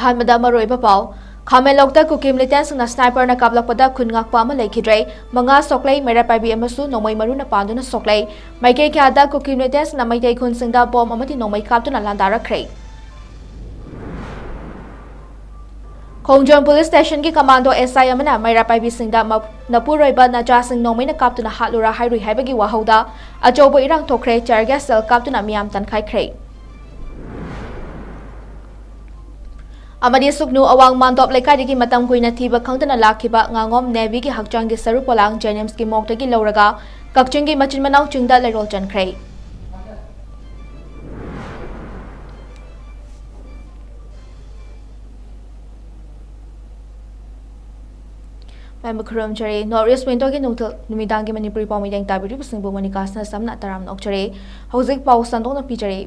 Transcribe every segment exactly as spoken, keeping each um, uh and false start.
ꯑꯍꯥꯟꯕꯗ ꯃꯔꯨꯑꯣꯏꯕ ꯄꯥꯎ꯫ ꯈꯥꯃꯦꯟꯂꯣꯛꯇ ꯀꯨꯀꯤ militantꯁꯤꯡꯅ sniperꯅ ꯀꯥꯞꯂꯛꯄꯗ ꯈꯨꯟ ꯉꯥꯛꯄ ꯑꯃ ꯂꯩꯈꯤꯗ꯭ꯔꯦ꯫ ꯃꯉꯥ ꯁꯣꯛꯂꯦ, ꯃꯩꯔꯥ ꯄꯥꯏꯕꯤ ꯑꯃꯁꯨ ꯅꯣꯡꯃꯩ ꯃꯔꯨꯅ ꯄꯥꯟꯗꯨꯅ ꯁꯣꯛꯂꯦ꯫ ꯃꯥꯏꯀꯩ ꯀꯌꯥꯗ ꯀꯨꯀꯤ militantꯁꯤꯡꯅ ꯃꯩꯇꯩ ꯈꯨꯟꯁꯤꯡꯗ ꯕꯣꯝ ꯑꯃꯗꯤ ꯅꯣꯡꯃꯩ ꯀꯥꯞꯇꯨꯅ ꯂꯥꯟꯗꯥꯔꯛꯈ꯭ꯔꯦ꯫ ꯈꯣꯡꯖꯣꯝ police stationꯒꯤ commando S I ꯑꯃꯅ ꯃꯩꯔꯥ ꯄꯥꯏꯕꯤꯁꯤꯡꯗ ꯃꯞ-, ꯅꯄꯨꯔꯣꯏꯕ ꯅꯆꯥꯁꯤꯡ ꯅꯣꯡꯃꯩꯅ ꯀꯥꯞꯇꯨꯅ ꯍꯥꯠꯂꯨꯔꯥ ꯍꯥꯏꯔꯨꯏ ꯍꯥꯏꯕꯒꯤ ꯋꯥꯍꯧꯗ ꯑꯆꯧꯕ ꯏꯔꯥꯡ ꯊꯣꯛꯈ꯭ꯔꯦ, tear gas shell ꯀꯥꯞꯇꯨꯅ ꯃꯤꯌꯥꯝ ꯇꯟꯈꯥꯏꯈ꯭ꯔꯦ꯫ ꯑꯃꯗꯤ ꯁꯨꯛꯅꯨ ꯑꯋꯥꯡ ꯃꯥꯟꯗꯣꯞ ꯂꯩꯀꯥꯏꯗꯒꯤ ꯃꯇꯝ ꯀꯨꯏꯅ ꯊꯤꯕ ꯈꯪꯗꯅ ꯂꯥꯛꯈꯤꯕ ꯉꯥꯉꯣꯝ ꯅꯦꯕꯤꯒꯤ ꯍꯛꯆꯥꯡꯒꯤ ꯁꯔꯨ ꯄꯣꯂꯥꯡ JNIMSꯀꯤ morgueꯗꯒꯤ ꯂꯧꯔꯒ ꯀꯛꯆꯤꯡꯒꯤ ꯃꯆꯤꯟ ꯃꯅꯥꯎ ꯆꯤꯡꯗ ꯂꯩꯔꯣꯜ ꯆꯟꯈ꯭ꯔꯦ꯫ ꯃꯌꯥꯝꯕꯨ ꯈꯨꯔꯨꯝꯖꯔꯤ꯫ North East Windowꯒꯤ ꯅꯨꯡꯊꯤꯜ ꯅꯨꯃꯤꯗꯥꯡꯒꯤ ꯃꯅꯤꯄꯨꯔꯤ ꯄꯥꯎꯃꯤ ꯂꯦꯡ ꯇꯥꯕꯤꯔꯤꯕꯁꯤꯡꯕꯨ ꯃꯣꯅꯤꯀꯥꯁꯅ ꯁꯝꯅ ꯇꯔꯥꯝꯅ ꯑꯣꯛꯆꯔꯤ꯫ ꯍꯧꯖꯤꯛ ꯄꯥꯎ ꯁꯟꯗꯣꯛꯅ ꯄꯤꯖꯔꯤ꯫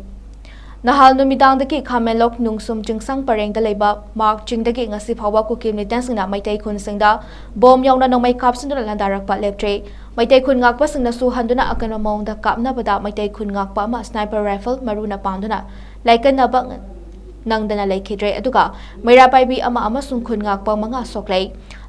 ꯅꯍꯥꯜ ꯅꯨꯃꯤꯗꯥꯡꯗꯒꯤ ꯈꯥꯃꯦꯟꯂꯣꯛ ꯅꯨꯡꯁꯨꯝ ꯆꯤꯡꯁꯥꯡ ꯄꯔꯦꯡꯗ ꯂꯩꯕ ꯃꯥꯔꯛ ꯆꯤꯡꯗꯒꯤ ꯉꯁꯤ ꯐꯥꯎꯕ ꯀꯨꯀꯤ militantꯁꯤꯡꯅ ꯃꯩꯇꯩ ꯈꯨꯟꯁꯤꯡꯗ ꯕꯣꯝ ꯌꯥꯎꯅ ꯅꯣꯡꯃꯩ ꯀꯥꯞꯁꯤꯟꯗꯨꯅ ꯂꯥꯟꯗꯥꯔꯛꯄ ꯂꯦꯞꯇ꯭ꯔꯤ꯫ ꯃꯩꯇꯩ ꯈꯨꯟ ꯉꯥꯛꯄꯁꯤꯡꯅꯁꯨ ꯍꯟꯗꯨꯅ ꯑꯀꯟꯕ ꯃꯑꯣꯡꯗ ꯀꯥꯞꯅꯕꯗ ꯃꯩꯇꯩ ꯈꯨꯟ ꯉꯥꯛꯄ ꯑꯃ sniper rifle ꯃꯔꯨꯅ ꯄꯥꯟꯗꯨꯅ ꯂꯥꯏꯀꯠꯅꯕ ꯅꯪꯗꯅ ꯂꯩꯈꯤꯗ꯭ꯔꯦ꯫ ꯑꯗꯨꯒ ꯃꯩꯔꯥ ꯄꯥꯏꯕꯤ ꯑꯃ ꯑꯃꯁꯨꯡ ꯈꯨꯟ ꯉꯥꯛꯄ ꯃꯉꯥ ꯁꯣꯛꯂꯦ꯫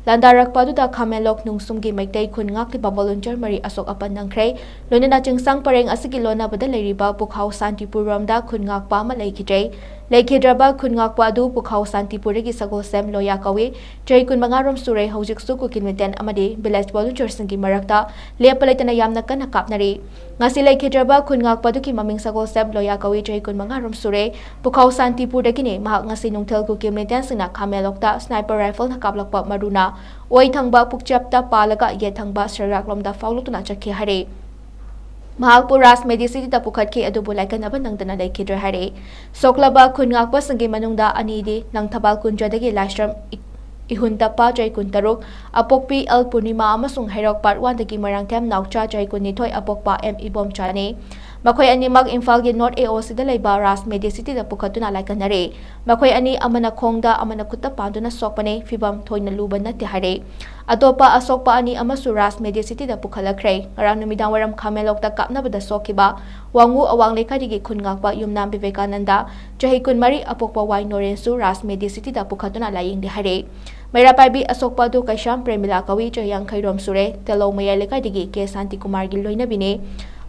ꯂꯥꯟꯗꯥꯔꯛꯄ ꯑꯗꯨꯗ ꯈꯥꯃꯦꯟꯂꯣꯛ ꯅꯨꯡꯁꯨꯝꯒꯤ ꯃꯩꯇꯩ ꯈꯨꯟ ꯉꯥꯛꯂꯤꯕ volunteer ꯃꯔꯤ ꯑꯁꯣꯛ ꯑꯄꯟ ꯅꯪꯈ꯭ꯔꯦ꯫ ꯂꯣꯏꯅꯅ ꯆꯤꯡꯁꯥꯡ ꯄꯔꯦꯡ ꯑꯁꯤꯒꯤ ꯂꯣꯟꯅꯕꯗ ꯂꯩꯔꯤꯕ ꯄꯨꯈꯥꯎ ꯁꯥꯟꯇꯤꯄꯨꯔ ꯔꯣꯝꯗ ꯈꯨꯟ ꯉꯥꯛꯄ ꯑꯃ ꯂꯩꯈꯤꯗ꯭ꯔꯦ꯫ ꯂꯩꯈꯤꯗ꯭ꯔꯕ ꯈꯨꯟ ꯉꯥꯛꯄ ꯑꯗꯨ ꯄꯨꯈꯥꯎ ꯁꯥꯟꯇꯤꯄꯨꯔꯗꯒꯤ ꯁꯒꯣꯜꯁꯦꯝ ꯂꯣꯌꯥ ꯀꯧꯏ꯫ ꯆꯍꯤ ꯀꯨꯟꯃꯉꯥ ꯔꯣꯝ ꯁꯨꯔꯦ꯫ ꯍꯧꯖꯤꯛꯁꯨ ꯀꯨꯀꯤ militant ꯑꯃꯗꯤ village volunteerꯁꯤꯡꯒꯤ ꯃꯔꯛꯇ ꯂꯦꯞꯄ ꯂꯩꯇꯅ ꯌꯥꯝꯅ ꯀꯟꯅ ꯀꯥꯞꯅꯔꯤ꯫ ꯉꯁꯤ ꯂꯩꯈꯤꯗ꯭ꯔꯕ ꯈꯨꯟ ꯉꯥꯛꯄ ꯑꯗꯨꯒꯤ ꯃꯃꯤꯡ ꯁꯒꯣꯜꯁꯦꯝ ꯂꯣꯌꯥ ꯀꯧꯏ꯫ ꯆꯍꯤ ꯀꯨꯟꯃꯉꯥ ꯔꯣꯝ ꯁꯨꯔꯦ꯫ ꯄꯨꯈꯥꯎ ꯁꯥꯟꯇꯤꯄꯨꯔꯗꯒꯤꯅꯤ꯫ ꯃꯍꯥꯛ ꯉꯁꯤ ꯅꯨꯡꯊꯤꯜ ꯀꯨꯀꯤ militantꯁꯤꯡꯅ ꯈꯥꯃꯦꯟꯂꯣꯛꯇ sniper rifleꯅ ꯀꯥꯞꯂꯛꯄ ꯃꯔꯨꯅ ꯑꯣꯏ ꯊꯪꯕ ꯄꯨꯛꯆꯞꯇ ꯄꯥꯜꯂꯒ ꯌꯦꯠ ꯊꯪꯕ ꯁꯔꯨꯔꯥꯛꯂꯣꯝꯗ ꯐꯥꯎꯗꯣꯛꯇꯨꯅ ꯆꯠꯈꯤ ꯍꯥꯏꯔꯤ꯫ ꯃꯍꯥꯛꯄꯨ ꯔꯥꯖ medicityꯗ ꯄꯨꯈꯠꯈꯤ, ꯑꯗꯨꯕꯨ ꯂꯥꯏꯀꯠꯅꯕ ꯅꯪꯗꯅ ꯂꯩꯈꯤꯗ꯭ꯔꯦ ꯍꯥꯏꯔꯤ꯫ ꯁꯣꯛꯂꯕ ꯈꯨꯟ ꯉꯥꯛꯄꯁꯤꯡꯒꯤ ꯃꯅꯨꯡꯗ ꯑꯅꯤꯗꯤ ꯂꯪꯊꯕꯥꯜ ꯀꯨꯟꯖꯗꯒꯤ ꯂꯥꯏꯁ꯭ꯔꯝ ꯏ-, ꯏꯍꯨꯟꯇꯞꯄ ꯆꯍꯤ ꯀꯨꯟꯇꯔꯨꯛ, ꯑꯄꯣꯛꯄꯤ ꯑꯦꯜ ꯄꯨꯔꯅꯤꯃꯥ ꯑꯃꯁꯨꯡ ꯍꯩꯔꯣꯛ part oneꯗꯒꯤ ꯃꯣꯏꯔꯥꯡꯊꯦꯝ ꯅꯥꯎꯆꯥ ꯆꯍꯤ ꯀꯨꯟꯅꯤꯊꯣꯏ, ꯑꯄꯣꯛꯄ ꯑꯦꯝ ꯏꯕꯣꯝꯆꯥꯅꯤ꯫ ꯃꯈꯣꯏ ꯑꯅꯤꯃꯛ ꯏꯝꯐꯥꯜꯒꯤ ꯅꯣꯔꯠ ꯑꯦ ꯑꯣ ꯁꯤꯗ ꯂꯩꯕ ꯔꯥꯖ ꯃꯦꯗꯤ ꯁꯤꯇꯤꯗ ꯄꯨꯈꯠꯇꯨꯅ ꯂꯥꯏꯀꯠꯅꯔꯦ꯫ ꯃꯈꯣꯏ ꯑꯅꯤ ꯑꯃꯅ ꯈꯣꯡꯗ, ꯑꯃꯅ ꯈꯨꯠꯇ ꯄꯥꯟꯗꯨꯅ ꯁꯣꯛꯄꯅꯦ꯫ ꯐꯤꯚꯝ ꯊꯣꯏꯅ ꯂꯨꯕ ꯅꯠꯇꯦ ꯍꯥꯏꯔꯦ꯫ ꯑꯇꯣꯞꯄ ꯑꯁꯣꯛꯄ ꯑꯅꯤ ꯑꯃꯁꯨ ꯔꯥꯖ ꯃꯦꯗꯤ ꯁꯤꯇꯤꯗ ꯄꯨꯈꯠꯂꯛꯈ꯭ꯔꯦ꯫ ꯉꯔꯥꯡ ꯅꯨꯃꯤꯗꯥꯡ ꯋꯥꯏꯔꯝ ꯈꯥꯃꯦꯟꯂꯣꯛꯇ ꯀꯥꯞꯅꯕꯗ ꯁꯣꯛꯈꯤꯕ ꯋꯥꯉꯨ ꯑꯋꯥꯡ ꯂꯩꯀꯥꯏꯗꯒꯤ ꯈꯨꯟ ꯉꯥꯛꯄ ꯌꯨꯝꯅꯥꯝ ꯕꯤꯕꯦꯀꯥꯅꯟꯗ, ꯆꯍꯤ ꯀꯨꯟꯃꯔꯤ, ꯑꯄꯣꯛꯄ ꯋꯥꯏ ꯅꯣꯔꯦꯟꯁꯨ ꯔꯥꯖ ꯃꯦꯗꯤ ꯁꯤꯇꯤꯗ ꯄꯨꯈꯠꯇꯨꯅ ꯂꯥꯌꯦꯡꯂꯦ ꯍꯥꯏꯔꯦ꯫ ꯃꯩꯔꯥ ꯄꯥꯏꯕꯤ ꯑꯁꯣꯛꯄ ꯑꯗꯨ ꯀꯩꯁꯥꯝ ꯄ꯭ꯔꯦꯃꯤꯂꯥ ꯀꯧꯏ, ꯆꯍꯤ ꯌꯥꯡꯈꯩ ꯔꯣꯝ ꯁꯨꯔꯦ, ꯇꯦꯂꯧ ꯃꯌꯥꯏ ꯂꯩꯀꯥꯏꯗꯒꯤ ꯀꯦ ꯁꯥꯟꯇꯤꯀꯨꯃꯥꯔꯒꯤ ꯂꯣꯏꯅꯕꯤꯅꯦ꯫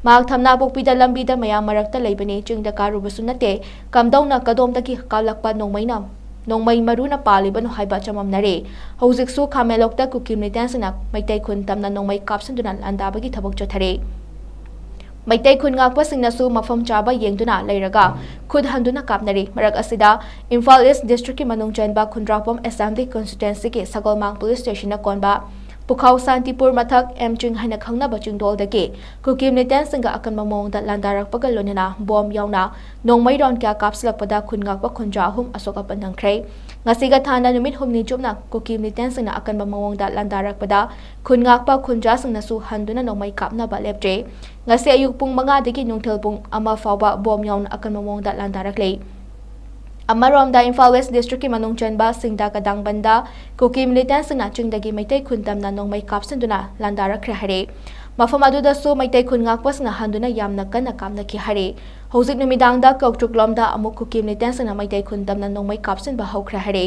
ꯃꯍꯥꯛ ꯊꯝꯅꯥꯄꯣꯛꯄꯤꯗ ꯂꯝꯕꯤꯗ ꯃꯌꯥꯝ ꯃꯔꯛꯇ ꯂꯩꯕꯅꯤ, ꯆꯤꯡꯗ ꯀꯥꯔꯨꯕꯁꯨ ꯅꯠꯇꯦ, ꯀꯝꯗꯧꯅ ꯀꯗꯣꯝꯗꯒꯤ ꯀꯥꯞꯂꯛꯄ ꯅꯣꯡꯃꯩꯅ, ꯅꯣꯡꯃꯩ ꯃꯔꯨꯅ ꯄꯥꯜꯂꯤꯕꯅꯣ ꯍꯥꯏꯕ ꯆꯃꯝꯅꯔꯦ꯫ ꯍꯧꯖꯤꯛꯁꯨ ꯈꯥꯃꯦꯟꯂꯣꯛꯇ ꯀꯨꯀꯤ ꯃꯤꯂꯤꯇꯦꯟꯁꯤꯡꯅ ꯃꯩꯇꯩ ꯈꯨꯟ ꯇꯝꯅ ꯅꯣꯡꯃꯩ ꯀꯥꯞꯁꯤꯟꯗꯨꯅ ꯂꯥꯟꯗꯥꯕꯒꯤ ꯊꯕꯛ ꯆꯠꯊꯔꯦ꯫ ꯃꯩꯇꯩ ꯈꯨꯟ ꯉꯥꯛꯄꯁꯤꯡꯅꯁꯨ ꯃꯐꯝ ꯆꯥꯕ ꯌꯦꯡꯗꯨꯅ ꯂꯩꯔꯒ ꯈꯨꯠ ꯍꯟꯗꯨꯅ ꯀꯥꯞꯅꯔꯤ꯫ ꯃꯔꯛ ꯑꯁꯤꯗ, ꯏꯝꯐꯥꯜ ꯏꯁ ꯗꯤꯁꯇ꯭ꯔꯤꯛꯀꯤ ꯃꯅꯨꯡ ꯆꯟꯕ ꯈꯨꯟꯗ꯭ꯔꯥꯛꯄꯝ ꯑꯦꯁꯦꯝꯕ꯭ꯂꯤ ꯀꯟꯁꯇꯤꯇ꯭ꯋꯦꯟꯁꯤꯒꯤ ꯁꯒꯣꯜꯃꯥꯡ ꯄꯨꯂꯤꯁ ꯁ꯭ꯇꯦꯁꯟꯅ ꯀꯣꯟꯕ ꯄꯨꯈꯥꯎ ꯁꯥꯟꯇꯤꯄꯨꯔ ꯃꯊꯛ ꯑꯦꯝ ꯆꯤꯡ ꯍꯥꯏꯅ ꯈꯪꯅꯕ ꯆꯤꯡꯗꯣꯜꯗꯒꯤ ꯀꯨꯀꯤ ꯃꯤꯂꯤꯇꯦꯟꯁꯤꯡꯒ ꯑꯀꯟꯕ ꯃꯑꯣꯡꯗ ꯂꯥꯟꯗꯥꯔꯛꯄꯒ ꯂꯣꯏꯅꯅ ꯕꯣꯝ ꯌꯥꯎꯅ ꯅꯣꯡꯃꯩ ꯔꯥꯎꯟ ꯀꯌꯥ ꯀꯥꯞꯁꯤꯜꯂꯛꯄꯗ ꯈꯨꯟ ꯉꯥꯛꯄ ꯈꯨꯟꯖꯥ ꯑꯍꯨꯝ ꯑꯁꯣꯛ ꯑꯄꯟ ꯅꯪꯈ꯭ꯔꯦ꯫ ꯉꯁꯤꯒ ꯊꯥꯅ ꯅꯨꯃꯤꯠ ꯍꯨꯝꯅꯤ ꯆꯨꯞꯅ ꯀꯨꯀꯤ ꯃꯤꯂꯤꯇꯦꯟꯁꯤꯡꯅ ꯑꯀꯟꯕ ꯃꯑꯣꯡꯗ ꯂꯥꯟꯗꯥꯔꯛꯄꯗ ꯈꯨꯟ ꯉꯥꯛꯄ ꯈꯨꯟꯖꯥꯁꯤꯡꯅꯁꯨ ꯍꯟꯗꯨꯅ ꯅꯣꯡꯃꯩ ꯀꯥꯞꯅꯕ ꯂꯦꯞꯇ꯭ꯔꯦ꯫ ꯉꯁꯤ ꯑꯌꯨꯛ ꯄꯨꯡ ꯃꯉꯥꯗꯒꯤ ꯅꯨꯡꯊꯤꯜ ꯄꯨꯡ ꯑꯃ ꯐꯥꯎꯕ ꯕꯣꯝ ꯌꯥꯎꯅ ꯑꯀꯟꯕ ꯃꯑꯣꯡꯗ ꯂꯥꯟꯗꯥꯔꯛꯂꯦ꯫ ꯑꯃꯔꯣꯝꯗ, ꯏꯝꯐꯥꯜ ꯋꯦꯁ ꯗꯤꯁꯇ꯭ꯔꯤꯛꯀꯤ ꯃꯅꯨꯡ ꯆꯟꯕ ꯁꯤꯡꯗꯥ ꯀꯗꯥꯡꯕꯟꯗ ꯀꯨꯀꯤ ꯃꯤꯂꯤꯇꯦꯟꯁꯤꯡꯅ ꯆꯤꯡꯗꯒꯤ ꯃꯩꯇꯩ ꯈꯨꯟ ꯇꯝꯅ ꯅꯣꯡꯃꯩ ꯀꯥꯞꯁꯤꯟꯗꯨꯅ ꯂꯥꯟꯗꯥꯔꯛꯈ꯭ꯔꯦ ꯍꯥꯏꯔꯦ꯫ ꯃꯐꯝ ꯑꯗꯨꯗꯁꯨ ꯃꯩꯇꯩ ꯈꯨꯟ ꯉꯥꯛꯄꯁꯤꯡꯅ ꯍꯟꯗꯨꯅ ꯌꯥꯝꯅ ꯀꯟꯅ ꯀꯥꯞꯅꯈꯤ ꯍꯥꯏꯔꯦ꯫ ꯍꯧꯖꯤꯛ ꯅꯨꯃꯤꯗꯥꯡꯗ ꯀꯧꯇ꯭ꯔꯨꯛꯂꯣꯝꯗ ꯑꯃꯨꯛ ꯀꯨꯀꯤ ꯃꯤꯂꯤꯇꯦꯟꯁꯤꯡꯅ ꯃꯩꯇꯩ ꯈꯨꯟ ꯇꯝꯅ ꯅꯣꯡꯃꯩ ꯀꯥꯞꯁꯤꯟꯕ ꯍꯧꯈ꯭ꯔꯦ ꯍꯥꯏꯔꯦ꯫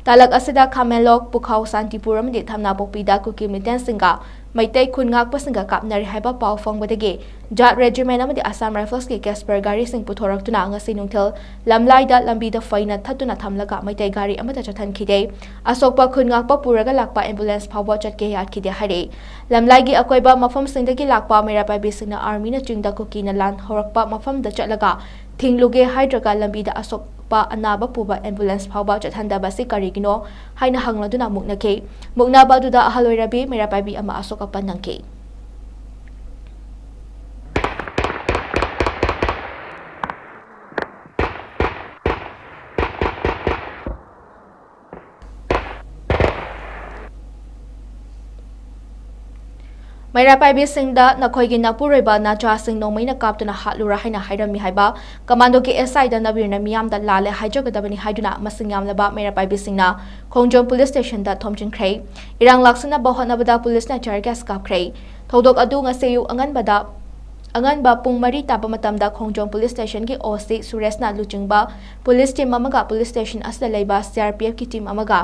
ꯇꯥꯂꯛ ꯑꯁꯤꯗ ꯈꯥꯃꯦꯟꯂꯣꯛ, ꯄꯨꯈꯥꯎ, ꯁꯥꯟꯇꯤꯄꯨꯔ ꯑꯃꯗꯤ ꯊꯝꯅꯥꯄꯣꯛꯄꯤꯗ ꯀꯨꯀꯤ ꯃꯤꯂꯤꯇꯦꯟꯁꯤꯡꯒ ꯃꯩꯇꯩ ꯈꯨꯟ ꯉꯥꯛꯄꯁꯤꯡꯒ ꯀꯥꯞꯅꯔꯦ ꯍꯥꯏꯕ ꯄꯥꯎ ꯐꯪꯕꯗꯒꯤ ꯖꯥꯠ ꯔꯦꯖꯤꯃꯦꯟ ꯑꯃꯗꯤ ꯑꯁꯥꯝ ꯔꯥꯏꯐꯜꯁꯀꯤ ꯀꯦꯁꯄꯔ ꯒꯥꯔꯤꯁꯤꯡ ꯄꯨꯊꯣꯔꯛꯇꯨꯅ ꯉꯁꯤ ꯅꯨꯡꯊꯤꯜ ꯂꯝꯂꯥꯏꯗ ꯂꯝꯕꯤꯗ ꯐꯩꯅ ꯊꯠꯇꯨꯅ ꯊꯝꯂꯒ ꯃꯩꯇꯩ ꯒꯥꯔꯤ ꯑꯃꯠꯇ ꯆꯠꯍꯟꯈꯤꯗꯦ꯫ ꯑꯁꯣꯛꯄ ꯈꯨꯟ ꯉꯥꯛꯄ ꯄꯨꯔꯒ ꯂꯥꯛꯄ ꯑꯦꯝꯕꯨꯂꯦꯟꯁ ꯐꯥꯎꯕ ꯆꯠꯀꯦ ꯌꯥꯈꯤꯗꯦ ꯍꯥꯏꯔꯦ꯫ ꯂꯝꯂꯥꯏꯒꯤ ꯑꯀꯣꯏꯕ ꯃꯐꯝꯁꯤꯡꯗꯒꯤ ꯂꯥꯛꯄ ꯃꯩꯔꯥ ꯄꯥꯏꯕꯤꯁꯤꯡꯅ ꯑꯥꯔꯃꯤꯅ ꯆꯤꯡꯗ ꯀꯨꯀꯤꯅ ꯂꯥꯟ ꯍꯧꯔꯛꯄ ꯃꯐꯝꯗ ꯆꯠꯂꯒ ꯊꯤꯡꯂꯨꯒꯦ ꯍꯥꯏꯗ꯭ꯔꯒ ꯂꯝꯕꯤꯗ ꯑꯁꯣꯛꯄ ꯑꯅꯥꯕ ꯄꯨꯕ ꯑꯦꯝꯕꯨꯂꯦꯟꯁ ꯐꯥꯎꯕ ꯆꯠꯍꯟꯗꯕꯁꯤ ꯀꯔꯤꯒꯤꯅꯣ ꯍꯥꯏꯅ ꯍꯪꯂꯗꯨꯅ ꯃꯨꯛꯅꯈꯤ꯫ ꯃꯨꯛꯅꯕ ꯑꯗꯨꯗ ꯑꯍꯜ ꯑꯣꯏꯔꯕꯤ ꯃꯩꯔꯥ ꯄꯥꯏꯕꯤ ꯑꯃ ꯑꯁꯣꯛ ꯑꯄꯟ ꯅꯪꯈꯤ꯫ ꯃꯩꯔꯥ ꯄꯥꯏꯕꯤꯁꯤꯡꯗ ꯅꯈꯣꯏꯒꯤ ꯅꯄꯨꯔꯣꯏꯕ ꯅꯆꯥꯁꯤꯡ ꯅꯣꯡꯃꯩꯅ ꯀꯥꯞꯇꯨꯅ ꯍꯥꯠꯂꯨꯔꯥ ꯍꯥꯏꯅ ꯍꯥꯏꯔꯝꯃꯤ ꯍꯥꯏꯕ ꯀꯃꯥꯟꯗꯣꯒꯤ ꯑꯦꯁ ꯑꯥꯏ ꯗꯅꯕꯤꯔꯅ ꯃꯤꯌꯥꯝꯗ ꯂꯥꯜꯂꯦ ꯍꯥꯏꯖꯒꯗꯕꯅꯤ ꯍꯥꯏꯗꯨꯅ ꯃꯁꯤꯡ ꯌꯥꯝꯂꯕ ꯃꯩꯔꯥ ꯄꯥꯏꯕꯤꯁꯤꯡꯅ ꯈꯣꯡꯖꯣꯝ ꯄꯨꯂꯤꯁ ꯁ꯭ꯇꯦꯁꯟꯗ ꯊꯣꯝꯖꯤꯟꯈ꯭ꯔꯦ꯫ ꯏꯔꯥꯡ ꯂꯥꯛꯁꯤꯟꯅꯕ ꯍꯣꯠꯅꯕꯗ ꯄꯨꯂꯤꯁꯅ ꯇꯤꯌꯔ ꯒ꯭ꯌꯥꯁ ꯀꯥꯞꯈ꯭ꯔꯦ꯫ ꯊꯧꯗꯣꯛ ꯑꯗꯨ ꯉꯁꯤ ꯑꯌꯨꯛ ꯑꯉꯟꯕꯗ ꯑꯉꯟꯕ ꯄꯨꯡ ꯃꯔꯤ ꯇꯥꯕ ꯃꯇꯝꯗ ꯈꯣꯡꯖꯣꯝ ꯄꯨꯂꯤꯁ ꯁ꯭ꯇꯦꯁꯟꯒꯤ ꯑꯣ ꯁꯤ ꯁꯨꯔꯦꯁꯅ ꯂꯨꯆꯤꯡꯕ ꯄꯨꯂꯤꯁ ꯇꯤꯝ ꯑꯃꯒ ꯄꯨꯂꯤꯁ ꯁ꯭ꯇꯦꯁꯟ ꯑꯁꯤꯗ ꯂꯩꯕ ꯁꯤ ꯑꯥꯔ ꯄꯤ ꯑꯦꯐꯀꯤ ꯇꯤꯝ ꯑꯃꯒ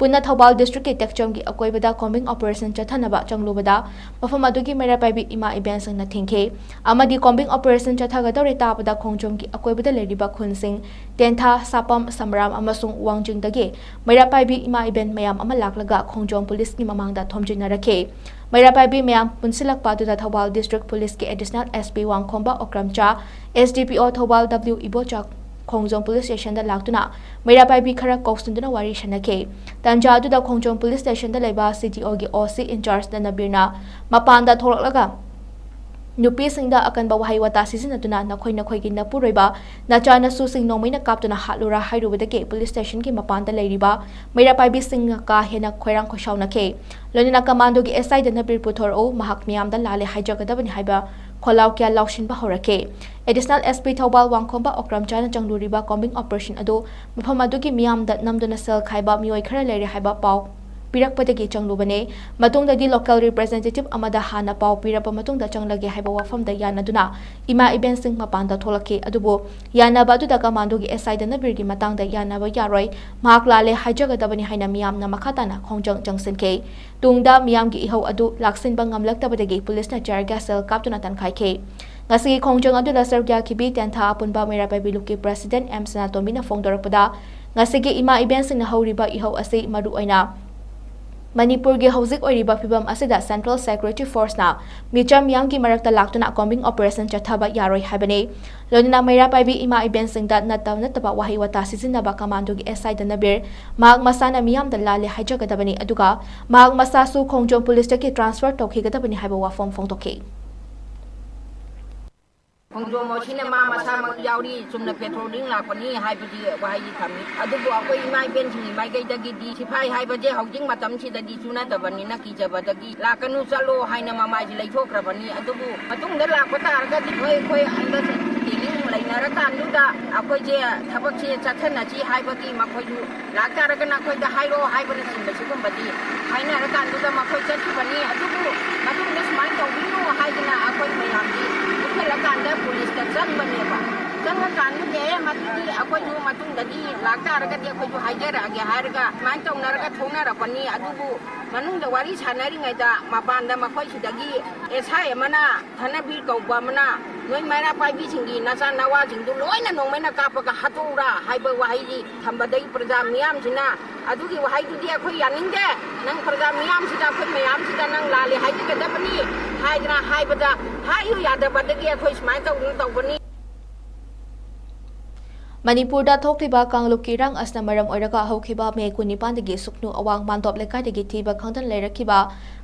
ꯄꯨꯟꯅ ꯊꯧꯕꯥꯜ ꯗꯤꯁꯇ꯭ꯔꯤꯛꯀꯤ ꯇꯦꯛꯆꯝꯒꯤ ꯑꯀꯣꯏꯕꯗ ꯀꯣꯝꯕꯤꯡ ꯑꯣꯄꯔꯦꯁꯟ ꯆꯠꯊꯅꯕ ꯆꯪꯂꯨꯕꯗ ꯃꯐꯝ ꯑꯗꯨꯒꯤ ꯃꯩꯔꯥ ꯄꯥꯏꯕꯤ ꯏꯃꯥ ꯏꯕꯦꯟꯁꯤꯡꯅ ꯊꯤꯡꯈꯤ ꯑꯃꯗꯤ ꯀꯣꯝꯕꯤꯡ ꯑꯣꯄꯔꯦꯁꯟ ꯆꯠꯊꯒꯗꯧꯔꯦ ꯇꯥꯕꯗ ꯈꯣꯡꯖꯣꯝꯒꯤ ꯑꯀꯣꯏꯕꯗ ꯂꯩꯔꯤꯕ ꯈꯨꯟꯁꯤꯡ ꯇꯦꯟꯊꯥ, ꯁꯥꯄꯝ, ꯁꯝꯔꯥꯝ ꯑꯃꯁꯨꯡ ꯋꯥꯡꯖꯤꯡꯗꯒꯤ ꯃꯩꯔꯥ ꯄꯥꯏꯕꯤ ꯏꯃꯥ ꯏꯕꯦꯟ ꯃꯌꯥꯝ ꯑꯃ ꯂꯥꯛꯂꯒ ꯈꯣꯡꯖꯣꯝ ꯄꯨꯂꯤꯁꯀꯤ ꯃꯃꯥꯡꯗ ꯊꯣꯝꯖꯤꯟꯅꯔꯛꯈꯤ꯫ ꯃꯩꯔꯥ ꯄꯥꯏꯕꯤ ꯃꯌꯥꯝ ꯄꯨꯟꯁꯤꯜꯂꯛꯄ ꯑꯗꯨꯗ ꯊꯧꯕꯥꯜ ꯗꯤꯁꯇ꯭ꯔꯤꯛ ꯄꯨꯂꯤꯁꯀꯤ additional S P Wangkhomba Okramcha, S D P O Thoubal W Ibocha Khongjom police ꯁ꯭ꯇꯦꯁꯟꯗ ꯂꯥꯛꯇꯨꯅ ꯃꯩꯔꯥ ꯄꯥꯏꯕꯤ ꯈꯔ ꯀꯧꯁꯤꯟꯗꯨꯅ ꯋꯥꯔꯤ ꯁꯥꯟꯅꯈꯤ꯫ ꯇꯟꯖꯥ ꯑꯗꯨꯗ ꯈꯣꯡꯖꯣꯝ ꯄꯨꯂꯤꯁ ꯁ꯭ꯇꯦꯁꯟꯗ ꯂꯩꯕ ꯁꯤ ꯗꯤ ꯑꯣꯒꯤ ꯑꯣ ꯁꯤ ꯏꯟꯆꯥꯔꯖ ꯗꯅꯕꯤꯔꯅ ꯃꯄꯥꯟꯗ ꯊꯣꯛꯂꯛꯂꯒ ꯅꯨꯄꯤꯁꯤꯡꯗ ꯑꯀꯟꯕ ꯋꯥꯍꯩ ꯋꯥꯇꯥ ꯁꯤꯖꯤꯟꯅꯗꯨꯅ ꯅꯈꯣꯏ ꯅꯈꯣꯏꯒꯤ ꯅꯄꯨꯔꯣꯏꯕ ꯅꯆꯥꯅꯁꯨꯁꯤꯡ ꯅꯣꯡꯃꯩꯅ ꯀꯥꯞꯇꯨꯅ ꯍꯥꯠꯂꯨꯔꯥ ꯍꯥꯏꯔꯨꯕꯗꯒꯤ ꯄꯨꯂꯤꯁ ꯁ꯭ꯇꯦꯁꯟꯒꯤ ꯃꯄꯥꯟꯗ ꯂꯩꯔꯤꯕ ꯃꯩꯔꯥ ꯄꯥꯏꯕꯤꯁꯤꯡꯅ ꯀꯥ ꯍꯦꯟꯅ ꯈꯣꯏꯔꯥꯡ ꯈꯣꯏꯁꯥꯎꯅꯈꯤ꯫ ꯂꯣꯏꯅꯅ ꯀꯃꯥꯟꯗꯣꯒꯤ ꯑꯦꯁ ꯑꯥꯏ ꯗꯅꯕꯤꯔ ꯄꯨꯊꯣꯔꯛꯎ, ꯃꯍꯥꯛ ꯃꯤꯌꯥꯝꯗ ꯂꯥꯜꯂꯦ ꯍꯥꯏꯖꯒꯗꯕꯅꯤ ꯍꯥꯏꯕ ꯈꯣꯜꯂꯥꯎ ꯀꯌꯥ ꯂꯥꯎꯁꯤꯟꯕ ꯍꯧꯔꯛꯈꯤ꯫ Additional S P Thoubal Wangkhomba ꯑꯣꯀ꯭ꯔꯝꯆꯥꯅ ꯆꯪꯂꯨꯔꯤꯕ ꯀꯣꯝꯕꯤꯡ ꯑꯣꯄꯔꯦꯁꯟ ꯑꯗꯨ ꯃꯐꯝ ꯑꯗꯨꯒꯤ ꯃꯤꯌꯥꯝꯗ ꯅꯝꯗꯨꯅ ꯁꯦꯜ ꯈꯥꯏꯕ ꯃꯤꯑꯣꯏ ꯈꯔ ꯂꯩꯔꯦ ꯍꯥꯏꯕ ꯄꯥꯎ ꯄꯤꯔꯛꯄꯗꯒꯤ ꯆꯪꯂꯨꯕꯅꯦ꯫ ꯃꯇꯨꯡꯗꯗꯤ ꯂꯣꯀꯦꯜ ꯔꯤꯄ꯭ꯔꯖꯦꯟꯇꯦꯇꯤꯚ ꯑꯃꯗ ꯍꯥꯟꯅ ꯄꯥꯎ ꯄꯤꯔꯕ ꯃꯇꯨꯡꯗ ꯆꯪꯂꯒꯦ ꯍꯥꯏꯕ ꯋꯥꯐꯝꯗ ꯌꯥꯅꯗꯨꯅ ꯏꯃꯥ ꯏꯕꯦꯟꯁꯤꯡ ꯃꯄꯥꯟꯗ ꯊꯣꯛꯂꯛꯈꯤ꯫ ꯑꯗꯨꯕꯨ ꯌꯥꯅꯕ ꯑꯗꯨꯗ ꯀꯃꯥꯟꯗꯣꯒꯤ ꯑꯦꯁ ꯑꯥꯏ ꯗꯅꯕꯤꯔꯒꯤ ꯃꯇꯥꯡꯗ ꯌꯥꯅꯕ ꯌꯥꯔꯣꯏ, ꯃꯍꯥꯛ ꯂꯥꯜꯂꯦ ꯍꯥꯏꯖꯒꯗꯕꯅꯤ ꯍꯥꯏꯅ ꯃꯤꯌꯥꯝꯅ ꯃꯈꯥ ꯇꯥꯅ ꯈꯣꯡꯖꯪ ꯆꯪꯁꯤꯟꯈꯤ꯫ ꯇꯨꯡꯗ ꯃꯤꯌꯥꯝꯒꯤ ꯏꯍꯧ ꯑꯗꯨ ꯂꯥꯛꯁꯤꯟꯕ ꯉꯝꯂꯛꯇꯕꯗꯒꯤ ꯄꯨꯂꯤꯁꯅ ꯇꯤꯌꯔ ꯒ꯭ꯌꯥꯁ ꯁꯦꯜ ꯀꯥꯞꯇꯨꯅ ꯇꯥꯟꯈꯥꯏꯈꯤ꯫ ꯉꯁꯤꯒꯤ ꯈꯣꯡꯖꯪ ꯑꯗꯨꯗ ꯁꯔꯨꯛ ꯌꯥꯈꯤꯕꯤ ꯇꯦꯟꯊꯥ ꯑꯄꯨꯟꯕ ꯃꯩꯔꯥ ꯄꯥꯏꯕꯤ ꯂꯨꯞꯀꯤ ꯄ꯭ꯔꯁꯤꯗꯦꯟ ꯑꯦꯝ ꯁꯅꯥꯇꯣꯝꯕꯤꯅ ꯐꯣꯡꯗꯣꯔꯛꯄꯗ, ꯉꯁꯤꯒꯤ ꯏꯃꯥ ꯏꯕꯦꯟꯁꯤꯡꯅ ꯍꯧꯔꯤꯕ ꯏꯍꯧ ꯑꯁꯤ ꯃꯔꯨꯑꯣꯏꯅ ꯃꯅꯤꯄꯨꯔꯒꯤ ꯍꯧꯖꯤꯛ ꯑꯣꯏꯔꯤꯕ ꯐꯤꯕꯝ ꯑꯁꯤꯗ ꯁꯦꯟꯇ꯭ꯔꯦꯜ ꯁꯦꯀ꯭ꯌꯨꯔꯤꯇꯤ ꯐꯣꯔꯁꯅ ꯃꯤꯆꯝ ꯃꯤꯌꯥꯝꯒꯤ ꯃꯔꯛꯇ ꯂꯥꯛꯇꯨꯅ ꯀꯣꯝꯕꯤꯡ ꯑꯣꯄꯔꯦꯁꯟ ꯆꯠꯊꯕ ꯌꯥꯔꯣꯏ ꯍꯥꯏꯕꯅꯤ꯫ ꯂꯣꯏꯅꯅ ꯃꯩꯔꯥ ꯄꯥꯏꯕꯤ ꯏꯃꯥ ꯏꯕꯦꯟꯁꯤꯡꯗ ꯅꯠꯇꯕ ꯅꯠꯇꯕ ꯋꯥꯍꯩ ꯋꯥꯇꯥ ꯁꯤꯖꯤꯟꯅꯕ ꯀꯃꯥꯟꯗꯣꯒꯤ ꯑꯦꯁ ꯑꯥꯏ ꯗꯅꯕꯤꯔ ꯃꯍꯥꯛ ꯃꯁꯥꯅ ꯃꯤꯌꯥꯝꯗ ꯂꯥꯜꯂꯦ ꯍꯥꯏꯖꯒꯗꯕꯅꯤ, ꯑꯗꯨꯒ ꯃꯍꯥꯛ ꯃꯁꯥꯁꯨ ꯈꯣꯡꯖꯣꯝ ꯄꯨꯂꯤꯁꯇꯒꯤ ꯇ꯭ꯔꯥꯟꯁꯐꯔ ꯇꯧꯈꯤꯒꯗꯕꯅꯤ ꯍꯥꯏꯕ ꯋꯥꯐꯝ ꯐꯣꯡꯗꯣꯛꯈꯤ꯫ ꯈꯣꯡꯖꯣꯝ ꯑꯁꯤꯅ ꯃꯥ ꯃꯁꯥꯃꯛ ꯌꯥꯎꯔꯤ, ꯆꯨꯝꯅ ꯄꯦꯇ꯭ꯔꯣꯂꯤꯡ ꯂꯥꯛꯄꯅꯤ ꯍꯥꯏꯕꯗꯤ ꯋꯥꯍꯩꯗꯤ ꯊꯝꯃꯤ꯫ ꯑꯗꯨꯕꯨ ꯑꯩꯈꯣꯏ ꯏꯃꯥ ꯏꯕꯦꯟꯁꯤꯡꯒꯤ ꯃꯥꯏꯀꯩꯗꯒꯤꯗꯤ ꯁꯤꯐꯥꯏ ꯍꯥꯏꯕꯁꯦ ꯍꯧꯖꯤꯛ ꯃꯇꯝꯁꯤꯗꯗꯤ ꯆꯨꯅꯗꯕꯅꯤꯅ ꯀꯤꯖꯕꯗꯒꯤ ꯂꯥꯛꯀꯅꯨ, ꯆꯠꯂꯣ ꯍꯥꯏꯅ ꯃꯃꯥꯏꯁꯤ ꯂꯩꯊꯣꯛꯈ꯭ꯔꯕꯅꯤ꯫ ꯑꯗꯨꯕꯨ ꯃꯇꯨꯡꯗ ꯂꯥꯛꯄ ꯇꯥꯔꯒꯗꯤ ꯅꯣꯏ ꯑꯩꯈꯣꯏ ꯑꯟꯗꯔꯁ꯭ꯇꯦꯟꯗꯤꯡ ꯂꯩꯅꯔꯀꯥꯟꯗꯨꯗ ꯑꯩꯈꯣꯏꯁꯦ ꯊꯕꯛꯁꯦ ꯆꯠꯊꯅꯁꯤ ꯍꯥꯏꯕꯒꯤ ꯃꯈꯣꯏꯁꯨ ꯂꯥꯛꯇꯥꯔꯒꯅ ꯑꯩꯈꯣꯏꯗ ꯍꯥꯏꯔꯛꯑꯣ ꯍꯥꯏꯕꯅꯆꯤꯡꯕ ꯁꯤꯒꯨꯝꯕꯗꯤ ꯍꯥꯏꯅꯔꯀꯥꯟꯗꯨꯗ ꯃꯈꯣꯏ ꯆꯠꯈꯤꯕꯅꯤ꯫ ꯑꯗꯨꯕꯨ ꯃꯇꯨꯡꯗ ꯁꯨꯃꯥꯏꯅ ꯇꯧꯕꯤꯅꯨ ꯍꯥꯏꯗꯅ ꯑꯩꯈꯣꯏ ꯃꯌꯥꯝꯗꯤ ꯆꯦꯜꯂꯀꯥꯟꯗ ꯄꯨꯂꯤꯁꯇ ꯆꯪꯕꯅꯦꯕ꯫ ꯆꯪꯉꯀꯥꯟꯗꯨꯗ ꯑꯦ ꯃꯗꯨꯗꯤ ꯑꯩꯈꯣꯏꯁꯨ ꯃꯇꯨꯡꯗꯗꯤ ꯂꯥꯛꯇꯥꯔꯒꯗꯤ ꯑꯩꯈꯣꯏꯁꯨ ꯍꯥꯏꯖꯔꯛꯑꯒꯦ ꯍꯥꯏꯔꯒ ꯁꯨꯃꯥꯏꯅ ꯇꯧꯅꯔꯒ ꯊꯣꯛꯅꯔꯛꯄꯅꯤ꯫ ꯑꯗꯨꯕꯨ ꯃꯅꯨꯡꯗ ꯋꯥꯔꯤ ꯁꯥꯟꯅꯔꯤꯉꯩꯗ ꯃꯄꯥꯟꯗ ꯃꯈꯣꯏ ꯁꯤꯗꯒꯤ ꯑꯦꯁ ꯑꯥꯏ ꯑꯃꯅ, ꯊꯅꯕꯤꯔ ꯀꯧꯕ ꯑꯃꯅ, "ꯅꯣꯏ ꯃꯩꯔꯥ ꯄꯥꯏꯕꯤꯁꯤꯡꯒꯤ ꯅꯆꯥ ꯅꯋꯥꯁꯤꯡꯗꯨ ꯂꯣꯏꯅ ꯅꯣꯡꯃꯩꯅ ꯀꯥꯞꯄꯒ ꯍꯥꯠꯇꯣꯛꯎꯔꯥ" ꯍꯥꯏꯕ ꯋꯥꯍꯩꯗꯤ ꯊꯝꯕꯗꯒꯤ ꯄ꯭ꯔꯖꯥ ꯃꯤꯌꯥꯝꯁꯤꯅ ꯑꯗꯨꯒꯤ ꯋꯥꯍꯩꯗꯨꯗꯤ ꯑꯩꯈꯣꯏ ꯌꯥꯅꯤꯡꯗꯦ, ꯅꯪ ꯄ꯭ꯔꯖꯥ ꯃꯤꯌꯥꯝꯁꯤꯗ ꯑꯩꯈꯣꯏ ꯃꯌꯥꯝꯁꯤꯗ ꯅꯪ ꯂꯥꯜꯂꯦ ꯍꯥꯏꯕꯤꯒꯗꯕꯅꯤ ꯍꯥꯏꯗꯅ ꯍꯥꯏꯕꯗ ꯍꯥꯏꯌꯨ ꯌꯥꯗꯕꯗꯒꯤ ꯑꯩꯈꯣꯏ ꯁꯨꯃꯥꯏꯅ ꯇꯧꯗꯅ ꯇꯧꯕꯅꯤ꯫ ꯃꯅꯤꯄꯨꯔꯗ ꯊꯣꯛꯂꯤꯕ ꯀꯥꯡꯂꯨꯞꯀꯤ ꯏꯔꯥꯡ ꯑꯁꯤꯅ ꯃꯔꯝ ꯑꯣꯏꯔꯒ ꯍꯧꯈꯤꯕ ꯃꯦ ꯀꯨꯟꯅꯤꯄꯥꯟꯗꯒꯤ ꯁꯨꯛꯅꯨ ꯑꯋꯥꯡ ꯃꯥꯟꯗꯣꯞ ꯂꯩꯀꯥꯏꯗꯒꯤ ꯊꯤꯕ ꯈꯪꯗꯅ ꯂꯩꯔꯛꯈꯤꯕ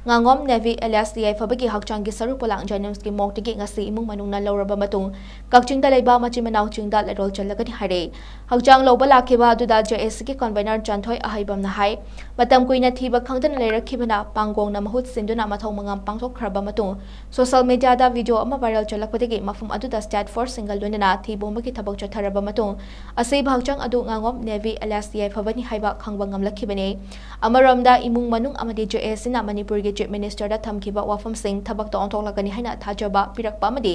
ꯉꯥꯉꯣꯝ ꯅꯦꯚꯤ ꯑꯦꯂꯤꯌꯥꯁ ꯌꯥꯏꯐꯕꯒꯤ ꯍꯛꯆꯥꯡꯒꯤ ꯁꯔꯨ ꯄꯣꯂꯥꯡ ꯖꯦꯅꯤꯝꯁꯀꯤ ꯃꯣꯔꯒꯇꯒꯤ ꯉꯁꯤ ꯏꯃꯨꯡ ꯃꯅꯨꯡꯅ ꯂꯧꯔꯕ ꯃꯇꯨꯡ, ꯀꯛꯆꯤꯡꯗ ꯂꯩꯕ ꯃꯆꯤꯟ ꯃꯅꯥꯎꯁꯤꯡꯗ ꯂꯩꯔꯣꯜ ꯆꯜꯂꯒꯅꯤ ꯍꯥꯏꯔꯦ꯫ ꯍꯛꯆꯥꯡ ꯂꯧꯕ ꯂꯥꯛꯈꯤꯕ ꯑꯗꯨꯗ ꯖꯦ ꯑꯦꯁ ꯁꯤꯒꯤ ꯀꯟꯚꯦꯅꯔ ꯆꯟꯊꯣꯏ ꯑꯍꯩꯕꯝꯅ ꯍꯥꯏ, ꯃꯇꯝ ꯀꯨꯏꯅ ꯊꯤꯕ ꯈꯪꯗꯅ ꯂꯩꯔꯛꯈꯤꯕꯅ ꯄꯥꯡꯒꯣꯡꯅ ꯃꯍꯨꯠ ꯁꯤꯟꯗꯨꯅ ꯃꯊꯧ ꯃꯉꯝ ꯄꯥꯡꯊꯣꯛꯈ꯭ꯔꯕ ꯃꯇꯨꯡ, ꯁꯣꯁꯦꯜ ꯃꯤꯗꯤꯌꯥꯗ ꯚꯤꯗꯤꯑꯣ ꯑꯃ ꯚꯥꯏꯔꯦꯜ ꯆꯠꯂꯛꯄꯗꯒꯤ ꯃꯐꯝ ꯑꯗꯨꯗ ꯁ꯭ꯇꯦꯠ ꯐꯣꯔꯁꯁꯤꯡꯒ ꯂꯣꯏꯅꯅ ꯊꯤꯕ ꯍꯨꯝꯕꯒꯤ ꯊꯕꯛ ꯆꯠꯊꯔꯕ ꯃꯇꯨꯡ, ꯑꯁꯤꯕ ꯍꯛꯆꯥꯡ ꯑꯗꯨ ꯉꯥꯉꯣꯝ ꯅꯦꯚꯤ ꯑꯦꯂꯤꯌꯥꯁ ꯌꯥꯏꯐꯕꯅꯤ ꯍꯥꯏꯕ ꯈꯪꯕ ꯉꯝꯂꯛꯈꯤꯕꯅꯤ꯫ ꯑꯃꯔꯣꯝꯗ, ꯏꯃꯨꯡ ꯃꯅꯨꯡ ꯑꯃꯗꯤ ꯖꯦ ꯑꯦꯁ ꯁꯤꯅ ꯃꯅꯤꯄꯨꯔꯒꯤ ꯆꯤꯐ ꯃꯤꯅꯤꯁꯇꯔꯗ ꯊꯝꯈꯤꯕ ꯋꯥꯐꯝꯁꯤꯡ ꯊꯕꯛꯇ ꯑꯣꯟꯊꯣꯛꯂꯛꯀꯅꯤ ꯍꯥꯏꯅ ꯊꯥꯖꯕ ꯄꯤꯔꯛꯄ ꯑꯃꯗꯤ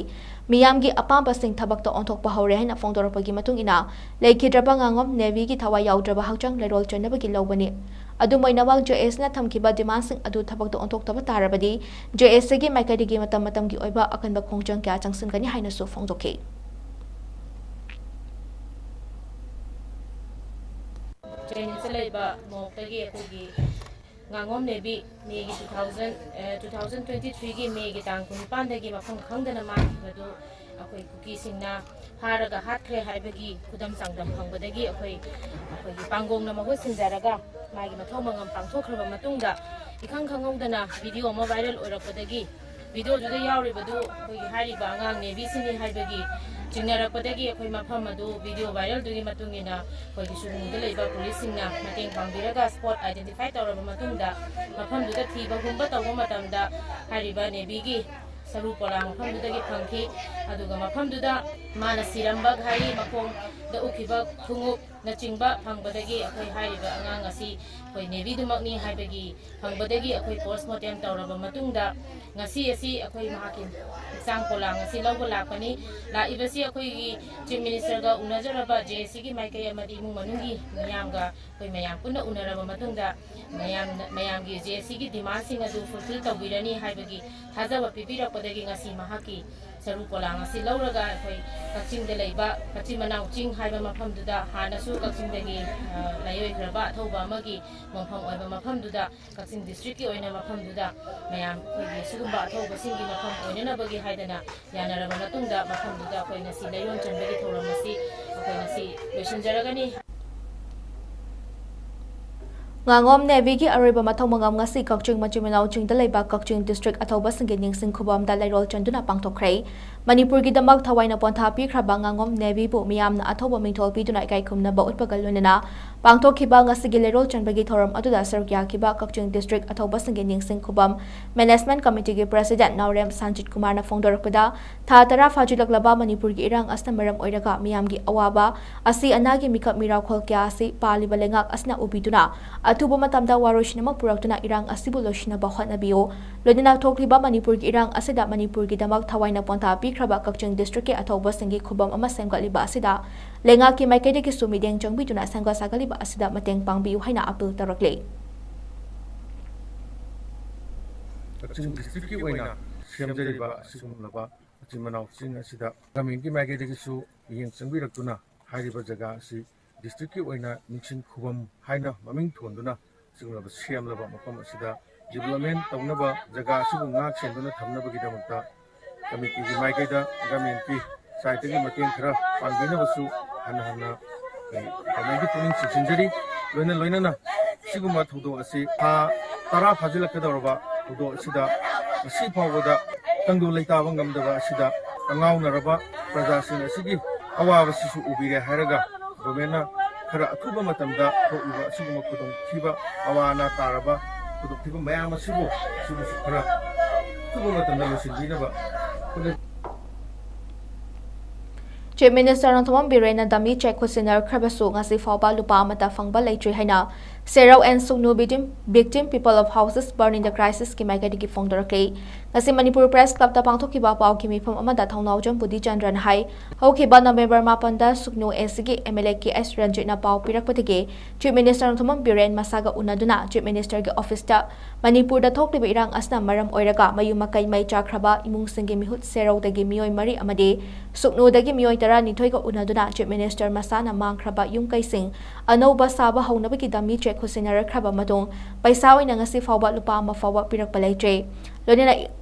ꯃꯤꯌꯥꯝꯒꯤ ꯑꯄꯥꯝꯕꯁꯤꯡ ꯊꯕꯛꯇ ꯑꯣꯟꯊꯣꯛꯄ ꯍꯧꯔꯦ ꯍꯥꯏꯅ ꯐꯣꯡꯗꯣꯔꯛꯄꯒꯤ ꯃꯇꯨꯡ ꯏꯟꯅ, ꯂꯩꯈꯤꯗ꯭ꯔꯕ ꯉꯥꯉꯣꯝ ꯅꯦꯚꯤꯒꯤ ꯊꯋꯥꯏ ꯌꯥꯎꯗ꯭ꯔꯕ ꯍꯛꯆꯥꯡ ꯂꯩꯔꯣꯜ ꯆꯟꯅꯕꯒꯤ ꯂꯧꯕꯅꯤ꯫ ꯑꯗꯨꯝ ꯑꯣꯏꯅꯃꯛ, ꯖꯦ ꯑꯦꯁ ꯁꯤꯅ ꯊꯝꯈꯤꯕ ꯗꯤꯃꯥꯟꯁꯤꯡ ꯑꯗꯨ ꯊꯕꯛꯇ ꯑꯣꯟꯊꯣꯛꯇꯕ ꯇꯥꯔꯕꯗꯤ, ꯖꯦ ꯑꯦꯁ ꯁꯤꯒꯤ ꯃꯥꯏꯀꯩꯗꯒꯤ ꯃꯇꯝ ꯃꯇꯝꯒꯤ ꯑꯣꯏꯕ ꯑꯀꯟꯕ ꯈꯣꯡꯖꯪ ꯀꯌꯥ ꯆꯪꯁꯤꯟꯒꯅꯤ ꯍꯥꯏꯅꯁꯨ ꯐꯣꯡꯗꯣꯛꯈꯤ꯫ ꯖꯦꯅꯤꯝꯁꯇ ꯂꯩꯕ ꯃꯣꯔꯒꯇꯒꯤ ꯑꯩꯈꯣꯏꯒꯤ ꯉꯥꯉꯣꯝ ꯅꯦꯚꯤ ꯃꯦꯒꯤ ꯇꯨ ꯊꯥꯎꯖꯟ, ꯑꯦ, ꯇꯨ ꯊꯥꯎꯖꯟ ꯇ꯭ꯋꯦꯟꯇꯤ ꯊ꯭ꯔꯤꯒꯤ ꯃꯦꯒꯤ ꯇꯥꯡ ꯀꯨꯟꯅꯤꯄꯥꯟꯗꯒꯤ ꯃꯐꯝ ꯈꯪꯗꯅ ꯃꯥꯡꯈꯤꯕꯗꯨ ꯑꯩꯈꯣꯏ ꯀꯨꯀꯤꯁꯤꯡꯅ ꯐꯥꯔꯒ ꯍꯥꯠꯈ꯭ꯔꯦ ꯍꯥꯏꯕꯒꯤ ꯈꯨꯗꯝ ꯆꯥꯡꯗꯝ ꯐꯪꯕꯗꯒꯤ ꯑꯩꯈꯣꯏ, ꯑꯩꯈꯣꯏꯒꯤ ꯄꯥꯡꯒꯣꯡꯅ ꯃꯍꯨꯠ ꯁꯤꯟꯖꯔꯒ ꯃꯥꯒꯤ ꯃꯊꯧ ꯃꯉꯝ ꯄꯥꯡꯊꯣꯛꯈ꯭ꯔꯕ ꯃꯇꯨꯡꯗ, ꯏꯈꯪ ꯈꯪꯍꯧꯗꯅ ꯚꯤꯗꯤꯑꯣ ꯑꯃ ꯚꯥꯏꯔꯦꯜ ꯑꯣꯏꯔꯛꯄꯗꯒꯤ ꯚꯤꯗꯤꯑꯣꯗꯨꯗ ꯌꯥꯎꯔꯤꯕꯗꯨ ꯑꯩꯈꯣꯏꯒꯤ ꯍꯥꯏꯔꯤꯕ ꯑꯉꯥꯡ ꯅꯦꯚꯤꯁꯤꯅꯤ ꯍꯥꯏꯕꯒꯤ ꯆꯤꯡꯅꯔꯛꯄꯗꯒꯤ ꯑꯩꯈꯣꯏ ꯃꯐꯝ ꯑꯗꯨ ꯚꯤꯗꯤꯑꯣ ꯚꯥꯏꯔꯦꯜꯗꯨꯒꯤ ꯃꯇꯨꯡ ꯏꯟꯅ ꯑꯩꯈꯣꯏꯒꯤ ꯁꯨꯒꯅꯨꯗ ꯂꯩꯕ ꯄꯨꯂꯤꯁꯁꯤꯡꯅ ꯃꯇꯦꯡ ꯄꯥꯡꯕꯤꯔꯒ ꯁ꯭ꯄꯣꯠ ꯑꯥꯏꯗꯦꯟꯇꯤꯐꯥꯏ ꯇꯧꯔꯕ ꯃꯇꯨꯡꯗ ꯃꯐꯝꯗꯨꯗ ꯊꯤꯕꯒꯨꯝꯕ ꯇꯧꯕ ꯃꯇꯝꯗ ꯍꯥꯏꯔꯤꯕ ꯅꯦꯚꯤꯒꯤ ꯁꯔꯨ ꯄꯣꯂꯥꯡ ꯃꯐꯝꯗꯨꯗꯒꯤ ꯐꯪꯈꯤ꯫ ꯑꯗꯨꯒ ꯃꯐꯝꯗꯨꯗ ꯃꯥꯅ ꯁꯤꯔꯝꯕ ꯘꯔꯤ, ꯃꯈꯣꯡꯗ ꯎꯞꯈꯤꯕ ꯈꯣꯡꯎꯞꯅꯆꯤꯡꯕ ꯐꯪꯕꯗꯒꯤ ꯑꯩꯈꯣꯏ ꯍꯥꯏꯔꯤꯕ ꯑꯉꯥꯡ ꯑꯁꯤ ꯑꯩꯈꯣꯏ ꯅꯦꯚꯤꯗꯨꯃꯛꯅꯤ ꯍꯥꯏꯕꯒꯤ ꯐꯪꯕꯗꯒꯤ ꯑꯩꯈꯣꯏ ꯄꯣꯁꯃꯣꯔꯇꯦꯝ ꯇꯧꯔꯕ ꯃꯇꯨꯡꯗ ꯉꯁꯤ ꯑꯁꯤ ꯑꯩꯈꯣꯏ ꯃꯍꯥꯛꯀꯤ ꯍꯛꯆꯥꯡ ꯄꯣꯂꯥꯡ ꯑꯁꯤ ꯂꯧꯕ ꯂꯥꯛꯄꯅꯤ꯫ ꯂꯥꯛꯏꯕꯁꯤ ꯑꯩꯈꯣꯏꯒꯤ ꯆꯤꯐ ꯃꯤꯅꯤꯁꯇꯔꯒ ꯎꯅꯖꯔꯕ, ꯖꯦ ꯑꯦ ꯁꯤꯒꯤ ꯃꯥꯏꯀꯩ ꯑꯃꯗꯤ ꯏꯃꯨꯡ ꯃꯅꯨꯡꯒꯤ ꯃꯤꯌꯥꯝꯒ ꯑꯩꯈꯣꯏ ꯃꯌꯥꯝ ꯄꯨꯟꯅ ꯎꯅꯔꯕ ꯃꯇꯨꯡꯗ ꯃꯌꯥꯝꯅ, ꯃꯌꯥꯝꯒꯤ ꯖꯦ ꯑꯦ ꯁꯤꯒꯤ ꯗꯤꯃꯥꯟꯁꯤꯡ ꯑꯗꯨ ꯐꯨꯜꯐꯤꯜ ꯇꯧꯕꯤꯔꯅꯤ ꯍꯥꯏꯕꯒꯤ ꯊꯥꯖꯕ ꯄꯤꯕꯤꯔꯛꯄꯗꯒꯤ ꯉꯁꯤ ꯃꯍꯥꯛꯀꯤ ꯁꯔꯨ ꯄꯣꯂꯥꯡ ꯑꯁꯤ ꯂꯧꯔꯒ ꯑꯩꯈꯣꯏ ꯀꯛꯆꯤꯡꯗ ꯂꯩꯕ ꯃꯆꯤꯟ ꯃꯅꯥꯎ ꯆꯤꯡ ꯍꯥꯏꯕ ꯃꯐꯝꯗꯨꯗ, ꯍꯥꯟꯅꯁꯨ ꯀꯛꯆꯤꯡꯗꯒꯤ, ꯑ, ꯂꯥꯏꯑꯣꯏꯈ꯭ꯔꯕ ꯑꯊꯧꯕ ꯑꯃꯒꯤ ꯃꯣꯡꯐꯝ ꯑꯣꯏꯕ ꯃꯐꯝꯗꯨꯗ, ꯀꯛꯆꯤꯡ ꯗꯤꯁꯇ꯭ꯔꯤꯛꯀꯤ ꯑꯣꯏꯅ ꯃꯐꯝꯗꯨꯗ ꯃꯌꯥꯝ ꯑꯩꯈꯣꯏꯒꯤ ꯁꯤꯒꯨꯝꯕ ꯑꯊꯧꯕꯁꯤꯡꯒꯤ ꯃꯐꯝ ꯑꯣꯏꯅꯅꯕꯒꯤ ꯍꯥꯏꯗꯅ ꯌꯥꯅꯔꯕ ꯃꯇꯨꯡꯗ ꯃꯐꯝꯗꯨꯗ ꯑꯩꯈꯣꯏ ꯉꯁꯤ ꯂꯩꯔꯣꯟ ꯆꯟꯕꯒꯤ ꯊꯧꯔꯝ ꯑꯁꯤ ꯑꯩꯈꯣꯏ ꯉꯁꯤ ꯂꯣꯏꯁꯤꯟꯖꯔꯒꯅꯤ꯫ ꯉꯥꯉꯣꯝ ꯅꯦꯚꯤꯒꯤ ꯑꯔꯣꯏꯕ ꯃꯊꯧ ꯃꯉꯝ ꯉꯁꯤ ꯀꯛꯆꯤꯡ ꯃꯆꯤꯟ ꯃꯅꯥꯎ ꯆꯤꯡꯗ ꯂꯩꯕ ꯀꯛꯆꯤꯡ ꯗꯤꯁꯇ꯭ꯔꯤꯛ ꯑꯊꯧꯕꯁꯤꯡꯒꯤ ꯅꯤꯡꯁꯤꯡ ꯈꯨꯕꯝꯗ ꯂꯩꯔꯣꯜ ꯆꯟꯗꯨꯅ ꯄꯥꯡꯊꯣꯛꯈ꯭ꯔꯦ꯫ ꯃꯅꯤꯄꯨꯔꯒꯤꯗꯃꯛ ꯊꯋꯥꯏꯅ ꯄꯣꯟꯊꯥ ꯄꯤꯈ꯭ꯔꯕ ꯉꯥꯉꯣꯝ ꯅꯦꯚꯤꯕꯨ ꯃꯤꯌꯥꯝꯅ ꯑꯊꯧꯕ ꯃꯤꯡꯊꯣꯜ ꯄꯤꯗꯨꯅ ꯏꯀꯥꯏ ꯈꯨꯝꯅꯕ ꯎꯠꯄꯒ ꯂꯣꯏꯅꯅ ꯄꯥꯡꯊꯣꯛꯈꯤꯕ ꯉꯁꯤꯒꯤ ꯂꯩꯔꯣꯜ ꯆꯟꯕꯒꯤ ꯊꯧꯔꯝ ꯑꯗꯨꯗ ꯁꯔꯨꯛ ꯌꯥꯈꯤꯕ ꯀꯛꯆꯤꯡ ꯗꯤꯁꯇ꯭ꯔꯤꯛ ꯑꯊꯧꯕꯁꯤꯡꯒꯤ ꯅꯤꯡꯁꯤꯡ ꯈꯨꯕꯝ ꯃꯦꯅꯦꯖꯃꯦꯟꯠ ꯀꯃꯤꯇꯤꯒꯤ ꯄ꯭ꯔꯦꯁꯤꯗꯦꯟꯠ ꯅꯥꯎꯔꯦꯝ ꯁꯟꯖꯤꯠ ꯀꯨꯃꯥꯔꯅ ꯐꯣꯡꯗꯣꯔꯛꯄꯗ, ꯊꯥ ꯇꯔꯥ ꯐꯥꯖꯤꯜꯂꯛꯂꯕ ꯃꯅꯤꯄꯨꯔꯒꯤ ꯏꯔꯥꯡ ꯑꯁꯤꯅ ꯃꯔꯝ ꯑꯣꯏꯔꯒ ꯃꯤꯌꯥꯝꯒꯤ ꯑꯋꯥꯕ, ꯑꯁꯤ ꯑꯅꯥꯒꯤ ꯃꯤꯀꯞ ꯃꯤꯔꯥꯎꯈꯣꯜ ꯀꯌꯥ ꯑꯁꯤ ꯄꯥꯜꯂꯤꯕ ꯂꯩꯉꯥꯛ ꯑꯁꯤꯅ ꯎꯕꯤꯗꯨꯅ, ꯑꯊꯨꯕ ꯃꯇꯝꯗ ꯋꯥꯔꯣꯏꯁꯤꯟ ꯑꯃ ꯄꯨꯔꯛꯇꯨꯅ ꯏꯔꯥꯡ ꯑꯁꯤꯕꯨ ꯂꯣꯏꯁꯤꯟꯅꯕ ꯍꯣꯠꯅꯕꯤꯌꯨ꯫ ꯂꯣꯏꯅꯅ ꯊꯣꯛꯂꯤꯕ ꯃꯅꯤꯄꯨꯔꯒꯤ ꯏꯔꯥꯡ ꯑꯁꯤꯗ ꯃꯅꯤꯄꯨꯔꯒꯤꯗꯃꯛ ꯊꯋꯥꯏꯅ ꯄꯣꯟꯊꯥ ꯄꯤꯈ꯭ꯔꯕ ꯀꯛꯆꯤꯡ ꯗꯤꯁꯇ꯭ꯔꯤꯛꯀꯤ ꯑꯊꯧꯕꯁꯤꯡꯒꯤ ꯈꯨꯕꯝ ꯑꯃ ꯁꯦꯝꯒꯠꯂꯤꯕ ꯑꯁꯤꯗ ꯂꯩꯉꯥꯛꯀꯤ ꯃꯥꯏꯀꯩꯗꯒꯤꯁꯨ ꯃꯤꯠꯌꯦꯡ ꯆꯪꯕꯤꯗꯨꯅ ꯁꯦꯝꯒꯠ ꯁꯥꯒꯠꯂꯤꯕ ꯑꯁꯤꯗ ꯃꯇꯦꯡ ꯄꯥꯡꯕꯤꯌꯨ ꯍꯥꯏꯅ ꯑꯥꯄꯤꯜ ꯇꯧꯔꯛꯂꯤ꯫ ꯀꯛꯆꯤꯡ ꯗꯤꯁꯇ꯭ꯔꯤꯛꯀꯤ ꯑꯣꯏꯅ ꯁꯦꯝꯖꯔꯤꯕ ꯑꯁꯤꯒꯨꯝꯂꯕ ꯃꯆꯤꯟ ꯃꯅꯥꯎꯁꯤꯡ ꯑꯁꯤꯗ ꯒꯃꯦꯟꯒꯤ ꯃꯥꯏꯀꯩꯗꯒꯤꯁꯨ ꯃꯤꯠꯌꯦꯡ ꯆꯪꯕꯤꯔꯛꯇꯨꯅ ꯍꯥꯏꯔꯤꯕ ꯖꯒꯥ ꯑꯁꯤ ꯗꯤꯁꯇ꯭ꯔꯤꯛꯀꯤ ꯑꯣꯏꯅ ꯅꯤꯡꯁꯤꯡ ꯈꯨꯕꯝ ꯍꯥꯏꯅ ꯃꯃꯤꯡ ꯊꯣꯟꯗꯨꯅ ꯑꯁꯤꯒꯨꯝꯂꯕ ꯁꯦꯝꯂꯕ ꯃꯐꯝ ꯑꯁꯤꯗ ꯗꯤꯕ꯭ꯂꯞꯃꯦꯟ ꯇꯧꯅꯕ ꯖꯒꯥ ꯑꯁꯤꯕꯨ ꯉꯥꯛ ꯁꯦꯟꯗꯨꯅ ꯊꯝꯅꯕꯒꯤꯗꯃꯛꯇ ꯀꯃꯤꯇꯤꯒꯤ ꯃꯥꯏꯀꯩꯗ ꯒꯃꯦꯟꯒꯤ ꯁꯥꯏꯠꯇꯒꯤ ꯃꯇꯦꯡ ꯈꯔ ꯄꯥꯡꯕꯤꯅꯕꯁꯨ ꯍꯟꯅ ꯍꯟꯅ ꯑꯩꯈꯣꯏ ꯒꯃꯦꯟꯒꯤ ꯄꯨꯛꯅꯤꯡ ꯆꯤꯡꯁꯤꯟꯖꯔꯤ꯫ ꯂꯣꯏꯅ ꯂꯣꯏꯅꯅ ꯁꯤꯒꯨꯝꯕ ꯊꯧꯗꯣꯛ ꯑꯁꯤ ꯊꯥ ꯇꯔꯥ ꯐꯥꯖꯤꯜꯂꯛꯀꯗꯧꯔꯕ ꯊꯧꯗꯣꯛ ꯑꯁꯤꯗ ꯉꯁꯤ ꯐꯥꯎꯕꯗ ꯇꯪꯗꯨ ꯂꯩꯇꯥꯕ ꯉꯝꯗꯕ ꯑꯁꯤꯗ ꯑꯉꯥꯎꯅꯔꯕ ꯄ꯭ꯔꯖꯥꯁꯤꯡ ꯑꯁꯤꯒꯤ ꯑꯋꯥꯕꯁꯤꯁꯨ ꯎꯕꯤꯔꯦ ꯍꯥꯏꯔꯒ ꯒꯣꯔꯃꯦꯟꯅ ꯈꯔ ꯑꯊꯨꯕ ꯃꯇꯝꯗ ꯊꯣꯛꯂꯤꯕ ꯑꯁꯤꯒꯨꯝꯕ ꯈꯨꯗꯣꯡꯊꯤꯕ, ꯑꯋꯥ ꯑꯅꯥ ꯇꯥꯔꯕ ꯈꯨꯗꯣꯡꯊꯤꯕ ꯃꯌꯥꯝ ꯑꯁꯤꯕꯨ, ꯑꯁꯤꯕꯨꯁꯨ ꯈꯔ ꯑꯊꯨꯕ ꯃꯇꯝꯗ ꯂꯣꯏꯁꯤꯟꯕꯤꯅꯕ ꯍꯣꯠꯅ- Chief Minister ꯅꯣꯡꯊꯣꯝꯕꯝ ꯕꯤꯔꯦꯟꯅ ꯗꯃꯤ ꯆꯦꯛ ꯈꯨꯠꯁꯤꯟꯅꯔꯛꯈ꯭ꯔꯕꯁꯨ ꯉꯁꯤ ꯐꯥꯎꯕ ꯂꯨꯄꯥ ꯑꯃꯠꯇ ꯐꯪꯕ ꯂꯩꯇ꯭ꯔꯤ ꯍꯥꯏꯅ ꯁꯦꯔꯧ ꯑꯦꯟ ꯁꯨꯛꯅꯨ ꯕꯤꯛꯇꯤꯝ, ꯕꯤꯛꯇꯤꯝ ꯄꯤꯄꯜ ꯑꯣꯐ ꯍꯥꯎꯁꯦꯁ ꯕꯔꯟ ꯏꯟ ꯗ ꯀ꯭ꯔꯥꯏꯁꯤꯁꯀꯤ ꯃꯥꯏꯀꯩꯗꯒꯤ ꯐꯣꯡꯗꯣꯔꯛꯂꯤ꯫ ꯉꯁꯤ ꯃꯅꯤꯄꯨꯔ ꯄ꯭ꯔꯦꯁ ꯀ꯭ꯂꯕꯇ ꯄꯥꯡꯊꯣꯛꯈꯤꯕ ꯄꯥꯎꯒꯤ ꯃꯤꯐꯝ ꯑꯃꯗ ꯊꯧꯅꯥꯎꯖꯝ ꯕꯨꯙꯤꯆꯟꯗ꯭ꯔꯟ ꯍꯥꯏ, ꯍꯧꯈꯤꯕ ꯅꯕꯦꯝꯕꯔ ꯃꯥꯄꯟꯗ ꯁꯨꯛꯅꯨ ꯑꯦꯁꯤꯒꯤ ꯑꯦꯝ ꯑꯦꯜ ꯑꯦ ꯀꯦ ꯑꯦꯁ ꯔꯟꯖꯤꯠꯅ ꯄꯥꯎ ꯄꯤꯔꯛꯄꯗꯒꯤ Chief Minister Nongthombam Biren ꯃꯁꯥꯒ ꯎꯅꯗꯨꯅ Chief Ministerꯒꯤ ꯑꯣꯐꯤꯁꯇ ꯃꯅꯤꯄꯨꯔꯗ ꯊꯣꯛꯂꯤꯕ ꯏꯔꯥꯡ ꯑꯁꯤꯅ ꯃꯔꯝ ꯑꯣꯏꯔꯒ ꯃꯌꯨꯝ ꯃꯀꯩ ꯃꯩ ꯆꯥꯛꯈ꯭ꯔꯕ ꯏꯃꯨꯡꯁꯤꯡꯒꯤ ꯃꯤꯍꯨꯠ ꯁꯦꯔꯧꯗꯒꯤ ꯃꯤꯑꯣꯏ ꯃꯔꯤ ꯑꯃꯗꯤ ꯁꯨꯛꯅꯨꯗꯒꯤ ꯃꯤꯑꯣꯏ ꯇꯔꯥꯅꯤꯊꯣꯏꯒ ꯎꯅꯗꯨꯅ Chief Minister ꯃꯁꯥꯅ ꯃꯥꯡꯈ꯭ꯔꯕ ꯌꯨꯝ ꯀꯩꯁꯤꯡ ꯑꯅꯧꯕ ꯁꯥꯕ ꯍꯧꯅꯕꯒꯤ ꯗꯃꯤ ꯆꯦꯛ ꯈꯨꯠꯁꯤꯟꯅꯔꯛꯈ꯭ꯔꯕ ꯃꯇꯨꯡ ꯄꯩꯁꯥ ꯑꯣꯏꯅ ꯉꯁꯤ ꯐꯥꯎꯕ ꯂꯨꯄꯥ ꯑꯃ ꯐꯥꯎꯕ ꯄꯤꯔꯛꯄ ꯂꯩꯇ꯭ꯔꯤ꯫ ꯂꯣꯏꯅꯅ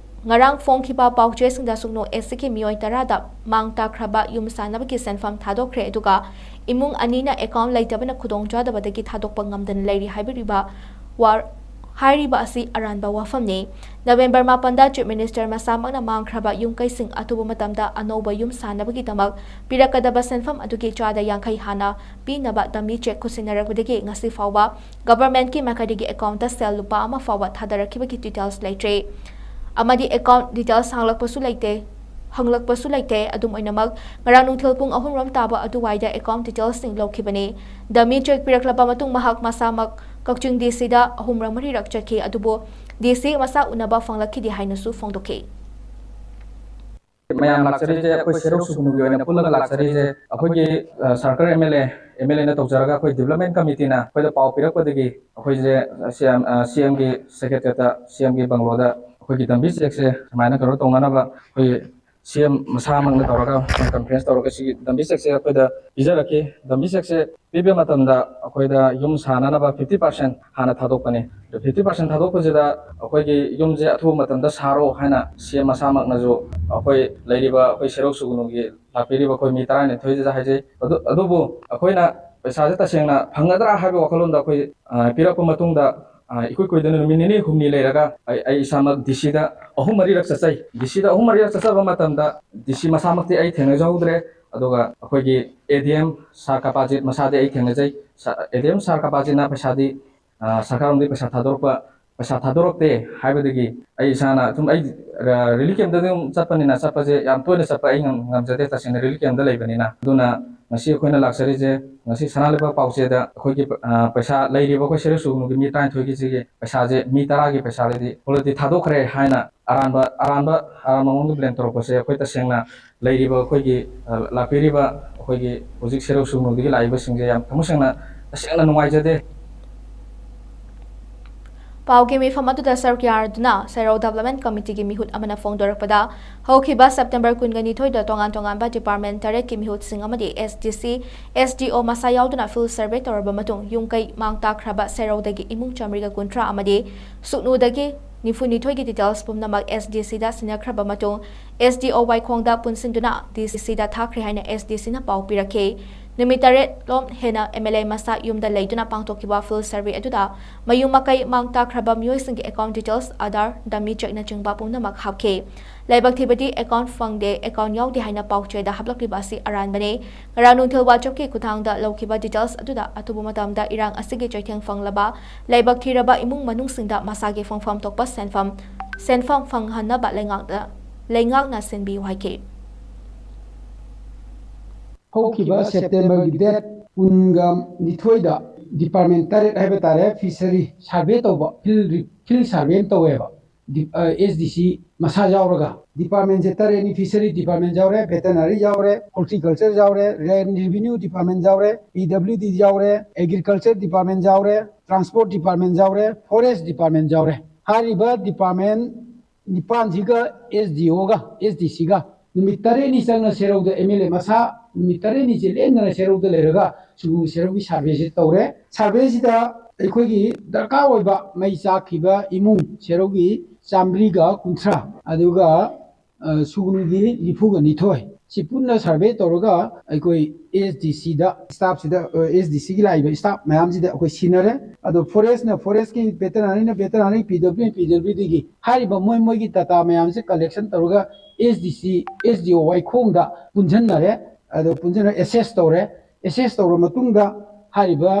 ꯉꯔꯥꯡ ꯐꯣꯡꯈꯤꯕ ꯄꯥꯎꯆꯦꯁꯤꯡꯗ ꯁꯨꯛꯅꯨ ꯑꯦꯁꯤꯒꯤ ꯃꯤꯑꯣꯏ ꯇꯔꯥꯗ ꯃꯥꯡ ꯇꯥꯛꯈ꯭ꯔꯕ ꯌꯨꯝ ꯁꯥꯅꯕꯒꯤ ꯁꯦꯟꯐꯝ ꯊꯥꯗꯣꯛꯈ꯭ꯔꯦ, ꯑꯗꯨꯒ ꯏꯃꯨꯡ ꯑꯅꯤꯅ ꯑꯦꯀꯥꯎꯟ ꯂꯩꯇꯕꯅ ꯈꯨꯗꯣꯡꯆꯥꯗꯕꯗꯒꯤ ꯊꯥꯗꯣꯛꯄ ꯉꯝꯗꯅ ꯂꯩꯔꯤ ꯍꯥꯏꯕꯤꯔꯤꯕ ꯋꯥ-, ꯍꯥꯏꯔꯤꯕ ꯑꯁꯤ ꯑꯔꯥꯟꯕ ꯋꯥꯐꯝꯅꯤ꯫ ꯅꯕꯦꯝꯕꯔ ꯃꯥꯄꯟꯗ Chief Minister ꯃꯁꯥꯃꯛꯅ ꯃꯥꯡꯈ꯭ꯔꯕ ꯌꯨꯝ ꯀꯩꯁꯤꯡ ꯑꯊꯨꯕ ꯃꯇꯝꯗ ꯑꯅꯧꯕ ꯌꯨꯝ ꯁꯥꯅꯕꯒꯤꯗꯃꯛ ꯄꯤꯔꯛꯀꯗꯕ ꯁꯦꯟꯐꯝ ꯑꯗꯨꯒꯤ ꯆꯥꯗ ꯌꯥꯡꯈꯩ ꯍꯥꯟꯅ ꯄꯤꯅꯕ ꯗꯃꯤ ꯆꯦꯛ ꯈꯨꯠꯁꯤꯟꯅꯔꯛꯄꯗꯒꯤ ꯉꯁꯤ ꯐꯥꯎꯕ ꯒꯚꯔꯟꯃꯦꯟꯠꯀꯤ ꯃꯥꯏꯀꯩꯗꯒꯤ ꯑꯦꯀꯥꯎꯟꯠꯇ ꯁꯦꯜ ꯂꯨꯄꯥ ꯑꯃ ꯐꯥꯎꯕ ꯊꯥꯗꯔꯛꯈꯤꯕꯒꯤ ꯗꯤꯇꯦꯜꯁ ꯂꯩꯇ꯭ꯔꯤ꯫ ꯑꯃꯗꯤ ꯑꯦꯀꯥꯎꯟꯠ ꯗꯤꯇꯦꯜꯁ ꯍꯪꯂꯛꯄꯁꯨ ꯂꯩꯇꯦ, ꯍꯪꯂꯛꯄꯁꯨ ꯂꯩꯇꯦ꯫ ꯑꯗꯨꯝ ꯑꯣꯏꯅꯃꯛ, ꯉꯔꯥꯡ ꯅꯨꯡꯊꯤꯜ ꯄꯨꯡ ꯑꯍꯨꯝ ꯔꯣꯝ ꯇꯥꯕ ꯑꯗꯨꯋꯥꯏꯗ ꯑꯦꯀꯥꯎꯟꯠ ꯗꯤꯇꯦꯜꯁꯁꯤꯡ ꯂꯧꯈꯤꯕꯅꯤ꯫ ꯗꯃꯤ ꯆꯦꯛ ꯄꯤꯔꯛꯂꯕ ꯃꯇꯨꯡ ꯃꯍꯥꯛ ꯃꯁꯥꯃꯛ ꯀꯛꯆꯤꯡ ꯗꯤ ꯁꯤꯗ ꯑꯍꯨꯝꯔꯛ ꯃꯔꯤꯔꯛ ꯆꯠꯈꯤ, ꯑꯗꯨꯕꯨ ꯗꯤ ꯁꯤ ꯃꯁꯥ ꯎꯅꯕ ꯐꯪꯂꯛꯈꯤꯗꯦ ꯍꯥꯏꯅꯁꯨ ꯐꯣꯡꯗꯣꯛꯈꯤ꯫ ꯃꯌꯥꯝ ꯂꯥꯛꯆꯔꯤꯁꯦ ꯑꯩꯈꯣꯏ ꯁꯦꯔꯧ ꯁꯨꯒꯨꯅꯨꯒꯤ ꯑꯣꯏꯅ ꯄꯨꯜꯂꯒ ꯂꯥꯛꯆꯔꯤꯁꯦ꯫ ꯑꯩꯈꯣꯏꯒꯤ, ꯑ, ꯁꯔꯀꯥꯔ M L A, M L ꯑꯦꯅ ꯇꯧꯖꯔꯒ ꯑꯩꯈꯣꯏ ꯗꯤꯕ꯭ꯂꯞꯃꯦꯟ ꯀꯃꯤꯇꯤꯅ ꯑꯩꯈꯣꯏꯗ ꯄꯥꯎ ꯄꯤꯔꯛꯄꯗꯒꯤ ꯑꯩꯈꯣꯏꯁꯦ ꯁꯤ ꯑꯦꯝ, ꯑ, ꯁꯤ ꯑꯦꯝꯒꯤ ꯁꯦꯀ꯭ꯔꯦꯇꯔꯤꯌꯦꯠꯇ, ꯁꯤ ꯑꯦꯝꯒꯤ ꯕꯪꯒ꯭ꯂꯣꯗ ꯑꯩꯈꯣꯏꯒꯤ ꯗꯝꯕꯤ ꯆꯦꯛꯁꯦ ꯁꯨꯃꯥꯏꯅ ꯀꯩꯅꯣ ꯇꯧꯅꯅꯕ ꯑꯩꯈꯣꯏꯒꯤ ꯁꯤ ꯑꯦꯝ ꯃꯁꯥꯃꯛꯅ ꯇꯧꯔꯒ ꯀꯟꯐ꯭ꯔꯦꯟꯁ ꯇꯧꯔꯒ ꯁꯤꯒꯤ ꯗꯝꯕꯤ ꯆꯦꯛꯁꯦ ꯑꯩꯈꯣꯏꯗ ꯄꯤꯖꯔꯛꯈꯤ꯫ ꯗꯝꯕꯤ ꯆꯦꯛꯁꯦ ꯄꯤꯕ ꯃꯇꯝꯗ ꯑꯩꯈꯣꯏꯗ ꯌꯨꯝ ꯁꯥꯅꯅꯕ fifty percent ꯍꯥꯟꯅ ꯊꯥꯗꯣꯛꯄꯅꯤ꯫ Fifty percent ꯊꯥꯗꯣꯛꯄꯁꯤꯗ ꯑꯩꯈꯣꯏꯒꯤ ꯌꯨꯝꯁꯦ ꯑꯊꯨꯕ ꯃꯇꯝꯗ ꯁꯥꯔꯣ ꯍꯥꯏꯅ ꯁꯤ ꯑꯦꯝ ꯃꯁꯥꯃꯛꯅꯁꯨ ꯑꯩꯈꯣꯏ ꯂꯩꯔꯤꯕ ꯑꯩꯈꯣꯏ ꯁꯦꯔꯧ ꯁꯨꯒꯨꯅꯨꯒꯤ ꯂꯥꯛꯄꯤꯔꯤꯕ ꯑꯩꯈꯣꯏ ꯃꯤ ꯇꯔꯥꯅꯤꯊꯣꯏꯁꯤꯗ ꯍꯥꯏꯖꯩ꯫ ꯑꯗꯨ-, ꯑꯗꯨꯕꯨ ꯑꯩꯈꯣꯏꯅ ꯄꯩꯁꯥꯁꯦ ꯇꯁꯦꯡꯅ ꯐꯪꯒꯗ꯭ꯔꯥ ꯍꯥꯏꯕ ꯋꯥꯈꯜꯂꯣꯟꯗ ꯑꯩꯈꯣꯏ, ꯑ, ꯄꯤꯔꯛꯄ ꯃꯇꯨꯡꯗ ꯑ, ꯏꯀꯨꯏ ꯀꯨꯏꯗꯅ ꯅꯨꯃꯤꯠ ꯅꯤꯅꯤ ꯍꯨꯝꯅꯤ ꯂꯩꯔꯒ ꯑꯩ, ꯑꯩ ꯏꯁꯥꯃꯛ ꯗꯤ ꯁꯤꯗ ꯑꯍꯨꯝ ꯃꯔꯤꯔꯛ ꯆꯠꯆꯩ꯫ ꯗꯤ ꯁꯤꯗ ꯑꯍꯨꯝ ꯃꯔꯤꯔꯛ ꯆꯠꯆꯕ ꯃꯇꯝꯗ ꯗꯤ ꯁꯤ ꯃꯁꯥꯃꯛꯇꯤ ꯑꯩ ꯊꯦꯡꯅꯖꯍꯧꯗ꯭ꯔꯦ꯫ ꯑꯗꯨꯒ ꯑꯩꯈꯣꯏꯒꯤ ꯑꯦ ꯗꯤ ꯑꯦꯝ ꯁꯥꯔ ꯀꯄꯥꯖꯤꯠ ꯃꯁꯥꯗꯤ ꯑꯩ ꯊꯦꯡꯅꯖꯩ꯫ ꯁꯥ-, ꯑꯦ ꯗꯤ ꯑꯦꯝ ꯁꯥꯔ ꯀꯄꯥꯖꯤꯠꯅ ꯄꯩꯁꯥꯗꯤ, ꯑ, ꯁꯔꯀꯥꯔꯔꯣꯝꯗꯒꯤ ꯄꯩꯁꯥ ꯊꯥꯗꯣꯔꯛꯄ, ꯄꯩꯁꯥ ꯊꯥꯗꯣꯔꯛꯇꯦ ꯍꯥꯏꯕꯗꯒꯤ ꯑꯩ ꯏꯁꯥꯅ ꯁꯨꯝ ꯑꯩ, ꯑ, ꯔꯤꯂꯤꯐ ꯀꯦꯝꯞꯇ ꯑꯗꯨꯝ ꯆꯠꯄꯅꯤꯅ, ꯆꯠꯄꯁꯦ ꯌꯥꯝ ꯇꯣꯏꯅ ꯆꯠꯄ ꯑꯩ ꯉꯝ-, ꯉꯝꯖꯗꯦ, ꯇꯁꯦꯡꯅ ꯔꯤꯂꯤꯐ ꯀꯦꯝꯞꯇ ꯂꯩꯕꯅꯤꯅ꯫ ꯑꯗꯨꯅ ꯉꯁꯤ ꯑꯩꯈꯣꯏꯅ ꯂꯥꯛꯆꯔꯤꯁꯦ, ꯉꯁꯤ ꯁꯅꯥ ꯂꯩꯕꯥꯛ ꯄꯥꯎꯆꯦꯗ ꯑꯩꯈꯣꯏꯒꯤ, ꯑ, ꯄꯩꯁꯥ ꯂꯩꯔꯤꯕ ꯑꯩꯈꯣꯏ ꯁꯦꯔꯧ ꯁꯨꯒꯅꯨꯒꯤ ꯃꯤ ꯇꯔꯥꯅꯤꯊꯣꯏꯒꯤꯁꯤꯒꯤ ꯄꯩꯁꯥꯁꯦ, ꯃꯤ ꯇꯔꯥꯒꯤ ꯄꯩꯁꯥ already, already ꯊꯥꯗꯣꯛꯈ꯭ꯔꯦ ꯍꯥꯏꯅ ꯑꯔꯥꯟꯕ, ꯑꯔꯥꯟꯕ, ꯑꯔꯥꯟꯕ ꯃꯑꯣꯡꯗ ꯕ꯭ꯂꯦꯝ ꯇꯧꯔꯛꯄꯁꯦ ꯑꯩꯈꯣꯏ ꯇꯁꯦꯡꯅ ꯂꯩꯔꯤꯕ ꯑꯩꯈꯣꯏꯒꯤ, ꯑ, ꯂꯥꯛꯄꯤꯔꯤꯕ ꯑꯩꯈꯣꯏꯒꯤ ꯍꯧꯖꯤꯛ ꯁꯦꯔꯧ ꯁꯨꯒꯅꯨꯗꯒꯤ ꯂꯥꯛꯏꯕꯁꯤꯡꯁꯦ ꯌꯥꯝ ꯊꯃꯣꯏ ꯁꯦꯡꯅ, ꯇꯁꯦꯡꯅ ꯅꯨꯡꯉꯥꯏꯖꯗꯦ꯫ ꯄꯥꯎꯒꯤ ꯃꯤꯐꯝ ꯑꯗꯨꯗ ꯁꯔꯨꯛ ꯌꯥꯗꯨꯅ ꯁꯦꯔꯧ ꯗꯤꯕꯦꯂꯞꯃꯦꯟ ꯀꯃꯤꯇꯤꯒꯤ ꯃꯤꯍꯨꯠ ꯑꯃꯅ ꯐꯣꯡꯗꯣꯔꯛꯄꯗ, ꯍꯧꯈꯤꯕ ꯁꯦꯞꯇꯦꯝꯕꯔ ꯀꯨꯟꯒ ꯅꯤꯊꯣꯏꯗ ꯇꯣꯉꯥꯟ ꯇꯣꯉꯥꯟꯕ ꯗꯤꯄꯥꯔꯠꯃꯦꯟ ꯇꯔꯦꯠꯀꯤ ꯃꯤꯍꯨꯠꯁꯤꯡ ꯑꯃꯗꯤ ꯑꯦꯁ ꯗꯤ ꯁꯤ, ꯑꯦꯁ ꯗꯤ ꯑꯣ ꯃꯁꯥ ꯌꯥꯎꯗꯨꯅ ꯐꯤꯜꯗ ꯁꯔꯚꯦ ꯇꯧꯔꯕ ꯃꯇꯨꯡ, ꯌꯨꯝ ꯀꯩ ꯃꯥꯡ ꯇꯥꯛꯈ꯭ꯔꯕ ꯁꯦꯔꯧꯗꯒꯤ ꯏꯃꯨꯡ ꯆꯥꯃꯔꯤꯒ ꯀꯨꯟꯊ꯭ꯔꯥ ꯑꯃꯗꯤ ꯁꯨꯒꯅꯨꯗꯒꯤ ꯅꯤꯐꯨꯅꯤꯊꯣꯏꯒꯤ ꯗꯤꯇꯦꯜꯁ ꯄꯨꯝꯅꯃꯛ ꯑꯦꯁ ꯗꯤ ꯁꯤꯗ ꯁꯤꯟꯅꯈ꯭ꯔꯕ ꯃꯇꯨꯡ, ꯑꯦꯁ ꯗꯤ ꯑꯣ ꯋꯥꯏꯈꯣꯡꯗ ꯄꯨꯟꯁꯤꯟꯗꯨꯅ ꯗꯤ ꯁꯤ ꯁꯤꯗ ꯊꯥꯈ꯭ꯔꯦ ꯍꯥꯏꯅ ꯑꯦꯁ ꯗꯤ ꯁꯤꯅ ꯄꯥꯎ ꯄꯤꯔꯛꯈꯤ꯫ ꯅꯨꯃꯤꯠ ꯇꯔꯦꯠ ꯂꯣꯝ ꯍꯦꯟꯅ ꯑꯦꯝ ꯑꯦꯜ ꯑꯦ ꯃꯁꯥ ꯌꯨꯝꯗ ꯂꯩꯗꯨꯅ ꯄꯥꯡꯊꯣꯛꯈꯤꯕ ꯐꯤꯜꯗ ꯁꯔꯚꯦ ꯑꯗꯨꯗ ꯃꯌꯨꯝ ꯃꯀꯩ ꯃꯥꯡ ꯇꯥꯛꯈ꯭ꯔꯕ ꯃꯤꯑꯣꯏꯁꯤꯡꯒꯤ ꯑꯦꯀꯥꯎꯟ ꯗꯤꯇꯦꯜꯁ, ꯑꯥꯙꯥꯔ, ꯗꯃꯤ ꯆꯦꯛꯅꯆꯤꯡꯕ ꯄꯨꯝꯅꯃꯛ ꯍꯥꯞꯈꯤ꯫ ꯂꯥꯏꯕꯛ ꯊꯤꯕꯗꯤ ꯑꯦꯀꯥꯎꯟ ꯐꯪꯗꯦ, ꯑꯦꯀꯥꯎꯟ ꯌꯥꯎꯗꯦ ꯍꯥꯏꯅ ꯄꯥꯎꯆꯦꯗ ꯍꯥꯞꯂꯛꯂꯤꯕ ꯑꯁꯤ ꯑꯔꯥꯟꯕꯅꯤ꯫ ꯉꯔꯥꯡ ꯅꯨꯡꯊꯤꯜ ꯋꯥꯆꯞꯀꯤ ꯈꯨꯠꯊꯥꯡꯗ ꯂꯧꯈꯤꯕ ꯗꯤꯇꯦꯜꯁ ꯑꯗꯨꯗ ꯑꯊꯨꯕ ꯃꯇꯝꯗ ꯏꯔꯥꯡ ꯑꯁꯤꯒꯤ ꯆꯩꯊꯦꯡ ꯐꯪꯂꯕ ꯂꯥꯏꯕꯛ ꯊꯤꯔꯕ ꯏꯃꯨꯡ ꯃꯅꯨꯡꯁꯤꯡꯗ ꯃꯁꯥꯒꯤ ꯐꯪꯐꯝ ꯊꯣꯛꯄ ꯁꯦꯟꯐꯝ, ꯁꯦꯟꯐꯝ ꯐꯪꯍꯟꯅꯕ ꯂꯩꯉꯥꯛꯅ, ꯂꯩꯉꯥꯛꯅ ꯁꯤꯟꯕꯤꯌꯨ ꯍꯥꯏꯈꯤ꯫ ꯍꯧꯈꯤꯕ ꯁꯦꯞꯇꯦꯝꯕꯔꯒꯤ ꯗꯦꯠ ꯀꯨꯟꯒ ꯅꯤꯊꯣꯏꯗ ꯗꯤꯄꯥꯔꯠꯃꯦꯟ ꯇꯔꯦꯠ ꯍꯥꯏꯕ ꯇꯥꯔꯦ, ꯐꯤꯁꯔꯤ ꯁꯔꯚꯦ ꯇꯧꯕ, ꯐꯤꯜꯗ, ꯐꯤꯜꯗ ꯁꯔꯚꯦ ꯑꯃ ꯇꯧꯋꯦꯕ, ꯑꯦꯁ ꯗꯤ ꯁꯤ ꯃꯁꯥ ꯌꯥꯎꯔꯒ꯫ ꯗꯤꯄꯥꯔꯠꯃꯦꯟꯁꯦ ꯇꯔꯦꯠꯅꯤ: ꯐꯤꯁꯔꯤ ꯗꯤꯄꯥꯔꯠꯃꯦꯟ ꯌꯥꯎꯔꯦ, ꯚꯦꯇꯅꯔꯤ ꯌꯥꯎꯔꯦ, ꯍꯣꯔꯇꯤꯀꯜꯆꯔ ꯌꯥꯎꯔꯦ, ꯂꯦꯟꯗ ꯔꯦꯚꯤꯅ꯭ꯌꯨ ꯗꯤꯄꯥꯔꯠꯃꯦꯟ ꯌꯥꯎꯔꯦ, ꯄꯤ ꯗꯕ꯭ꯂꯤꯎ ꯗꯤ ꯌꯥꯎꯔꯦ, ꯑꯦꯒ꯭ꯔꯤꯀꯜꯆꯔ ꯗꯤꯄꯥꯔꯠꯃꯦꯟ ꯌꯥꯎꯔꯦ, ꯇ꯭ꯔꯥꯟꯁꯄꯣꯔꯠ ꯗꯤꯄꯥꯔꯠꯃꯦꯟ ꯌꯥꯎꯔꯦ, ꯐꯣꯔꯦꯁ ꯗꯤꯄꯥꯔꯠꯃꯦꯟ ꯌꯥꯎꯔꯦ꯫ ꯍꯥꯏꯔꯤꯕ department ꯅꯤꯄꯥꯟꯁꯤꯒ S D ꯑꯣꯒ S D ꯁꯤꯒ ꯅꯨꯃꯤꯠ ꯇꯔꯦꯠꯅꯤ ꯆꯪꯅ ꯁꯦꯔꯧꯗ ꯑꯦꯝ ꯑꯦꯜ ꯑꯦ ꯃꯁꯥ ꯅꯨꯃꯤꯠ ꯇꯔꯦꯠꯅꯤꯁꯦ ꯂꯦꯡꯗꯅ ꯁꯦꯔꯧꯗ ꯂꯩꯔꯒ ꯁꯨꯒꯅꯨ ꯁꯦꯔꯧꯒꯤ ꯁꯔꯚꯦꯁꯦ ꯇꯧꯔꯦ꯫ ꯁꯔꯚꯦꯁꯤꯗ ꯑꯩꯈꯣꯏꯒꯤ ꯗꯔꯀꯥꯔ ꯑꯣꯏꯕ ꯃꯩ ꯆꯥꯛꯈꯤꯕ ꯏꯃꯨꯡ ꯁꯦꯔꯧꯒꯤ ꯆꯥꯃꯔꯤꯒ ꯀꯨꯟꯊ꯭ꯔꯥ, ꯑꯗꯨꯒ, ꯑ, ꯁꯨꯒꯅꯨꯒꯤ ꯅꯤꯐꯨꯒ ꯅꯤꯊꯣꯏ, ꯁꯤ ꯄꯨꯟꯅ ꯁꯔꯚꯦ ꯇꯧꯔꯒ ꯑꯩꯈꯣꯏ ꯑꯦꯁ ꯗꯤ ꯁꯤꯗ ꯁ꯭ꯇꯥꯐꯁꯤꯗ, ꯑꯦꯁ ꯗꯤ ꯁꯤꯒꯤ ꯂꯥꯛꯏꯕ ꯁ꯭ꯇꯥꯐ ꯃꯌꯥꯝꯁꯤꯗ ꯑꯩꯈꯣꯏ ꯁꯤꯟꯅꯔꯦ꯫ ꯑꯗꯣ ꯐꯣꯔꯦꯁꯅ ꯐꯣꯔꯦꯁꯀꯤ, ꯚꯦꯇꯔꯅꯔꯤꯅ ꯚꯦꯇꯔꯅꯔꯤ, ꯄꯤ ꯗꯕ꯭ꯂꯤꯎ ꯄꯤ ꯗꯕ꯭ꯂꯤꯎ ꯗꯤꯒꯤ ꯍꯥꯏꯔꯤꯕ ꯃꯣꯏ ꯃꯣꯏꯒꯤ ꯗꯇꯥ ꯃꯌꯥꯝꯁꯦ ꯀꯂꯦꯛꯁꯟ ꯇꯧꯔꯒ ꯑꯦꯁ ꯗꯤ ꯁꯤ, ꯑꯦꯁ ꯗꯤ ꯑꯣ ꯋꯥꯏꯈꯣꯡꯗ ꯄꯨꯟꯁꯤꯟꯅꯔꯦ꯫ ꯑꯗꯣ ꯄꯨꯟꯁꯤꯟꯅ ꯑꯦꯁꯦꯁ ꯇꯧꯔꯦ꯫ ꯑꯦꯁꯦꯁ ꯇꯧꯔ ꯃꯇꯨꯡꯗ ꯍꯥꯏꯔꯤꯕ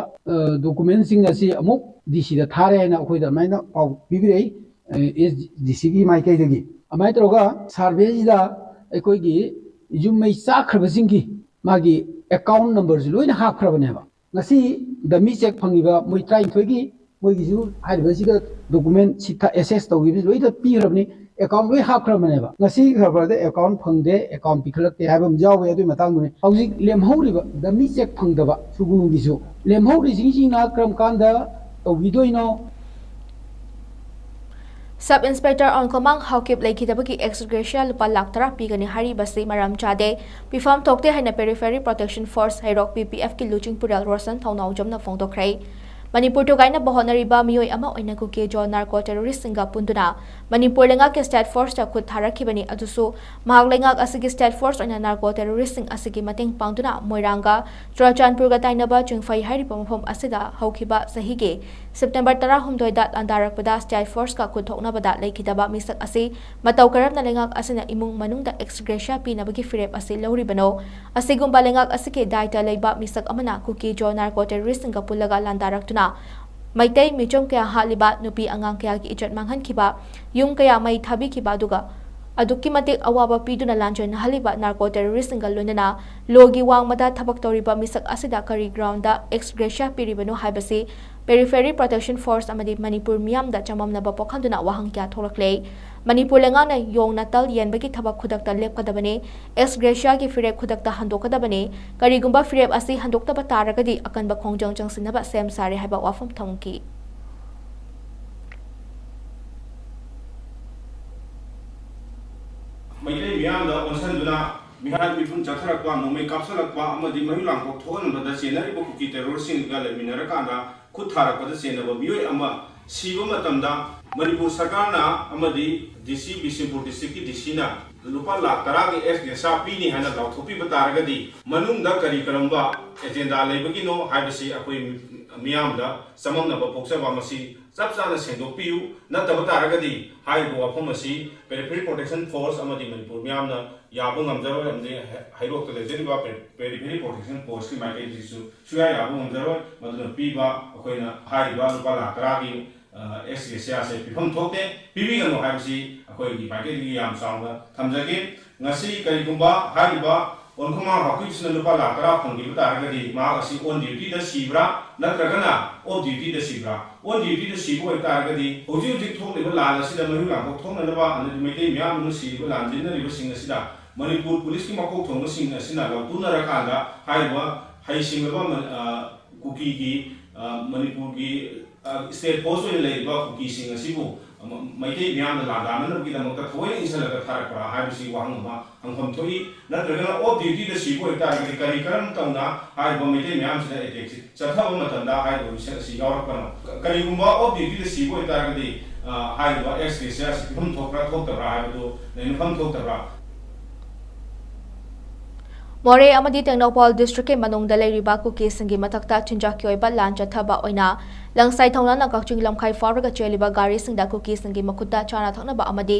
ꯗꯣꯀꯨꯃꯦꯟꯁꯤꯡ ꯑꯁꯤ ꯑꯃꯨꯛ ꯗꯤ ꯁꯤꯗ ꯊꯥꯔꯦ ꯍꯥꯏꯅ ꯑꯩꯈꯣꯏꯗ ꯑꯗꯨꯃꯥꯏꯅ ꯄꯥꯎ ꯄꯤꯕꯤꯔꯛꯏ, ꯑꯦꯁ ꯗꯤ ꯁꯤꯒꯤ ꯃꯥꯏꯀꯩꯗꯒꯤ꯫ ꯑꯗꯨꯃꯥꯏꯅ ꯇꯧꯔꯒ ꯁꯔꯚꯦꯁꯤꯗ ꯑꯩꯈꯣꯏꯒꯤ ꯌꯨꯝ ꯃꯩ ꯆꯥꯛꯈ꯭ꯔꯕꯁꯤꯡꯒꯤ ꯃꯥꯒꯤ ꯑꯦꯀꯥꯎꯟ ꯅꯝꯕꯔꯁꯤ ꯂꯣꯏꯅ ꯍꯥꯞꯈ꯭ꯔꯕꯅꯦꯕ꯫ ꯉꯁꯤ ꯗꯃꯤ ꯆꯦꯛ ꯐꯪꯉꯤꯕ ꯃꯣꯏ ꯇꯔꯥꯅꯤꯊꯣꯏꯒꯤ ꯃꯣꯏꯒꯤꯁꯨ ꯍꯥꯏꯔꯤꯕꯁꯤꯗ ꯗꯣꯀꯨꯃꯦꯟ ꯁꯤꯠ ꯑꯦꯁꯦꯁ ꯇꯧꯈꯤꯕꯁꯤ ꯂꯣꯏꯅ ꯄꯤꯈ꯭ꯔꯕꯅꯤ, ꯑꯦꯀꯥꯎꯟ ꯂꯣꯏ ꯍꯥꯞꯈ꯭ꯔꯕꯅꯦꯕ꯫ ꯉꯁꯤ ꯈꯕꯔꯗ ꯑꯦꯀꯥꯎꯟ ꯐꯪꯗꯦ, ꯑꯦꯀꯥꯎꯟ ꯄꯤꯈꯠꯂꯛꯇꯦ ꯍꯥꯏꯕ ꯑꯃ ꯌꯥꯎꯋꯦ꯫ ꯑꯗꯨꯒꯤ ꯃꯇꯥꯡꯗꯨꯅꯤ ꯍꯧꯖꯤꯛ ꯂꯦꯝꯍꯧꯔꯤꯕ ꯗꯃꯤ ꯆꯦꯛ ꯐꯪꯗꯕ ꯁꯨꯒꯨꯅꯨꯒꯤꯁꯨ ꯂꯦꯝꯍꯧꯔꯤꯁꯤꯡꯁꯤꯅ ꯀꯔꯝ ꯀꯥꯟꯗ ꯇꯧꯕꯤꯗꯣꯏꯅꯣ? ꯁꯕ ꯏꯟꯁꯄꯦꯛꯇꯔ ꯑꯣꯟꯈꯣꯃꯥꯡ ꯍꯥꯎꯀꯤꯞ ꯂꯩꯈꯤꯗꯕꯒꯤ ꯑꯦꯛꯁ ꯒ꯭ꯔꯦꯁꯤꯌꯥ ꯂꯨꯄꯥ ꯂꯥꯈ ꯇꯔꯥ ꯄꯤꯒꯅꯤ ꯍꯥꯏꯔꯤꯕꯁꯤ ꯃꯔꯝ ꯆꯥꯗꯦ, ꯄꯤꯐꯝ ꯊꯣꯛꯇꯦ ꯍꯥꯏꯅ ꯄꯦꯔꯤꯐꯦꯔꯤ ꯄ꯭ꯔꯣꯇꯦꯛꯁꯟ ꯐꯣꯔꯁ ꯍꯩꯔꯣꯛ ꯄꯤ ꯄꯤ ꯑꯦꯐꯀꯤ ꯂꯨꯆꯤꯡꯄꯨꯔꯦꯜ ꯔꯣꯁꯟ ꯊꯧꯅꯥꯎꯖꯝꯅ ꯐꯣꯡꯗꯣꯛꯈ꯭ꯔꯦ꯫ ꯃꯅꯤꯄꯨꯔ ꯊꯨꯒꯥꯏꯅꯕ ꯍꯣꯠꯅꯔꯤꯕ ꯃꯤꯑꯣꯏ ꯑꯃ ꯑꯣꯏꯅ ꯀꯨꯀꯤ ꯖꯣ ꯅꯥꯔꯀꯣ ꯇꯦꯔꯣꯔꯤꯁꯁꯤꯡꯒ ꯄꯨꯟꯗꯨꯅ ꯃꯅꯤꯄꯨꯔ ꯂꯩꯉꯥꯛꯀꯤ ꯁ꯭ꯇꯦꯠ ꯐꯣꯔꯁꯇ ꯈꯨꯠ ꯊꯥꯔꯛꯈꯤꯕꯅꯤ꯫ ꯑꯗꯨꯁꯨ ꯃꯍꯥꯛ ꯂꯩꯉꯥꯛ ꯑꯁꯤꯒꯤ ꯁ꯭ꯇꯦꯠ ꯐꯣꯔꯁ ꯑꯣꯏꯅ ꯅꯥꯔꯀꯣ ꯇꯦꯔꯣꯔꯤꯁꯁꯤꯡ ꯑꯁꯤꯒꯤ ꯃꯇꯦꯡ ꯄꯥꯡꯗꯨꯅ ꯃꯣꯏꯔꯥꯡꯒ ꯆꯨꯔꯥꯆꯥꯟꯄꯨꯔꯒ ꯇꯥꯏꯅꯕ ꯆꯤꯡꯐꯩ ꯍꯥꯏꯔꯤꯕ ꯃꯐꯝ ꯑꯁꯤꯗ ꯍꯧꯈꯤꯕ ꯆꯍꯤꯒꯤ ꯁꯦꯞꯇꯦꯝꯕꯔ ꯇꯔꯥꯍꯨꯝꯗꯣꯏꯗ ꯂꯥꯟꯗꯥꯔꯛꯄꯗ ꯁ꯭ꯇꯦꯠ ꯐꯣꯔꯁꯀ ꯈꯨꯠꯊꯣꯛꯅꯕꯗ ꯂꯩꯈꯤꯗꯕ ꯃꯤꯁꯛ ꯑꯁꯤ ꯃꯇꯧ ꯀꯔꯝꯅ ꯂꯩꯉꯥꯛ ꯑꯁꯤꯅ ꯏꯃꯨꯡ ꯃꯅꯨꯡꯗ ꯑꯦꯛꯁ ꯒ꯭ꯔꯦꯁꯤꯌꯥ ꯄꯤꯅꯕꯒꯤ ꯐꯤꯔꯦꯞ ꯑꯁꯤ ꯂꯧꯔꯤꯕꯅꯣ? ꯑꯁꯤꯒꯨꯝꯕ ꯂꯩꯉꯥꯛ ꯑꯁꯤꯒꯤ ꯗꯥꯏꯇ ꯂꯩꯕ ꯃꯤꯁꯛ ꯑꯃꯅ ꯀꯨꯀꯤ ꯖꯣ ꯅꯥꯔꯀꯣ ꯇꯦꯔꯣꯔꯤꯁꯁꯤꯡꯒ ꯄꯨꯜꯂꯒ ꯂꯥꯟꯗꯥꯔꯛꯇꯨꯅ ꯃꯩꯇꯩ ꯃꯤꯆꯝ ꯀꯌꯥ ꯍꯥꯠꯂꯤꯕ, ꯅꯨꯄꯤ ꯑꯉꯥꯡ ꯀꯌꯥꯒꯤ ꯏꯖꯠ ꯃꯥꯡꯍꯟꯈꯤꯕ, ꯌꯨꯝ ꯀꯌꯥ ꯃꯩ ꯊꯥꯕꯤꯈꯤꯕ, ꯑꯗꯨꯒ ꯑꯗꯨꯛꯀꯤ ꯃꯇꯤꯛ ꯑꯋꯥꯕ ꯄꯤꯗꯨꯅ ꯂꯥꯟꯖꯦꯟꯅꯍꯜꯂꯤꯕ ꯅꯥꯔꯀꯣ ꯇꯦꯔꯣꯔꯤꯁꯁꯤꯡꯒ ꯂꯣꯏꯅꯅ ꯂꯣꯒꯤ ꯋꯥꯡꯃꯗ ꯊꯕꯛ ꯇꯧꯔꯤꯕ ꯃꯤꯁꯛ ꯑꯁꯤꯗ ꯀꯔꯤ ꯒ꯭ꯔꯥꯎꯟꯗ ꯑꯦꯛꯁ ꯒ꯭ꯔꯦꯁꯤꯌꯥ ꯄꯤꯔꯤꯕꯅꯣ ꯍꯥꯏꯕꯁꯤ ꯄꯦꯔꯤꯐꯦꯔꯤ ꯄ꯭ꯔꯣꯇꯦꯛꯁꯟ ꯐꯣꯔꯁ ꯑꯃꯗꯤ ꯃꯅꯤꯄꯨꯔ ꯃꯤꯌꯥꯝꯗ ꯆꯃꯝꯅꯕ ꯄꯣꯛꯍꯟꯗꯨꯅ ꯋꯥꯍꯪ ꯀꯌꯥ ꯊꯣꯛꯂꯛꯂꯦ꯫ ꯃꯅꯤꯄꯨꯔ ꯂꯩꯉꯥꯛꯅ ꯌꯣꯡ ꯅꯇꯜ ꯌꯦꯟꯕꯒꯤ ꯊꯕꯛ ꯈꯨꯗꯛꯇ ꯂꯦꯞꯀꯗꯕꯅꯤ, ꯑꯦꯛꯁ ꯒ꯭ꯔꯦꯁꯤꯌꯥꯒꯤ ꯐꯤꯔꯦꯞ ꯈꯨꯗꯛꯇ ꯍꯟꯗꯣꯛꯀꯗꯕꯅꯤ, ꯀꯔꯤꯒꯨꯝꯕ ꯐꯤꯔꯦꯞ ꯑꯁꯤ ꯍꯟꯗꯣꯛꯇꯕ ꯇꯥꯔꯒꯗꯤ ꯑꯀꯟꯕ ꯈꯣꯡꯖꯪ ꯆꯪꯁꯤꯟꯅꯕ ꯁꯦꯝ ꯁꯥꯔꯦ ꯍꯥꯏꯕ ꯋꯥꯐꯝ ꯊꯝꯈꯤ꯫ ꯃꯩꯇꯩ ꯃꯤꯌꯥꯝꯗ ꯑꯣꯟꯁꯤꯟꯗꯨꯅ ꯃꯤꯍꯥꯠ ꯃꯤꯄꯨꯟ ꯆꯠꯊꯔꯛꯄ, ꯅꯣꯡꯃꯩ ꯀꯥꯞꯁꯤꯜꯂꯛꯄ ꯑꯃꯗꯤ ꯃꯩꯍꯧ ꯂꯥꯡꯄꯣꯛ ꯊꯣꯛꯍꯟꯕꯗ ꯆꯦꯟꯅꯔꯤꯕ ꯀꯨꯀꯤ ꯇꯦꯔꯣꯔꯤꯁꯁꯤꯡꯒ ꯂꯩꯃꯤꯟꯅꯔꯀꯥꯟꯗ ꯈꯨꯠ ꯊꯥꯔꯛꯄꯗ ꯆꯦꯟꯅꯕ ꯃꯤꯑꯣꯏ ꯑꯃ ꯁꯤꯕ ꯃꯇꯝꯗ ꯃꯅꯤꯄꯨꯔ ꯁꯔꯀꯥꯔꯅ ꯑꯃꯗꯤ ꯗꯤ ꯁꯤ, ꯕꯤꯁꯦꯝꯄꯨꯔ ꯗꯤꯁꯇ꯭ꯔꯤꯛꯀꯤ ꯗꯤ ꯁꯤꯅ ꯂꯨꯄꯥ ꯂꯥꯈ ꯇꯔꯥꯒꯤ ꯑꯦꯛꯁ ꯒ꯭ꯔꯦꯁꯤꯌꯥ ꯄꯤꯅꯤ ꯍꯥꯏꯅ ꯂꯥꯎꯊꯣꯛꯄꯤꯕ ꯇꯥꯔꯒꯗꯤ, ꯃꯅꯨꯡꯗ ꯀꯔꯤ ꯀꯔꯝꯕ ꯑꯦꯖꯦꯟꯗꯥ ꯂꯩꯕꯒꯤꯅꯣ ꯍꯥꯏꯕꯁꯤ ꯑꯩꯈꯣꯏ ꯃꯤꯌꯥꯝꯗ ꯆꯃꯝꯅꯕ ꯄꯣꯛꯆꯕ, ꯃꯁꯤ ꯆꯞ ꯆꯥꯅ ꯁꯦꯡꯗꯣꯛꯄꯤꯌꯨ꯫ ꯅꯠꯇꯕ ꯇꯥꯔꯒꯗꯤ ꯍꯥꯏꯔꯤꯕ ꯋꯥꯐꯝ ꯑꯁꯤ Periphery Protection Force ꯑꯃꯗꯤ ꯃꯅꯤꯄꯨꯔ ꯃꯤꯌꯥꯝꯅ ꯌꯥꯕ ꯉꯝꯖꯔꯣꯏ, ꯑꯃꯗꯤ ꯍꯩꯔꯣꯛꯇ ꯂꯩꯖꯔꯤꯕ Periphery Protection Forceꯀꯤ ꯃꯥꯏꯀꯩꯗꯒꯤꯁꯨ ꯁꯨꯌꯥ ꯌꯥꯕ ꯉꯝꯖꯔꯣꯏ꯫ ꯃꯗꯨꯅ ꯄꯤꯕ ꯑꯩꯈꯣꯏꯅ ꯍꯥꯏꯔꯤꯕ ꯂꯨꯄꯥ ꯂꯥꯈ ꯇꯔꯥꯒꯤ ꯑꯦꯛꯁ ꯒ꯭ꯔꯦꯁꯤꯌꯥꯁꯦ ꯄꯤꯐꯝ ꯊꯣꯛꯇꯦ, ꯄꯤꯕꯤꯒꯅꯨ ꯍꯥꯏꯕꯁꯤ ꯑꯩꯈꯣꯏꯒꯤ ꯃꯥꯏꯀꯩꯗꯒꯤ ꯌꯥꯝ ꯆꯥꯎꯅ ꯊꯝꯖꯒꯦ꯫ ꯉꯁꯤ ꯀꯔꯤꯒꯨꯝꯕ ꯍꯥꯏꯔꯤꯕ ꯑꯣꯟꯈꯨꯃꯥꯡ ꯍꯥꯎꯀꯤꯞꯁꯤꯅ ꯂꯨꯄꯥ ꯂꯥꯈ ꯇꯔꯥ ꯐꯪꯈꯤꯕ ꯇꯥꯔꯒꯗꯤ, ꯃꯍꯥꯛ ꯑꯁꯤ ꯑꯣꯟ ꯗ꯭ꯌꯨꯇꯤꯗ ꯁꯤꯕ꯭ꯔꯥ ꯅꯠꯇ꯭ꯔꯒꯅ ꯑꯣꯐ ꯗ꯭ꯌꯨꯇꯤꯗ ꯁꯤꯕ꯭ꯔꯥ? ꯑꯣꯟ ꯗ꯭ꯌꯨꯇꯤꯗ ꯁꯤꯕ ꯑꯣꯏꯇꯥꯔꯒꯗꯤ, ꯍꯧꯖꯤꯛ ꯍꯧꯖꯤꯛ ꯊꯣꯛꯂꯤꯕ ꯂꯥꯟ ꯑꯁꯤꯗ ꯃꯩꯍꯧ ꯂꯥꯡꯄꯣꯛ ꯊꯣꯛꯅꯅꯕ, ꯑꯃꯗꯤ ꯃꯩꯇꯩ ꯃꯤꯌꯥꯝ ꯑꯃ ꯁꯤꯔꯤꯕ ꯂꯥꯟꯖꯦꯟꯅꯔꯤꯕꯁꯤꯡ ꯑꯁꯤꯗ ꯃꯅꯤꯄꯨꯔ ꯄꯨꯂꯤꯁꯀꯤ ꯃꯀꯣꯛ ꯊꯣꯡꯕꯁꯤꯡ ꯑꯁꯤꯅ ꯂꯧꯇꯨꯅꯔꯀꯥꯟꯗ ꯍꯥꯏꯔꯤꯕ ꯍꯩꯁꯤꯡꯂꯕ ꯃ-, ꯑ, ꯀꯨꯀꯤꯒꯤ, ꯑ, ꯃꯅꯤꯄꯨꯔꯒꯤ, ꯑ, ꯁ꯭ꯇꯦꯠ ꯐꯣꯔꯁ ꯑꯣꯏꯅ ꯂꯩꯔꯤꯕ ꯀꯨꯀꯤꯁꯤꯡ ꯑꯁꯤꯕꯨ ꯃ-, ꯃꯩꯇꯩ ꯃꯤꯌꯥꯝꯅ ꯂꯥꯟꯗꯥꯅꯅꯕꯒꯤꯗꯃꯛꯇ ꯊꯑꯣꯏꯅ ꯏꯟꯁꯤꯜꯂꯒ ꯊꯥꯔꯛꯄ꯭ꯔꯥ ꯍꯥꯏꯕꯁꯤ ꯋꯥꯍꯪ ꯑꯃ ꯍꯪꯐꯝ ꯊꯣꯛꯏ꯫ ꯅꯠꯇ꯭ꯔꯒꯅ ꯑꯣꯐ ꯗ꯭ꯌꯨꯇꯤꯗ ꯁꯤꯕ ꯑꯣꯏꯇꯥꯔꯒꯗꯤ ꯀꯔꯤ ꯀꯔꯝ ꯇꯧꯅ ꯍꯥꯏꯔꯤꯕ ꯃꯩꯇꯩ ꯃꯌꯥꯝꯁꯤꯗ ꯑꯦꯇꯦꯛꯁꯤ ꯆꯠꯊꯕ ꯃꯇꯝꯗ ꯍꯥꯏꯔꯤꯕ ꯃꯤꯁꯛ ꯑꯁꯤ ꯌꯥꯎꯔꯛꯄꯅꯣ? ꯀ-, ꯀꯔꯤꯒꯨꯝꯕ ꯑꯣꯐ ꯗ꯭ꯌꯨꯇꯤꯗ ꯁꯤꯕ ꯑꯣꯏꯇꯥꯔꯒꯗꯤ, ꯑ, ꯍꯥꯏꯔꯤꯕ ꯑꯦꯛꯁ ꯒ꯭ꯔꯦꯁꯤꯌꯥ ꯑꯁꯤ ꯄꯤꯐꯝ ꯊꯣꯛꯄ꯭ꯔꯥ ꯊꯣꯛꯇꯕ꯭ꯔꯥ ꯍꯥꯏꯕꯗꯨ ꯅꯩꯅꯐꯝ ꯊꯣꯛꯇꯕ꯭ꯔꯥ? ꯃꯣꯔꯦ ꯑꯃꯗꯤ ꯇꯦꯡꯅꯧꯄꯥꯜ ꯗꯤꯁꯇ꯭ꯔꯤꯛꯀꯤ ꯃꯅꯨꯡꯗ ꯂꯩꯔꯤꯕ ꯀꯨꯀꯤꯁꯤꯡꯒꯤ ꯃꯊꯛꯇ ꯆꯤꯟꯖꯥꯛꯀꯤ ꯑꯣꯏꯕ ꯂꯥꯟ ꯆꯠꯊꯕ ꯑꯣꯏꯅ ꯂꯪꯁꯥꯏ ꯊꯧꯅꯥꯅ ꯀꯛꯆꯤꯡ ꯂꯝꯈꯥꯏ ꯐꯥꯎꯔꯒ ꯆꯦꯜꯂꯤꯕ ꯒꯥꯔꯤꯁꯤꯡꯗ ꯀꯨꯀꯤꯁꯤꯡꯒꯤ ꯃꯈꯨꯠꯇ ꯆꯥꯅ ꯊꯛꯅꯕ ꯑꯃꯗꯤ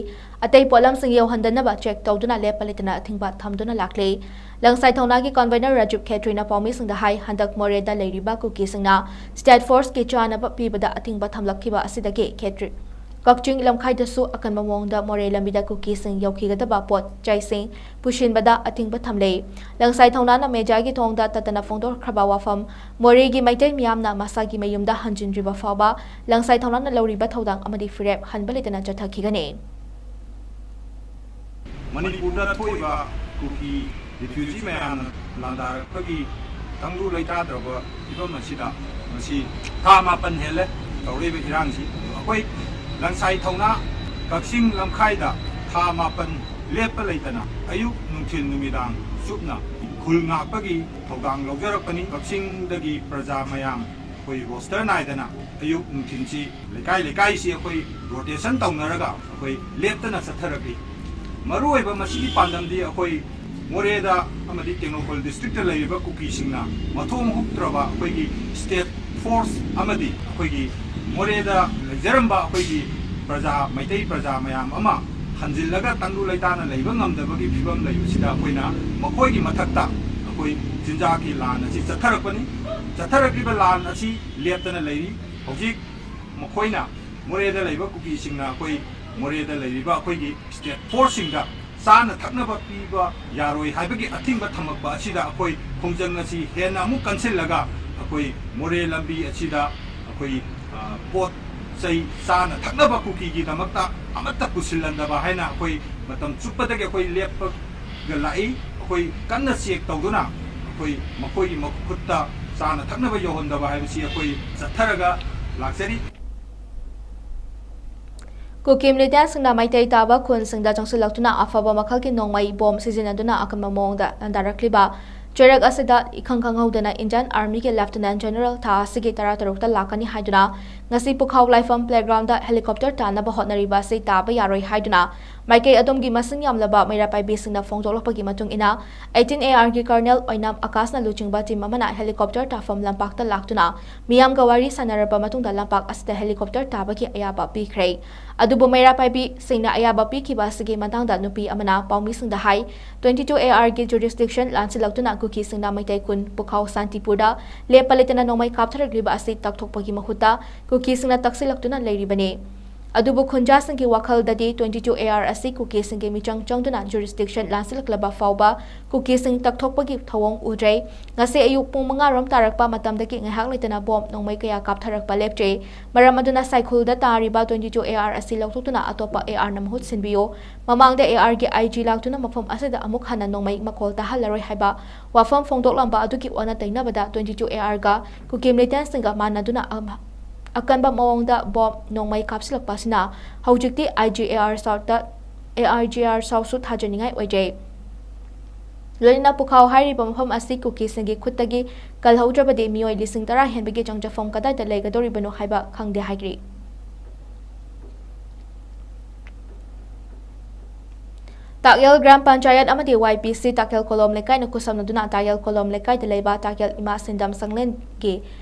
ꯑꯇꯩ ꯄꯣꯠꯂꯝꯁꯤꯡ ꯌꯧꯍꯟꯗꯅꯕ ꯆꯦꯛ ꯇꯧꯗꯨꯅ ꯂꯦꯞꯄ ꯂꯩꯇꯅ ꯑꯊꯤꯡꯕ ꯊꯝꯗꯨꯅ ꯂꯥꯛꯂꯤ꯫ ꯂꯪꯁꯥꯏ ꯊꯧꯅꯥꯒꯤ ꯀꯟꯚꯦꯅꯔ ꯔꯥꯖꯤꯕ ꯈꯦꯇ꯭ꯔꯤꯅ ꯄꯥꯎꯃꯤꯁꯤꯡꯗ ꯍꯥꯏ, ꯍꯟꯗꯛ ꯃꯣꯔꯦꯗ ꯂꯩꯔꯤꯕ ꯀꯨꯀꯤꯁꯤꯡꯅ ꯁ꯭ꯇꯦꯠ ꯐꯣꯔꯁꯀꯤ ꯆꯥꯅꯕ ꯄꯤꯕꯗ ꯑꯊꯤꯡꯕ ꯊꯝꯂꯛꯈꯤꯕ ꯑꯁꯤꯗꯒꯤ ꯈꯦꯇ꯭ꯔꯤ ꯀꯛꯆꯤꯡ ꯂꯝꯈꯥꯏꯗꯁꯨ ꯑꯀꯟꯕ ꯃꯑꯣꯡꯗ ꯃꯣꯔꯦ ꯂꯝꯕꯤꯗ ꯀꯨꯀꯤꯁꯤꯡ ꯌꯧꯈꯤꯒꯗꯕ ꯄꯣꯠ ꯆꯩꯁꯤꯡ ꯄꯨꯁꯤꯟꯕꯗ ꯑꯊꯤꯡꯕ ꯊꯝꯂꯦ꯫ ꯂꯪꯁꯥꯏ ꯊꯧꯅꯥꯅ ꯃꯦꯗꯤꯌꯥꯒꯤ ꯊꯣꯡꯗ ꯇꯠꯇꯅ ꯐꯣꯡꯗꯣꯔꯛꯈ꯭ꯔꯕ ꯋꯥꯐꯝ, ꯃꯣꯔꯦꯒꯤ ꯃꯩꯇꯩ ꯃꯤꯌꯥꯝꯅ ꯃꯁꯥꯒꯤ ꯃꯌꯨꯝꯗ ꯍꯟꯖꯤꯟꯗ꯭ꯔꯤꯕ ꯐꯥꯎꯕ ꯂꯪꯁꯥꯏ ꯊꯧꯅꯥꯅ ꯂꯧꯔꯤꯕ ꯊꯧꯗꯥꯡ ꯑꯃꯗꯤ ꯐꯤꯔꯦꯞ ꯍꯟꯕ ꯂꯩꯇꯅ ꯆꯠꯊꯈꯤꯒꯅꯤ꯫ ꯃꯅꯤꯄꯨꯔꯗ ꯊꯣꯛꯏꯕ ꯀꯨꯀꯤ ꯔꯤꯐ꯭ꯌꯨꯖꯤ ꯃꯌꯥꯝꯅ ꯂꯥꯟꯗꯥꯔꯛꯄꯒꯤ ꯇꯪꯗꯨ ꯂꯩꯇꯥꯗ꯭ꯔꯕ ꯐꯤꯕꯝ ꯑꯁꯤꯗ ꯉꯁꯤ ꯊꯥ ꯃꯥꯄꯟ ꯍꯦꯜꯂꯦ ꯇꯧꯔꯛꯏꯕ ꯏꯔꯥꯡꯁꯤ꯫ ꯑꯩꯈꯣꯏ ꯂꯪꯁꯥꯏ ꯊꯧꯅꯥ ꯀꯛꯆꯤꯡ ꯂꯝꯈꯥꯏꯗ ꯊꯥ ꯃꯥꯄꯟ ꯂꯦꯞꯄ ꯂꯩꯇꯅ ꯑꯌꯨꯛ ꯅꯨꯡꯊꯤꯜ ꯅꯨꯃꯤꯗꯥꯡ ꯆꯨꯞꯅ ꯈꯨꯜ ꯉꯥꯛꯄꯒꯤ ꯊꯧꯗꯥꯡ ꯂꯧꯖꯔꯛꯄꯅꯤ꯫ ꯀꯛꯆꯤꯡꯗꯒꯤ ꯄ꯭ꯔꯖꯥ ꯃꯌꯥꯝ ꯑꯩꯈꯣꯏ ꯔꯣꯁꯇꯔ ꯅꯥꯏꯗꯅ ꯑꯌꯨꯛ ꯅꯨꯡꯊꯤꯟꯁꯤ ꯂꯩꯀꯥꯏ ꯂꯩꯀꯥꯏꯁꯤ ꯑꯩꯈꯣꯏ ꯔꯣꯇꯦꯁꯟ ꯇꯧꯅꯔꯒ ꯑꯩꯈꯣꯏ ꯂꯦꯞꯇꯅ ꯆꯠꯊꯔꯛꯂꯤ꯫ ꯃꯔꯨꯑꯣꯏꯕ ꯃꯁꯤꯒꯤ ꯄꯥꯟꯗꯝꯗꯤ ꯑꯩꯈꯣꯏ ꯃꯣꯔꯦꯗ ꯑꯃꯗꯤ ꯇꯦꯡꯅꯧꯄꯜ ꯗꯤꯁꯇ꯭ꯔꯤꯛꯇ ꯂꯩꯔꯤꯕ ꯀꯨꯀꯤꯁꯤꯡꯅ ꯃꯊꯣꯡ ꯍꯨꯛꯇ꯭ꯔꯕ ꯑꯩꯈꯣꯏꯒꯤ ꯁ꯭ꯇꯦꯠ ꯐꯣꯔꯁ ꯑꯃꯗꯤ ꯑꯩꯈꯣꯏꯒꯤ ꯃꯣꯔꯦꯗ ꯂꯩꯖꯔꯝꯕ ꯑꯩꯈꯣꯏꯒꯤ ꯄ꯭ꯔꯖꯥ, ꯃꯩꯇꯩ ꯄ꯭ꯔꯖꯥ ꯃꯌꯥꯝ ꯑꯃ ꯍꯟꯖꯤꯜꯂꯒ ꯇꯪꯗꯨ ꯂꯩꯇꯥꯅ ꯂꯩꯕ ꯉꯝꯗꯕꯒꯤ ꯐꯤꯕꯝ ꯂꯩꯕꯁꯤꯗ ꯑꯩꯈꯣꯏꯅ ꯃꯈꯣꯏꯒꯤ ꯃꯊꯛꯇ ꯑꯩꯈꯣꯏ ꯆꯤꯟꯖꯥꯛꯀꯤ ꯂꯥꯟ ꯑꯁꯤ ꯆꯠꯊꯔꯛꯄꯅꯤ꯫ ꯆꯠꯊꯔꯛꯂꯤꯕ ꯂꯥꯟ ꯑꯁꯤ ꯂꯦꯞꯇꯅ ꯂꯩꯔꯤ꯫ ꯍꯧꯖꯤꯛ ꯃꯈꯣꯏꯅ ꯃꯣꯔꯦꯗ ꯂꯩꯕ ꯀꯨꯀꯤꯁꯤꯡꯅ ꯑꯩꯈꯣꯏ ꯃꯣꯔꯦꯗ ꯂꯩꯔꯤꯕ ꯑꯩꯈꯣꯏꯒꯤ ꯁ꯭ꯇꯦꯠ ꯐꯣꯔꯁꯁꯤꯡꯗ ꯆꯥꯅ ꯊꯛꯅꯕ ꯄꯤꯕ ꯌꯥꯔꯣꯏ ꯍꯥꯏꯕꯒꯤ ꯑꯊꯤꯡꯕ ꯊꯝꯃꯛꯄ ꯑꯁꯤꯗ ꯑꯩꯈꯣꯏ ꯈꯣꯡꯖꯪ ꯑꯁꯤ ꯍꯦꯟꯅ ꯑꯃꯨꯛ ꯀꯟꯁꯤꯜꯂꯒ ꯑꯩꯈꯣꯏ ꯃꯣꯔꯦ ꯂꯝꯕꯤ ꯑꯁꯤꯗ ꯑꯩꯈꯣꯏ, ꯑ, ꯄꯣꯠ ꯆꯩ ꯆꯥꯅ ꯊꯛꯅꯕ ꯀꯨꯀꯤꯒꯤꯗꯃꯛꯇ ꯑꯃꯠꯇ ꯄꯨꯁꯤꯜꯍꯟꯗꯕ ꯍꯥꯏꯅ ꯑꯩꯈꯣꯏ ꯃꯇꯝ ꯆꯨꯞꯄꯗꯒꯤ ꯑꯩꯈꯣꯏ ꯂꯦꯞꯄꯒ ꯂꯥꯛꯏ꯫ ꯑꯩꯈꯣꯏ ꯀꯟꯅ ꯆꯦꯛ ꯇꯧꯗꯨꯅ ꯑꯩꯈꯣꯏ ꯃꯈꯣꯏꯒꯤ ꯃꯈꯨꯠꯇ ꯆꯥꯅ ꯊꯛꯅꯕ ꯌꯧꯍꯟꯗꯕ ꯍꯥꯏꯕꯁꯤ ꯑꯩꯈꯣꯏ ꯆꯠꯊꯔꯒ ꯂꯥꯛꯆꯔꯤ꯫ ꯀꯨꯀꯤ ꯃꯤꯂꯤꯇꯦꯟꯁꯤꯡꯅ ꯃꯩꯇꯩ ꯇꯥꯕ ꯈꯨꯟꯁꯤꯡꯗ ꯆꯪꯁꯤꯜꯂꯛꯇꯨꯅ ꯑꯐꯕ ꯃꯈꯜꯒꯤ ꯅꯣꯡꯃꯩ ꯕꯣꯝ ꯁꯤꯖꯤꯟꯅꯗꯨꯅ ꯑꯀꯟꯕ ꯃꯑꯣꯡꯗ ꯂꯥꯟꯗꯥꯔꯛꯂꯤꯕ ꯆꯩꯔꯛ ꯑꯁꯤꯗ ꯏꯈꯪ ꯈꯪꯍꯧꯗꯅ ꯏꯟꯗꯤꯌꯟ ꯑꯥꯔꯃꯤꯒꯤ ꯂꯦꯐꯇꯤꯅꯦꯟꯠ ꯖꯦꯅꯔꯦꯜ ꯊꯥ ꯑꯁꯤꯒꯤ ꯇꯔꯥꯇꯔꯨꯛꯇ ꯂꯥꯛꯀꯅꯤ ꯍꯥꯏꯗꯨꯅ ꯉꯁꯤ ꯄꯨꯈꯥꯎ ꯂꯥꯏꯐꯝ ꯄ꯭ꯂꯦꯒ꯭ꯔꯥꯎꯟꯗ ꯍꯦꯂꯤꯀꯣꯞꯇꯔ ꯇꯥꯅꯕ ꯍꯣꯠꯅꯔꯤꯕ ꯑꯁꯤ ꯇꯥꯕ ꯌꯥꯔꯣꯏ ꯍꯥꯏꯗꯨꯅ ꯃꯥꯏꯀꯩ ꯑꯗꯣꯝꯒꯤ ꯃꯁꯤꯡ ꯌꯥꯝꯂꯕ ꯃꯩꯔꯥ ꯄꯥꯏꯕꯤꯁꯤꯡꯅ ꯐꯣꯡꯗꯣꯛꯂꯛꯄꯒꯤ ꯃꯇꯨꯡ ꯏꯟꯅ, ꯑꯩꯠꯇꯤꯟ ꯑꯦ ꯑꯥꯔꯒꯤ ꯀꯔꯅꯦꯜ ꯑꯣꯏꯅꯥꯝ ꯑꯀꯥꯁꯅ ꯂꯨꯆꯤꯡꯕ ꯇꯤꯝ ꯑꯃꯅ ꯍꯦꯂꯤꯀꯣꯞꯇꯔ ꯇꯥꯐꯝ ꯂꯝꯄꯥꯛꯇ ꯂꯥꯛꯇꯨꯅ ꯃꯤꯌꯥꯝꯒ ꯋꯥꯔꯤ ꯁꯥꯟꯅꯔꯕ ꯃꯇꯨꯡꯗ ꯂꯝꯄꯥꯛ ꯑꯁꯤꯗ ꯍꯦꯂꯤꯀꯣꯞꯇꯔ ꯇꯥꯕꯒꯤ ꯑꯌꯥꯕ ꯄꯤꯈ꯭ꯔꯦ꯫ ꯑꯗꯨꯕꯨ ꯃꯩꯔꯥ ꯄꯥꯏꯕꯤꯁꯤꯡꯅ ꯑꯌꯥꯕ ꯄꯤꯈꯤꯕ ꯑꯁꯤꯒꯤ ꯃꯇꯥꯡꯗ ꯅꯨꯄꯤ ꯑꯃꯅ ꯄꯥꯎꯃꯤꯁꯤꯡꯗ ꯍꯥꯏ, ꯇ꯭ꯋꯦꯟꯇꯤ ꯇꯨ ꯑꯦ ꯑꯥꯔꯒꯤ ꯖꯨꯔꯤꯁꯗꯤꯛꯁꯟ ꯂꯥꯟꯁꯤꯜꯂꯛꯇꯨꯅ ꯀꯨꯀꯤꯁꯤꯡꯅ ꯃꯩꯇꯩ ꯈꯨꯟ ꯄꯨꯈꯥꯎ ꯁꯥꯟꯇꯤꯄꯨꯔꯗ ꯂꯦꯞꯄ ꯂꯩꯇꯅ ꯅꯣꯡꯃꯩ ꯀꯥꯞꯊꯔꯛꯂꯤꯕ ꯑꯁꯤ ꯇꯛꯊꯣꯛꯄꯒꯤ ꯃꯍꯨꯠꯇ ꯀꯨꯀꯤꯁꯤꯡꯅ ꯇꯛꯁꯤꯜꯂꯛꯇꯨꯅ ꯂꯩꯔꯤꯕꯅꯤ꯫ ꯑꯗꯨꯕꯨ ꯈꯨꯟꯖꯥꯁꯤꯡꯒꯤ ꯋꯥꯈꯜꯗꯗꯤ ꯇ꯭ꯋꯦꯟꯇꯤ ꯇꯨ ꯑꯦ ꯑꯥꯔ ꯑꯁꯤ ꯀꯨꯀꯤꯁꯤꯡꯒꯤ ꯃꯤꯆꯪ ꯆꯪꯗꯨꯅ ꯖꯨꯔꯤꯁꯗꯤꯛꯁꯟ ꯂꯥꯟꯁꯤꯜꯂꯛꯂꯕ ꯐꯥꯎꯕ ꯀꯨꯀꯤꯁꯤꯡ ꯇꯛꯊꯣꯛꯄꯒꯤ ꯊꯧꯑꯣꯡ ꯎꯗ꯭ꯔꯦ꯫ ꯉꯁꯤ ꯑꯌꯨꯛ ꯄꯨꯡ ꯃꯉꯥ ꯔꯣꯝ ꯇꯥꯔꯛꯄ ꯃꯇꯝꯗꯒꯤ ꯉꯥꯏꯍꯥꯛ ꯂꯩꯇꯅ ꯕꯣꯝ ꯅꯣꯡꯃꯩ ꯀꯌꯥ ꯀꯥꯞꯊꯔꯛꯄ ꯂꯦꯞꯇ꯭ꯔꯦ꯫ ꯃꯔꯝ ꯑꯗꯨꯅ ꯁꯥꯏꯈꯨꯜꯗ ꯇꯥꯔꯤꯕ ꯇ꯭ꯋꯦꯟꯇꯤ ꯇꯨ ꯑꯦ ꯑꯥꯔ ꯑꯁꯤ ꯂꯧꯊꯣꯛꯇꯨꯅ ꯑꯇꯣꯞꯄ ꯑꯦ ꯑꯥꯔꯅ ꯃꯍꯨꯠ ꯁꯤꯟꯕꯤꯌꯨ꯫ ꯃꯃꯥꯡꯗ ꯑꯦ ꯑꯥꯔꯒꯤ ꯑꯥꯏ ꯖꯤ ꯂꯥꯛꯇꯨꯅ ꯃꯐꯝ ꯑꯁꯤꯗ ꯑꯃꯨꯛ ꯍꯟꯅ ꯅꯣꯡꯃꯩ ꯃꯈꯣꯜ ꯇꯥꯍꯜꯂꯔꯣꯏ ꯍꯥꯏꯕ ꯋꯥꯐꯝ ꯐꯣꯡꯗꯣꯛꯂꯝꯕ ꯑꯗꯨꯒꯤ ꯑꯣꯟꯅ ꯇꯩꯅꯕꯗ ꯇ꯭ꯋꯦꯟꯇꯤ ꯇꯨ ꯑꯦ ꯑꯥꯔꯒ ꯀꯨꯀꯤ ꯃꯤꯂꯤꯇꯦꯟꯠꯁꯤꯡꯒ ꯃꯥꯟꯅꯗꯨꯅ ꯑꯃ-, ꯑꯀꯟꯕ ꯃꯑꯣꯡꯗ ꯕꯣꯝ ꯅꯣꯡꯃꯩ ꯀꯥꯞꯁꯤꯜꯂꯛꯄ ꯑꯁꯤꯅ ꯍꯧꯖꯤꯛꯇꯤ ꯑꯥꯏ ꯖꯤ ꯑꯦ ꯑꯥꯔ ꯁꯥꯎꯠꯇ, ꯑꯦ ꯑꯥꯏ ꯖꯤ ꯑꯥꯔ ꯁꯥꯎꯠꯁꯨ ꯊꯥꯖꯅꯤꯡꯉꯥꯏ ꯑꯣꯏꯗ꯭ꯔꯦ꯫ ꯂꯣꯏꯅꯅ ꯄꯨꯈꯥꯎ ꯍꯥꯏꯔꯤꯕ ꯃꯐꯝ ꯑꯁꯤ ꯀꯨꯀꯤꯁꯤꯡꯒꯤ ꯈꯨꯠꯇꯒꯤ ꯀꯜꯍꯧꯗ꯭ꯔꯕꯗꯤ ꯃꯤꯑꯣꯏ ꯂꯤꯁꯤꯡ ꯇꯔꯥ ꯍꯦꯟꯕꯒꯤ ꯆꯪꯖꯐꯝ ꯀꯗꯥꯏꯗ ꯂꯩꯒꯗꯧꯔꯤꯕꯅꯣ ꯍꯥꯏꯕ ꯈꯪꯗꯦ ꯍꯥꯏꯈ꯭ꯔꯤ꯫ ꯇꯥꯛꯌꯦꯜ ꯒ꯭ꯔꯥꯝ ꯄꯟꯆꯥꯌꯠ ꯑꯃꯗꯤ ꯋꯥꯏ ꯄꯤ ꯁꯤ ꯇꯥꯛꯌꯦꯜ ꯀꯣꯂꯣꯝ ꯂꯩꯀꯥꯏꯅ ꯈꯨꯠꯁꯝꯅꯗꯨꯅ ꯇꯥꯛꯌꯦꯜ ꯀꯣꯂꯣꯝ ꯂꯩꯀꯥꯏꯗ ꯂꯩꯕ ꯇꯥꯛꯌꯦꯜ ꯏꯃꯥ ꯁꯤꯟꯗꯝ ꯁꯪꯂꯦꯟꯒꯤ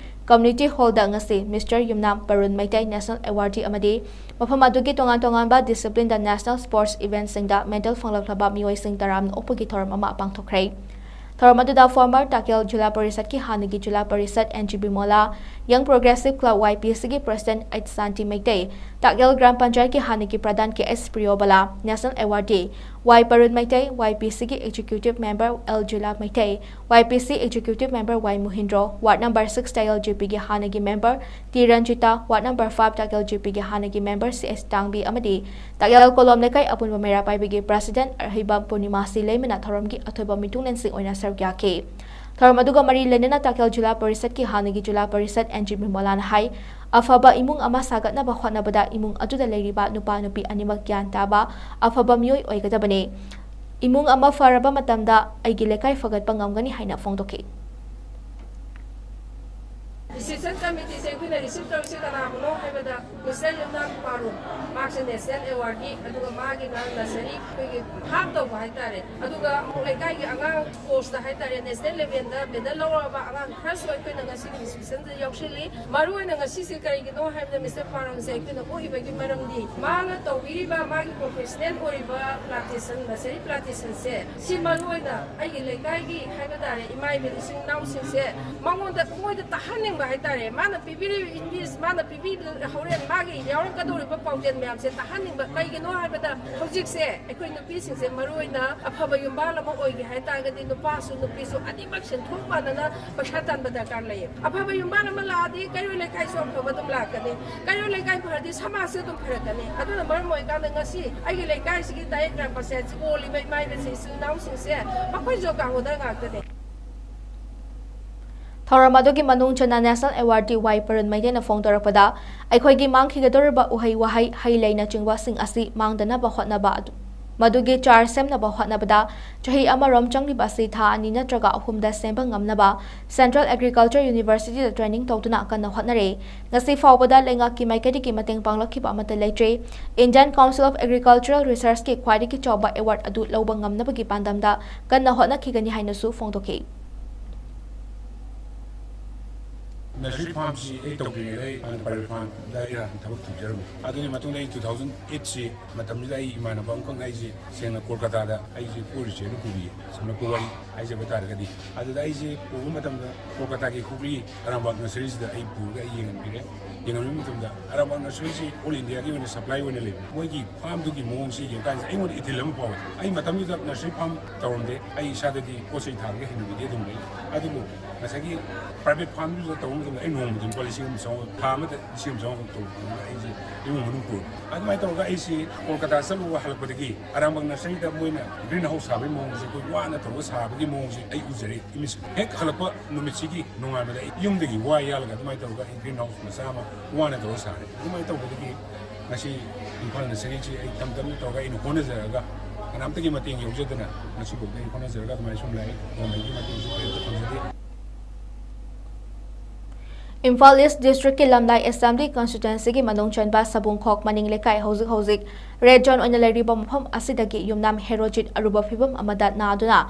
ꯀꯝꯃ꯭ꯌꯨꯅꯤꯇꯤ ꯍꯣꯜꯗ ꯉꯁꯤ ꯃꯤꯁꯇꯔ ꯌꯨꯝꯅꯥꯝ ꯕꯔꯨꯟ ꯃꯩꯇꯩ ꯅꯦꯁꯅꯦꯜ ꯑꯦꯋꯥꯔꯗꯤ ꯑꯃꯗꯤ ꯃꯐꯝ ꯑꯗꯨꯒꯤ ꯇꯣꯉꯥꯟ ꯇꯣꯉꯥꯟꯕ ꯗꯤꯁꯤꯄ꯭ꯂꯤꯟꯗ ꯅꯦꯁꯅꯦꯜ ꯁ꯭ꯄꯣꯔꯠꯁ ꯏꯚꯦꯟꯠꯁꯤꯡꯗ ꯃꯦꯗꯜ ꯐꯪꯂꯛꯂꯕ ꯃꯤꯑꯣꯏꯁꯤꯡ ꯇꯔꯥꯝꯅ ꯑꯣꯛꯄꯒꯤ ꯊꯧꯔꯝ ꯑꯃ ꯄꯥꯡꯊꯣꯛꯈ꯭ꯔꯦ꯫ ꯊꯧꯔꯝ ꯑꯗꯨꯗ ꯐꯣꯔꯃꯔ ꯇꯥꯛꯌꯦꯜ ꯖꯤꯂꯥ ꯄꯔꯤꯁꯠꯀꯤ ꯍꯥꯟꯅꯒꯤ ꯖꯤꯂꯥ ꯄꯔꯤꯁꯠ ꯑꯦꯟ ꯖꯤ ꯕꯤꯃꯣꯂꯥ, ꯌꯪ ꯄ꯭ꯔꯣꯒ꯭ꯔꯦꯁꯤꯚ ꯀ꯭ꯂꯕ ꯋꯥꯏ ꯄꯤ ꯁꯤꯒꯤ ꯄ꯭ꯔꯁꯤꯗꯦꯟꯠ ꯑꯩꯆ ꯁꯥꯟꯇꯤ ꯃꯩꯇꯩ, ꯇꯥꯛꯌꯦꯜ ꯒ꯭ꯔꯥꯝ ꯄꯟꯆꯥꯌꯠꯀꯤ ꯍꯥꯟꯅꯒꯤ ꯄ꯭ꯔꯙꯥꯟ ꯀꯦ ꯑꯦꯁ ꯄ꯭ꯔꯤꯌꯣꯕꯂꯥ, ꯅꯦꯁꯅꯦꯜ ꯑꯦꯋꯥꯔꯗꯤ ꯋꯥꯏ ꯄꯔꯨꯟ ꯃꯩꯇꯩ, ꯋꯥꯏ ꯄꯤ ꯁꯤꯒꯤ executive member L zila Meitei, Y P C executive member Y Muhindro, ward number six Takyel G ꯄꯤꯒꯤ ꯍꯥꯟꯅꯒꯤ member T Ranjita, ward number five Takyel G ꯄꯤꯒꯤ ꯍꯥꯟꯅꯒꯤ ꯃꯦꯝꯕꯔ ꯁꯤ ꯑꯦꯁ ꯇꯥꯡꯕꯤ ꯑꯃꯗꯤ ꯇꯥꯛꯌꯦꯜ ꯀꯣꯂꯣꯝ ꯂꯩꯀꯥꯏ ꯑꯄꯨꯟꯕ ꯃꯩꯔꯥ ꯄꯥꯏꯕꯤꯒꯤ ꯄ꯭ꯔꯁꯤꯗꯦꯟꯠ ꯑꯍꯩꯕꯝ ꯄꯨꯔꯅꯤꯃꯥꯁꯤ ꯂꯩꯃꯅ ꯊꯧꯔꯝꯒꯤ ꯑꯊꯣꯏꯕ ꯃꯤꯊꯨꯡꯂꯦꯟꯁꯤꯡ ꯑꯣꯏꯅ ꯁꯔꯨꯛ ꯌꯥꯈꯤ꯫ ꯊꯧꯔꯝ ꯑꯗꯨꯒ ꯃꯔꯤ ꯂꯩꯅꯅ ꯇꯥꯛꯌꯦꯜ ꯖꯤꯂꯥ ꯄꯔꯤꯁꯠꯀꯤ ꯍꯥꯟꯅꯒꯤ ꯖꯤꯂꯥ ꯄꯔꯤꯁꯠ ꯑꯦꯟ ꯖꯤ ꯕꯤꯃꯣꯂꯥꯅ ꯍꯥꯏ, ꯑꯐꯕ ꯏꯃꯨꯡ ꯑꯃ ꯁꯥꯒꯠꯅꯕ ꯍꯣꯠꯅꯕꯗ ꯏꯃꯨꯡ ꯑꯗꯨꯗ ꯂꯩꯔꯤꯕ ꯅꯨꯄꯥ ꯅꯨꯄꯤ ꯑꯅꯤꯃꯛ ꯒ꯭ꯌꯥꯟ ꯇꯥꯕ ꯑꯐꯕ ꯃꯤꯑꯣꯏ ꯑꯣꯏꯒꯗꯕꯅꯤ꯫ ꯏꯃꯨꯡ ꯑꯃ ꯐꯔꯕ ꯃꯇꯝꯗ ꯑꯩꯒꯤ ꯂꯩꯀꯥꯏ ꯐꯒꯠꯄ ꯉꯝꯒꯅꯤ ꯍꯥꯏꯅ ꯐꯣꯡꯗꯣꯛꯈꯤ꯫ ꯔꯤꯁꯦꯞꯁꯟ ꯀꯃꯤꯇꯤꯁꯦ ꯑꯩꯈꯣꯏꯅ ꯔꯤꯁꯤꯞ ꯇꯧꯔꯤꯁꯦ ꯀꯅꯥꯕꯨꯅꯣ ꯍꯥꯏꯕꯗ ꯃꯤꯁꯇꯔ ꯌꯨꯝꯅꯥꯝ ꯄꯥꯔꯨꯟ, ꯃꯍꯥꯛꯁꯦ ꯅꯦꯁꯅꯦꯜ ꯑꯦꯋꯥꯔꯗꯤ, ꯑꯗꯨꯒ ꯃꯥꯒꯤꯅ ꯅꯁꯔꯤ ꯑꯩꯈꯣꯏꯒꯤ ꯍꯥꯞ ꯇꯧꯕ ꯍꯥꯏꯇꯥꯔꯦ꯫ ꯑꯗꯨꯒ ꯑꯃꯨꯛ ꯂꯩꯀꯥꯏꯒꯤ ꯑꯉꯥꯡ ꯁ꯭ꯄꯣꯔꯠꯁꯇ ꯍꯥꯏꯇꯥꯔꯦ, ꯅꯦꯁꯅꯦꯜ ꯂꯦꯚꯦꯜꯗ ꯃꯦꯗꯜ ꯂꯧꯔꯕ ꯑꯉꯥꯡ ꯈꯔꯁꯨ ꯑꯩꯈꯣꯏꯅ ꯉꯁꯤꯒꯤ ꯔꯤꯁꯦꯞꯁꯟꯗ ꯌꯥꯎꯁꯤꯜꯂꯤ꯫ ꯃꯔꯨ ꯑꯣꯏꯅ ꯉꯁꯤꯁꯦ ꯀꯔꯤꯒꯤꯅꯣ ꯍꯥꯏꯕꯗ ꯃꯤꯁꯇꯔ ꯄꯥꯔꯨꯟꯁꯦ ꯑꯩꯈꯣꯏꯅ ꯑꯣꯛꯏꯕꯒꯤ ꯃꯔꯝꯗꯤ ꯃꯥꯅ ꯇꯧꯕꯤꯔꯤꯕ ꯃꯥꯒꯤ ꯄ꯭ꯔꯣꯐꯦꯁꯅꯦꯜ ꯑꯣꯏꯔꯤꯕ ꯄ꯭ꯂꯥꯟꯇꯦꯁꯟ, ꯅꯁꯔꯤ ꯄ꯭ꯂꯥꯟꯇꯦꯁꯟꯁꯦ, ꯁꯤ ꯃꯔꯨ ꯑꯣꯏꯅ ꯑꯩꯒꯤ ꯂꯩꯀꯥꯏꯒꯤ ꯍꯥꯏꯕ ꯇꯥꯔꯦ, ꯏꯃꯥ ꯏꯕꯦꯟ ꯏꯆꯤꯟ ꯏꯅꯥꯎꯁꯤꯡꯁꯦ ꯃꯉꯣꯟꯗ, ꯃꯣꯏꯗ ꯇꯥꯍꯟꯅꯤꯡꯕ ꯍꯥꯏꯇꯥꯔꯦ꯫ ꯃꯥꯅ ꯄꯤꯕꯤꯔꯤꯕ ꯏꯪꯂꯤꯁ, ꯃꯥꯅ ꯄꯤꯕꯤꯕ ꯍꯣꯔꯦꯟ ꯃꯥꯒꯤ ꯌꯥꯎꯔꯛꯀꯗꯧꯔꯤꯕ ꯄꯥꯎꯖꯦꯜ ꯃꯌꯥꯝꯁꯦ ꯇꯥꯍꯟꯅꯤꯡꯕ꯫ ꯀꯩꯒꯤꯅꯣ ꯍꯥꯏꯕꯗ ꯍꯧꯖꯤꯛꯁꯦ ꯑꯩꯈꯣꯏ ꯅꯨꯄꯤꯁꯤꯡꯁꯦ ꯃꯔꯨ ꯑꯣꯏꯅ ꯑꯐꯕ ꯌꯨꯝꯕꯥꯜ ꯑꯃ ꯑꯣꯏꯒꯦ ꯍꯥꯏ ꯇꯥꯔꯒꯗꯤ ꯅꯨꯄꯥꯁꯨ ꯅꯨꯄꯤꯁꯨ ꯑꯅꯤꯃꯛ ꯁꯦꯟꯊꯣꯛ ꯃꯥꯟꯅꯅ ꯄꯩꯁꯥ ꯇꯥꯟꯕ ꯗꯔꯀꯥꯔ ꯂꯩꯌꯦ꯫ ꯑꯐꯕ ꯌꯨꯝꯕꯥꯜ ꯑꯃ ꯂꯥꯛꯑꯗꯤ ꯀꯩꯔꯣꯏ ꯂꯩꯀꯥꯏꯁꯨ ꯑꯐꯕ ꯑꯗꯨꯝ ꯂꯥꯛꯀꯅꯤ, ꯀꯩꯔꯣꯏ ꯂꯩꯀꯥꯏ ꯐꯔꯗꯤ ꯁꯃꯥꯖꯁꯨ ꯑꯗꯨꯝ ꯐꯔꯛꯀꯅꯤ꯫ ꯑꯗꯨꯅ ꯃꯔꯝ ꯑꯣꯏꯔꯀꯥꯟꯗ ꯉꯁꯤ ꯑꯩꯒꯤ ꯂꯩꯀꯥꯏꯁꯤꯒꯤ ꯇꯥꯌꯦꯜ ꯒ꯭ꯔꯥꯝ ꯄꯟꯆꯥꯌꯠꯁꯤ ꯀꯣꯜꯂꯤꯕ ꯏꯃꯥ ꯏꯕꯦꯟꯁꯤꯡ, ꯏꯆꯤꯜ ꯏꯅꯥꯎꯁꯤꯡꯁꯦ ꯃꯈꯣꯏ ꯖꯣꯕ ꯀꯥꯔꯗ ꯍꯣꯜꯗꯔ ꯉꯥꯛꯇꯅꯤ꯫ ꯊꯧꯔꯝ ꯑꯗꯨꯒꯤ ꯃꯅꯨꯡ ꯆꯟꯅ ꯅꯦꯁꯅꯦꯜ ꯑꯦꯋꯥꯔꯗꯤ ꯋꯥꯏ ꯄꯔꯨꯟ ꯃꯩꯇꯩꯅ ꯐꯣꯡꯗꯣꯔꯛꯄꯗ, ꯑꯩꯈꯣꯏꯒꯤ ꯃꯥꯡꯈꯤꯒꯗꯧꯔꯤꯕ ꯎꯍꯩ ꯋꯥꯍꯩ, ꯍꯩ ꯂꯩꯅꯆꯤꯡꯕꯁꯤꯡ ꯑꯁꯤ ꯃꯥꯡꯗꯅꯕ ꯍꯣꯠꯅꯕ ꯑꯗꯨ, ꯃꯗꯨꯒꯤ ꯆꯥꯔ ꯁꯦꯝꯅꯕ ꯍꯣꯠꯅꯕꯗ ꯆꯍꯤ ꯑꯃꯔꯣꯝ ꯆꯪꯂꯤꯕ ꯑꯁꯤ ꯊꯥ ꯑꯅꯤ ꯅꯠꯇ꯭ꯔꯒ ꯑꯍꯨꯝꯗ ꯁꯦꯝꯕ ꯉꯝꯅꯕ Central Agriculture University ꯗ training ꯇꯧꯗꯨꯅ ꯀꯟꯅ ꯍꯣꯠꯅꯔꯤ꯫ ꯉꯁꯤ ꯐꯥꯎꯕꯗ ꯂꯩꯉꯥꯛꯀꯤ ꯃꯥꯏꯀꯩꯗꯒꯤ ꯃꯇꯦꯡ ꯄꯥꯡꯂꯛꯈꯤꯕ ꯑꯃꯠꯇ ꯂꯩꯇ꯭ꯔꯤ꯫ Indian Council of Agricultural Research ꯀꯤ ꯈ꯭ꯋꯥꯏꯗꯒꯤ ꯆꯥꯎꯕ award ꯑꯗꯨ ꯂꯧꯕ ꯉꯝꯅꯕꯒꯤ ꯄꯥꯟꯗꯝꯗ ꯀꯟꯅ ꯍꯣꯠꯅꯈꯤꯒꯅꯤ ꯍꯥꯏꯅꯁꯨ ꯐꯣꯡꯗꯣꯛꯈꯤ꯫ Nursery farm ꯁꯤ ꯑꯩ ꯇꯧꯗ꯭ꯔꯤꯉꯩꯗ ꯑꯩ ꯍꯥꯟꯅ private farm ꯗ ꯑꯩ ꯍꯥꯟꯅ ꯊꯕꯛ ꯇꯧꯖꯔꯝꯃꯤ꯫ ꯑꯗꯨꯒꯤ ꯃꯇꯨꯡꯗ ꯑꯩ two thousand eight ꯁꯤ ꯃꯇꯝꯗꯨꯗ ꯑꯩ ꯏꯃꯥꯟꯅꯕ ꯑꯃꯈꯛꯅ ꯑꯩꯁꯦ ꯁꯦꯡꯅ ꯀꯣꯜꯀꯇꯥꯗ ꯑꯩꯁꯦ ꯀꯣꯏꯔꯨꯁꯦꯅ ꯄꯨꯕꯤꯌꯦ꯫ ꯁꯝꯂꯞꯄ ꯋꯥꯔꯤ ꯍꯥꯏꯖꯕ ꯇꯥꯔꯒꯗꯤ, ꯑꯗꯨꯗ ꯑꯩꯁꯦ ꯄꯨꯕ ꯃꯇꯝꯗ ꯀꯣꯜꯀꯇꯥꯒꯤ ꯍꯨꯒ꯭ꯂꯤ ꯑꯔꯥꯝꯕꯥꯛ nursery ꯁꯤꯗ ꯑꯩ ꯄꯨꯔꯒ ꯑꯩ ꯌꯦꯡꯍꯟꯕꯤꯔꯦ꯫ ꯌꯦꯡꯍꯟꯕ ꯃꯇꯝꯗ ꯑꯔꯥꯝꯕꯥꯛ nursery ꯁꯤ all India ꯒꯤ ꯑꯣꯏꯅ supply ꯑꯣꯏꯅ ꯂꯩꯕ꯫ ꯃꯣꯏꯒꯤ farm ꯗꯨꯒꯤ ꯃꯑꯣꯡꯁꯤ ꯌꯦꯡꯀꯥꯟꯁꯤꯗ ꯑꯩꯉꯣꯟꯗ ꯏꯊꯤꯜ ꯑꯃ ꯐꯥꯎꯋꯦ꯫ ꯑꯩ ꯃꯇꯝꯗꯨꯗ nursery farm ꯇꯧꯔꯝꯗꯦ꯫ ꯑꯩ ꯏꯁꯥꯗꯗꯤ ꯄꯣꯠ ꯆꯩ ꯊꯥꯕꯒꯤ ꯍꯩꯅꯕꯤꯗꯤ ꯑꯗꯨꯝ ꯂꯩ꯫ ꯑꯗꯨꯕꯨ ꯉꯁꯥꯏꯒꯤ private farm ꯗꯨꯗ ꯇꯧꯕ ꯃꯇꯝꯗ ꯑꯩ ꯅꯣꯡꯃꯗ ꯂꯨꯄꯥ ꯂꯤꯁꯤꯡ ꯑꯃ ꯆꯥꯝꯃꯉꯥ, ꯊꯥ ꯑꯃꯗ ꯂꯤꯁꯤꯡ ꯑꯃ ꯆꯥꯝꯃꯉꯥ ꯇꯧꯕꯅ ꯑꯩꯁꯦ ꯏꯃꯨꯡ ꯃꯅꯨꯡ ꯄꯨꯔꯦ꯫ ꯑꯗꯨꯃꯥꯏꯅ ꯇꯧꯔꯒ ꯑꯩꯁꯤ ꯀꯣꯜꯀꯇꯥ ꯆꯠꯂꯨꯕ ꯍꯜꯂꯛꯄꯗꯒꯤ ꯑꯔꯥꯝꯕꯥꯛ nursery ꯗ ꯃꯣꯏꯅ green house ꯁꯥꯕꯒꯤ ꯃꯑꯣꯡꯁꯦ, ꯑꯩꯈꯣꯏ ꯋꯥꯅ ꯇꯧꯔꯒ ꯁꯥꯕꯒꯤ ꯃꯑꯣꯡꯁꯦ ꯑꯩ ꯎꯖꯔꯦ ꯏꯃꯤꯠꯁꯤꯗ꯫ ꯍꯦꯛ ꯍꯜꯂꯛꯄ ꯅꯨꯃꯤꯠꯁꯤꯒꯤ ꯅꯣꯡꯉꯥꯟꯕꯗ ꯑꯩ ꯌꯨꯝꯗꯒꯤ ꯋꯥ ꯌꯥꯜꯂꯒ ꯑꯗꯨꯃꯥꯏꯅ ꯇꯧꯔꯒ ꯑꯩ green house ꯃꯆꯥ ꯑꯃ ꯋꯥꯅ ꯇꯧꯔꯒ ꯁꯥꯔꯦ꯫ ꯑꯗꯨꯃꯥꯏꯅ ꯇꯧꯕꯗꯒꯤ ꯉꯁꯤ ꯏꯝꯐꯥꯜ nursery ꯁꯤ ꯑꯩ ꯇꯝ ꯇꯝꯅ ꯇꯧꯔꯒ ꯑꯩꯅ ꯍꯣꯠꯅꯖꯔꯒ ꯀꯅꯥꯝꯇꯒꯤ ꯃꯇꯦꯡ ꯌꯧꯖꯗꯅ ꯉꯁꯤꯐꯥꯎꯗ ꯑꯩ ꯍꯣꯠꯅꯖꯔꯒ ꯑꯗꯨꯃꯥꯏꯅ ꯁꯨꯝ ꯂꯥꯛꯑꯦ꯫ ꯒꯣꯔꯃꯦꯟꯒꯤ ꯃꯇꯦꯡꯁꯨ ꯀꯔꯤꯝꯇ ꯐꯪꯖꯗꯦ꯫ ꯏꯝꯐꯥꯜ East District ꯀꯤ ꯂꯝꯂꯥꯏ Assembly Constituency ꯒꯤ ꯃꯅꯨꯡ ꯆꯟꯕ ꯁꯕꯨꯡꯈꯣꯛ ꯃꯅꯤꯡ ꯂꯩꯀꯥꯏ ꯍꯧꯖꯤꯛ ꯍꯧꯖꯤꯛ red zone ꯑꯣꯏꯅ ꯂꯩꯔꯤꯕ ꯃꯐꯝ ꯑꯁꯤꯗꯒꯤ ꯌꯨꯝꯅꯥꯝ ꯍꯦꯔꯣꯖꯤꯠ ꯑꯔꯨꯕ ꯐꯤꯕꯝ ꯑꯃꯗ ꯅꯥꯗꯨꯅ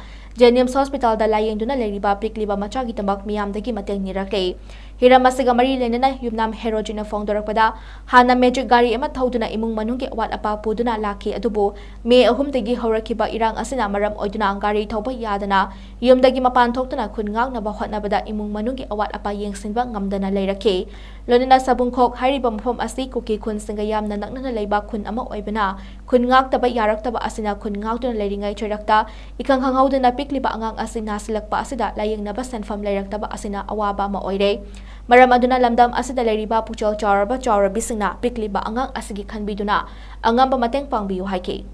JNIMS hospital ꯗ ꯂꯥꯌꯦꯡꯗꯨꯅ ꯂꯩꯔꯤꯕ ꯄꯤꯛꯂꯤꯕ ꯃꯆꯥꯒꯤꯗꯃꯛ ꯃꯤꯌꯥꯝꯗꯒꯤ ꯃꯇꯦꯡ ꯅꯤꯔꯛꯂꯦ꯫ ꯍꯤꯔꯝ ꯑꯁꯤꯒ ꯃꯔꯤ ꯂꯩꯅꯅ ꯌꯨꯝꯅꯥꯝ ꯍꯦꯔꯣꯖꯤꯠꯅ ꯐꯣꯡꯗꯣꯔꯛꯄꯗ, ꯍꯥꯟꯅ magic ꯒꯥꯔꯤ ꯑꯃ ꯊꯧꯗꯨꯅ ꯏꯃꯨꯡ ꯃꯅꯨꯡꯒꯤ ꯑꯋꯥꯠ ꯑꯄꯥ ꯄꯨꯗꯨꯅ ꯂꯥꯛꯈꯤ, ꯑꯗꯨꯕꯨ May ꯑꯍꯨꯝꯗꯒꯤ ꯍꯧꯔꯛꯈꯤꯕ ꯏꯔꯥꯡ ꯑꯁꯤꯅ ꯃꯔꯝ ꯑꯣꯏꯗꯨꯅ ꯒꯥꯔꯤ ꯊꯧꯕ ꯌꯥꯗꯅ ꯌꯨꯝꯗꯒꯤ ꯃꯄꯥꯟ ꯊꯣꯛꯇꯨꯅ ꯈꯨꯟ ꯉꯥꯛꯅꯕ ꯍꯣꯠꯅꯕꯗ ꯏꯃꯨꯡ ꯃꯅꯨꯡꯒꯤ ꯑꯋꯥꯠ ꯑꯄꯥ ꯌꯦꯡꯁꯤꯟꯕ ꯉꯝꯗꯅ ꯂꯩꯔꯛꯈꯤ꯫ ꯂꯣꯏꯅꯅ ꯁꯕꯨꯡꯈꯣꯛ ꯍꯥꯏꯔꯤꯕ ꯃꯐꯝ ꯑꯁꯤ ꯀꯨꯀꯤ ꯈꯨꯟꯁꯤꯡꯒ ꯌꯥꯝꯅ ꯅꯛꯅꯅ ꯂꯩꯕ ꯈꯨꯟ ꯑꯃ ꯑꯣꯏꯕꯅ, ꯈꯨꯟ ꯉꯥꯛꯇꯕ ꯌꯥꯔꯛꯇꯕ ꯑꯁꯤꯅ ꯈꯨꯟ ꯉꯥꯛꯇꯨꯅ ꯂꯩꯔꯤꯉꯩ ꯆꯩꯔꯛꯇ ꯏꯈꯪ ꯈꯪꯍꯧꯗꯅ ꯄꯤꯛꯂꯤꯕ ꯑꯉꯥꯡ ꯑꯁꯤ ꯅꯥꯁꯤꯜꯂꯛꯄ ꯑꯁꯤꯗ ꯂꯥꯌꯦꯡꯅꯕ ꯁꯦꯟꯐꯝ ꯂꯩꯔꯛꯇꯕ ꯑꯁꯤꯅ ꯑꯋꯥꯕ ꯑꯃ ꯑꯣꯏꯔꯦ꯫ ꯃꯔꯝ ꯑꯗꯨꯅ ꯂꯝꯗꯝ ꯑꯁꯤꯗ ꯂꯩꯔꯤꯕ ꯄꯨꯛꯆꯦꯜ ꯆꯥꯎꯔꯕ ꯆꯥꯎꯔꯕꯤꯁꯤꯡꯅ ꯄꯤꯛꯂꯤꯕ ꯑꯉꯥꯡ ꯑꯁꯤꯒꯤ ꯈꯟꯕꯤꯗꯨꯅ ꯑꯉꯝꯕ ꯃꯇꯦꯡ ꯄꯥꯡꯕꯤꯌꯨ ꯍꯥꯏꯈꯤ꯫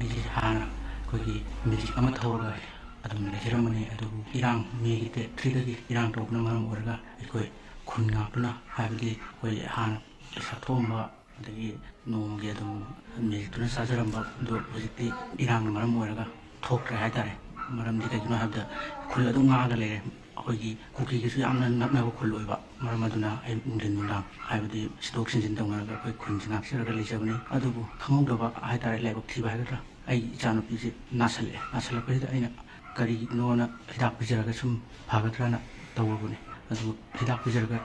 ꯑꯩꯁꯦ ꯍꯥꯟꯅ ꯑꯩꯈꯣꯏꯒꯤ magic ꯑꯃ ꯊꯧꯔꯒ ꯑꯗꯨꯝ ꯂꯩꯖꯔꯝꯕꯅꯤ, ꯑꯗꯨꯕꯨ ꯏꯔꯥꯡ May ꯒꯤ date three ꯗꯒꯤ ꯏꯔꯥꯡ ꯇꯧꯕꯅ ꯃꯔꯝ ꯑꯣꯏꯔꯒ ꯑꯩꯈꯣꯏ ꯈꯨꯟ ꯉꯥꯛꯇꯨꯅ, ꯍꯥꯏꯕꯗꯤ ꯑꯩꯈꯣꯏ ꯍꯥꯟꯅ ꯄꯩꯁꯥ ꯊꯣꯛꯑꯝꯕ ꯑꯗꯒꯤ ꯅꯣꯡꯃꯒꯤ ꯑꯗꯨꯝ ꯃꯦꯖꯤꯛꯇꯨꯅ ꯆꯥꯖꯔꯝꯕ ꯑꯗꯨ ꯍꯧꯖꯤꯛꯇꯤ ꯏꯔꯥꯡꯅ ꯃꯔꯝ ꯑꯣꯏꯔꯒ ꯊꯣꯛꯇ꯭ꯔꯦ ꯍꯥꯏꯇꯥꯔꯦ꯫ ꯃꯔꯝꯗꯤ ꯀꯩꯒꯤꯅꯣ ꯍꯥꯏꯕꯗ ꯈꯨꯜ ꯑꯗꯨꯝ ꯉꯥꯛꯑꯒ ꯂꯩꯔꯦ꯫ ꯑꯩꯈꯣꯏꯒꯤ ꯀꯨꯀꯤꯒꯤꯁꯨ ꯌꯥꯝꯅ ꯅꯛꯅꯕ ꯈꯨꯜ ꯑꯣꯏꯕ ꯃꯔꯝ ꯑꯗꯨꯅ ꯑꯩ ꯅꯨꯡꯊꯤꯟ ꯅꯨꯡꯗꯥꯡ ꯍꯥꯏꯕꯗꯤ ꯁꯤꯗꯣꯛ ꯁꯤꯟꯖꯤꯟ ꯇꯧꯅꯔꯒ ꯑꯩꯈꯣꯏ ꯈꯨꯟꯁꯤ ꯉꯥꯛꯆꯔꯒ ꯂꯩꯖꯕꯅꯤ꯫ ꯑꯗꯨꯕꯨ ꯈꯪꯍꯧꯗꯕ ꯍꯥꯏꯇꯥꯔꯦ, ꯂꯥꯏꯕꯛ ꯊꯤꯕ ꯍꯥꯏꯒꯗ꯭ꯔꯥ, ꯑꯩ ꯏꯆꯥꯅꯨꯄꯤꯁꯦ ꯅꯥꯁꯜꯂꯛꯑꯦ꯫ ꯅꯥꯁꯜꯂꯛꯄꯁꯤꯗ ꯑꯩꯅ ꯀꯔꯤꯒꯤꯅꯣꯅ ꯍꯤꯗꯥꯛ ꯄꯤꯖꯔꯒ ꯁꯨꯝ ꯐꯒꯗ꯭ꯔꯅ ꯇꯧꯔꯨꯕꯅꯦ꯫ ꯑꯗꯨꯕꯨ ꯍꯤꯗꯥꯛ ꯄꯤꯖꯔꯒ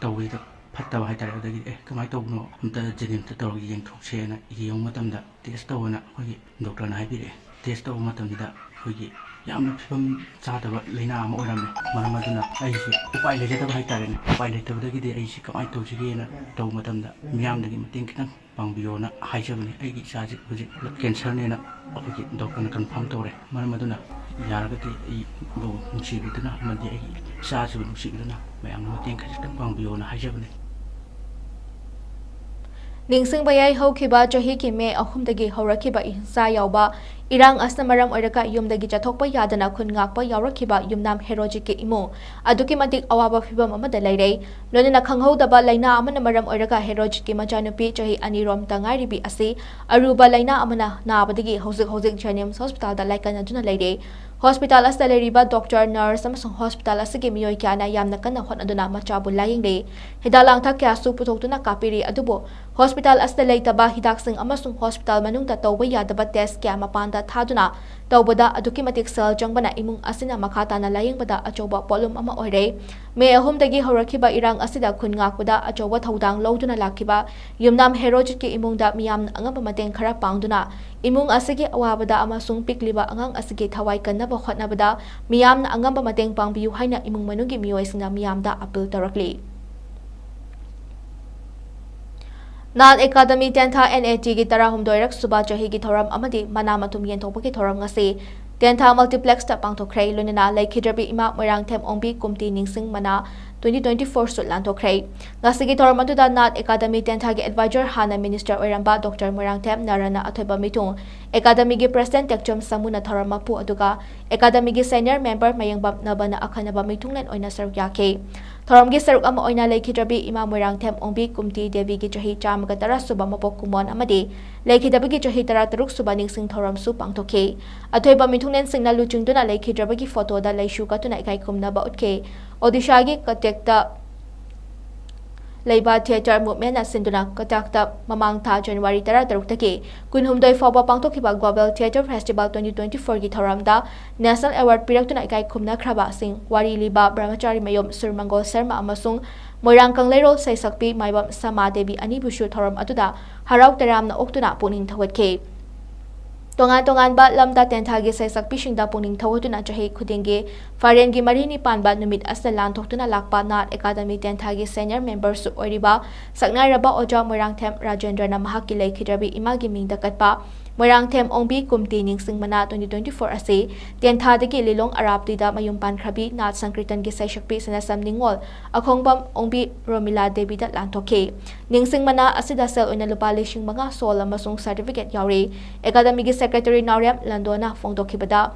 ꯇꯧꯕꯁꯤꯗ ꯐꯠꯇꯕ ꯍꯥꯏꯇꯥꯔꯦ꯫ ꯑꯗꯒꯤ "ꯑꯦ, ꯀꯃꯥꯏꯅ ꯇꯧꯕꯅꯣ, ꯑꯝꯇ ꯖꯦꯅꯤꯝꯁꯇ ꯇꯧꯔꯒ ꯌꯦꯡꯊꯣꯛꯁꯦꯅ ꯌꯦꯡꯕ ꯃꯇꯝꯗ ꯇꯦꯁ ꯇꯧꯑꯣꯅ ꯑꯩꯈꯣꯏꯒꯤ ꯗꯣꯛꯇꯔꯅ ꯍꯥꯏꯕꯤꯔꯛꯑꯦ꯫ ꯇꯦꯁ ꯇꯧꯕ ꯃꯇꯝꯁꯤꯗ ꯑꯩꯈꯣꯏꯒꯤ ꯌꯥꯝꯅ ꯐꯤꯕꯝ ꯆꯥꯗꯕ ꯂꯥꯏꯅꯥ ꯑꯃ ꯑꯣꯏꯔꯝꯃꯦ꯫ ꯃꯔꯝ ꯑꯗꯨꯅ ꯑꯩꯁꯦ ꯎꯄꯥꯏ ꯂꯩꯖꯗꯕ ꯍꯥꯏꯇꯥꯔꯦꯅꯦ꯫ ꯎꯄꯥꯏ ꯂꯩꯇꯕꯗꯒꯤꯗꯤ ꯑꯩꯁꯦ ꯀꯃꯥꯏꯅ ꯇꯧꯁꯤꯒꯦꯅ ꯇꯧꯕ ꯃꯇꯝꯗ ꯃꯤꯌꯥꯝꯗꯒꯤ ꯃꯇꯦꯡ ꯈꯤꯇꯪ ꯄꯥꯡꯕꯤꯌꯣꯅ ꯍꯥꯏꯖꯕꯅꯤ꯫ ꯑꯩꯒꯤ ꯏꯆꯥꯁꯦ ꯍꯧꯖꯤꯛ ꯕ꯭ꯂꯗ ꯀꯦꯟꯁꯔꯅꯦꯅ ꯑꯩꯈꯣꯏꯒꯤ ꯗꯣꯛꯇꯔꯅ ꯀꯟꯐꯥꯔꯝ ꯇꯧꯔꯦ꯫ ꯃꯔꯝ ꯑꯗꯨꯅ ꯌꯥꯔꯒꯗꯤ ꯑꯩꯕꯨ ꯅꯨꯡꯁꯤꯕꯤꯗꯨꯅ ꯑꯃꯗꯤ ꯑꯩꯒꯤ ꯏꯆꯥꯁꯤꯕꯨ ꯅꯨꯡꯁꯤꯕꯤꯗꯨꯅ ꯃꯌꯥꯝꯅ ꯃꯇꯦꯡ ꯈꯖꯤꯛꯇꯪ ꯄꯥꯡꯕꯤꯌꯣꯅ ꯍꯥꯏꯖꯕꯅꯤ꯫ ꯅꯤꯡꯁꯤꯡꯕ ꯌꯥꯏ, ꯍꯧꯈꯤꯕ ꯆꯍꯤꯒꯤ ꯃꯦ ꯑꯍꯨꯝꯗꯒꯤ ꯍꯧꯔꯛꯈꯤꯕ ꯍꯤꯡꯁꯥ ꯌꯥꯎꯕ ꯏꯔꯥꯡ ꯑꯁꯤꯅ ꯃꯔꯝ ꯑꯣꯏꯔꯒ ꯌꯨꯝꯗꯒꯤ ꯆꯠꯊꯣꯛꯄ ꯌꯥꯗꯅ ꯈꯨꯟ ꯉꯥꯛꯄ ꯌꯥꯎꯔꯛꯈꯤꯕ ꯌꯨꯝꯅꯥꯝ ꯍꯦꯔꯣꯖꯤꯠꯀꯤ ꯏꯃꯨꯡ ꯑꯗꯨꯛꯀꯤ ꯃꯇꯤꯛ ꯑꯋꯥꯕ ꯐꯤꯕꯝ ꯑꯃꯗ ꯂꯩꯔꯦ꯫ ꯂꯣꯏꯅꯅ ꯈꯪꯍꯧꯗꯕ ꯂꯥꯏꯅꯥ ꯑꯃꯅ ꯃꯔꯝ ꯑꯣꯏꯔꯒ ꯍꯦꯔꯣꯖꯤꯠꯀꯤ ꯃꯆꯥꯅꯨꯄꯤ ꯆꯍꯤ ꯑꯅꯤꯔꯣꯝꯇ ꯉꯥꯏꯔꯤꯕꯤ ꯑꯁꯤ ꯑꯔꯨꯕ ꯂꯥꯏꯅꯥ ꯑꯃꯅ ꯅꯥꯕꯗꯒꯤ ꯍꯧꯖꯤꯛ ꯍꯧꯖꯤꯛ ꯖꯦꯅꯤꯝꯁ ꯍꯣꯁꯄꯤꯇꯥꯜꯗ ꯂꯥꯏꯀꯠꯅꯗꯨꯅ ꯂꯩꯔꯦ꯫ ꯍꯣꯁꯄꯤꯇꯥꯜ ꯑꯁꯤꯗ ꯂꯩꯔꯤꯕ ꯗꯣꯛꯇꯔ, ꯅꯔꯁ ꯑꯃꯁꯨꯡ ꯍꯣꯁꯄꯤꯇꯥꯜ ꯑꯁꯤꯒꯤ ꯃꯤꯑꯣꯏ ꯀꯌꯥꯅ ꯌꯥꯝꯅ ꯀꯟꯅ ꯍꯣꯠꯅꯗꯨꯅ ꯃꯆꯥꯕꯨ ꯂꯥꯌꯦꯡꯂꯦ꯫ ꯍꯤꯗꯥꯛ ꯂꯥꯡꯊꯛ ꯀꯌꯥꯁꯨ ꯄꯨꯊꯣꯛꯇꯨꯅ ꯀꯥꯞꯄꯤꯔꯤ꯫ ꯑꯗꯨꯕꯨ ꯍꯣꯁꯄꯤꯇꯥꯜ ꯑꯁꯤꯗ ꯂꯩꯇꯕ ꯍꯤꯗꯥꯛꯁꯤꯡ ꯑꯃꯁꯨꯡ ꯍꯣꯁꯄꯤꯇꯥꯜ ꯃꯅꯨꯡꯗ ꯇꯧꯕ ꯌꯥꯗꯕ ꯇꯦꯁ ꯀꯌꯥ ꯃꯄꯥꯟꯗ ꯊꯥꯗꯨꯅ ꯇꯧꯕꯗ ꯑꯗꯨꯛꯀꯤ ꯃꯇꯤꯛ ꯁꯦꯜ ꯆꯪꯕꯅ ꯏꯃꯨꯡ ꯑꯁꯤꯅ ꯃꯈꯥ ꯇꯥꯅ ꯂꯥꯌꯦꯡꯕꯗ ꯑꯆꯧꯕ ꯄꯣꯠꯂꯨꯝ ꯑꯃ ꯑꯣꯏꯔꯦ꯫ ꯃꯦ ꯑꯍꯨꯝꯗꯒꯤ ꯍꯧꯔꯛꯈꯤꯕ ꯏꯔꯥꯡ ꯑꯁꯤꯗ ꯈꯨꯟ ꯉꯥꯛꯄꯗ ꯑꯆꯧꯕ ꯊꯧꯗꯥꯡ ꯂꯧꯗꯨꯅ ꯂꯥꯛꯈꯤꯕ ꯌꯨꯝꯅꯥꯝ ꯍꯦꯔꯣꯖꯤꯠꯀꯤ ꯏꯃꯨꯡꯗ ꯃꯤꯌꯥꯝꯅ ꯑꯉꯝꯕ ꯃꯇꯦꯡ ꯈꯔ ꯄꯥꯡꯗꯨꯅ ꯏꯃꯨꯡ ꯑꯁꯤꯒꯤ ꯑꯋꯥꯕꯗ ꯑꯃꯁꯨꯡ ꯄꯤꯛꯂꯤꯕ ꯑꯉꯥꯡ ꯑꯁꯤꯒꯤ ꯊꯋꯥꯏ ꯀꯟꯅꯕ ꯍꯣꯠꯅꯕꯗ ꯃꯤꯌꯥꯝꯅ ꯑꯉꯝꯕ ꯃꯇꯦꯡ ꯄꯥꯡꯕꯤꯌꯨ ꯍꯥꯏꯅ ꯏꯃꯨꯡ ꯃꯅꯨꯡꯒꯤ ꯃꯤꯑꯣꯏꯁꯤꯡꯅ ꯃꯤꯌꯥꯝꯗ ꯑꯄꯤꯜ ꯇꯧꯔꯛꯂꯤ꯫ ꯅꯥꯠ ꯑꯦꯀꯥꯗꯃꯤ ꯇꯦꯟꯊꯥ NAT ꯒꯤ ꯇꯔꯥꯍꯨꯝꯗꯣꯏꯔꯛ ꯁꯨꯕ ꯆꯍꯤꯒꯤ ꯊꯧꯔꯝ ꯑꯃꯗꯤ ꯃꯅꯥ ꯃꯊꯨꯝ ꯌꯦꯟꯊꯣꯛꯄꯒꯤ ꯊꯧꯔꯝ ꯉꯁꯤ ꯇꯦꯟꯊꯥ ꯃꯜꯇꯤꯄ꯭ꯂꯦꯛꯁꯇ ꯄꯥꯡꯊꯣꯛꯈ꯭ꯔꯦ꯫ ꯂꯣꯏꯅꯅ ꯂꯩꯈꯤꯗ꯭ꯔꯕꯤ ꯏꯃꯥ ꯃꯣꯏꯔꯥꯡꯊꯦꯝ ꯑꯣꯡꯕꯤ ꯀꯨꯝꯇꯤ ꯅꯤꯡꯁꯤꯡ ꯃꯅꯥ twenty twenty four ꯁꯨ ꯂꯥꯟꯊꯣꯛꯈ꯭ꯔꯦ꯫ ꯉꯁꯤꯒꯤ ꯊꯧꯔꯝ ꯑꯗꯨꯗ ꯅꯥꯠ ꯑꯦꯀꯥꯗꯃꯤ ꯇꯦꯟꯊꯥꯒꯤ ꯑꯦꯗꯚꯥꯏꯖꯔ, ꯍꯥꯟꯅ ꯃꯤꯅꯤꯁꯇꯔ ꯑꯣꯏꯔꯝꯕ ꯗꯣꯛꯇꯔ ꯃꯣꯏꯔꯥꯡꯊꯦꯝ ꯅꯥꯔꯥꯅ ꯑꯊꯣꯏꯕ ꯃꯤꯊꯨꯡ, ꯑꯦꯀꯥꯗꯃꯤꯒꯤ ꯄ꯭ꯔꯦꯁꯤꯗꯦꯟꯠ ꯇꯦꯛꯆꯝ ꯁꯥꯃꯨꯅ ꯊꯧꯔꯝ ꯃꯄꯨ, ꯑꯗꯨꯒ ꯑꯦꯀꯥꯗꯃꯤꯒꯤ ꯁꯦꯅꯤꯌꯔ ꯃꯦꯝꯕꯔ ꯃꯌꯦꯡꯕꯝ ꯅꯕꯅ ꯑꯈꯟꯅꯕ ꯃꯤꯊꯨꯡꯂꯦꯟ ꯑꯣꯏꯅ ꯁꯔꯨꯛ ꯌꯥꯈꯤ꯫ ꯊꯧꯔꯝꯒꯤ ꯁꯔꯨꯛ ꯑꯃ ꯑꯣꯏꯅ ꯂꯩꯈꯤꯗ꯭ꯔꯕꯤ ꯏꯃꯥ ꯃꯣꯏꯔꯥꯡꯊꯦꯝ ꯑꯣꯡꯕꯤ ꯀꯨꯝꯇꯤ ꯗꯦꯕꯤꯒꯤ ꯆꯍꯤ ꯆꯥꯝꯃꯒ ꯇꯔꯥ ꯁꯨꯕ ꯃꯄꯣꯛ ꯀꯨꯝꯑꯣꯟ ꯑꯃꯗꯤ ꯂꯩꯈꯤꯗꯕꯒꯤ ꯆꯍꯤ ꯇꯔꯥ ꯇꯔꯨꯛ ꯁꯨꯕ ꯅꯤꯡꯁꯤꯡ ꯊꯧꯔꯝꯁꯨ ꯄꯥꯡꯊꯣꯛꯈꯤ꯫ ꯑꯊꯣꯏꯕ ꯃꯤꯊꯨꯡꯂꯦꯟꯁꯤꯡꯅ ꯂꯨꯆꯤꯡꯗꯨꯅ ꯂꯩꯈꯤꯗ꯭ꯔꯕꯒꯤ ꯐꯣꯇꯣꯗ ꯂꯩꯁꯨ ꯀꯠꯇꯨꯅ ꯏꯀꯥꯏ ꯈꯨꯝꯅꯕ ꯎꯠꯈꯤ꯫ ꯑꯣꯗꯤꯁꯥꯒꯤ ꯀꯇꯛꯇ ꯂꯩꯕ ꯊꯤꯌꯦꯇꯔ ꯃꯨꯚꯃꯦꯟꯠꯅ ꯁꯤꯟꯗꯨꯅ ꯀꯇꯛꯇ ꯃꯃꯥꯡ ꯊꯥ ꯖꯅꯋꯥꯔꯤ ꯇꯔꯥ ꯇꯔꯨꯛꯇꯒꯤ ꯀꯨꯟꯍꯨꯝꯗꯣꯏ ꯐꯥꯎꯕ ꯄꯥꯡꯊꯣꯛꯈꯤꯕ Global Theatre Festival twenty twenty-four ꯒꯤ ꯊꯧꯔꯝꯗ National Award ꯄꯤꯔꯛꯇꯨꯅ ꯏꯀꯥꯏ ꯈꯨꯝꯅꯈ꯭ꯔꯕꯁꯤꯡ ꯋꯥꯔꯤ ꯂꯤꯕ ꯕ꯭ꯔꯍꯃꯆꯥꯔꯤ ꯃꯌꯨꯝ ꯁꯨꯔꯃꯪꯒꯣꯜ ꯁꯔꯃ ꯑꯃꯁꯨꯡ ꯃꯣꯏꯔꯥꯡ ꯀꯪꯂꯩꯔꯣꯜ ꯁꯩꯁꯛꯄꯤ ꯃꯥꯏꯕꯝ ꯁꯃꯥ ꯗꯦꯕꯤ ꯑꯅꯤꯕꯨꯁꯨ ꯊꯧꯔꯝ ꯑꯗꯨꯗ ꯍꯔꯥꯎ ꯇꯌꯥꯝꯅ ꯑꯣꯛꯇꯨꯅ ꯄꯨꯛꯅꯤꯡ ꯊꯧꯒꯠꯈꯤ꯫ ꯇꯣꯉꯥꯟ ꯇꯣꯉꯥꯟꯕ ꯂꯝꯗ ꯇꯦꯟꯊꯥꯒꯤ ꯁꯩꯁꯛꯄꯤꯁꯤꯡꯗ ꯄꯨꯛꯅꯤꯡ ꯊꯧꯒꯠꯇꯨꯅ ꯆꯍꯤ ꯈꯨꯗꯤꯡꯒꯤ ꯐꯥꯏꯔꯦꯟꯒꯤ ꯃꯔꯤꯅꯤ ꯄꯥꯟꯕ ꯅꯨꯃꯤꯠ ꯑꯁꯤꯗ ꯂꯥꯟꯊꯣꯛꯇꯨꯅ ꯂꯥꯛꯄ ꯅꯥꯠ ꯑꯦꯀꯥꯗꯃꯤ ꯇꯦꯟꯊꯥꯒꯤ senior memberꯁꯨ ꯑꯣꯏꯔꯤꯕ ꯁꯛꯅꯥꯏꯔꯕ ꯑꯣꯖꯥ ꯃꯣꯏꯔꯥꯡꯊꯦꯝ ꯔꯥꯖꯦꯟꯗ꯭ꯔꯅ ꯃꯍꯥꯛꯀꯤ ꯂꯩꯈꯤꯗ꯭ꯔꯕꯤ ꯏꯃꯥꯒꯤ ꯃꯤꯡꯗ ꯀꯠꯄ ꯃꯣꯏꯔꯥꯡꯊꯦꯝ ꯑꯣꯡꯕꯤ ꯀꯨꯝꯇꯤ ꯅꯤꯡꯁꯤꯡ ꯃꯅꯥ twenty twenty-four ꯑꯁꯤ ꯇꯦꯟꯊꯥꯗꯒꯤ ꯂꯤꯂꯣꯡ ꯑꯔꯥꯞꯇꯤꯗ ꯃꯌꯨꯝ ꯄꯥꯟꯈ꯭ꯔꯕꯤ ꯅꯥꯠ ꯁꯪꯀꯤꯔꯇꯟꯒꯤ ꯁꯩꯁꯛꯄꯤ ꯁꯅꯁꯝ ꯅꯤꯉꯣꯜ ꯑꯈꯣꯡꯕꯝ ꯑꯣꯡꯕꯤ ꯔꯣꯃꯤꯂꯥ ꯗꯦꯕꯤꯗ ꯂꯥꯟꯊꯣꯛꯈꯤ꯫ ꯅꯤꯡꯁꯤꯡ ꯃꯅꯥ ꯑꯁꯤꯗ ꯁꯦꯜ ꯑꯣꯏꯅ ꯂꯨꯄꯥ ꯂꯤꯁꯤꯡ ꯃꯉꯥ ꯁꯣꯜ ꯑꯃꯁꯨꯡ certificate ꯌꯥꯎꯔꯤ꯫ ꯑꯦꯀꯥꯗꯃꯤꯒꯤ secretary ꯅꯥꯎꯔꯦꯝ ꯂꯟꯗꯣꯅ ꯐꯣꯡꯗꯣꯛꯈꯤꯕꯗ,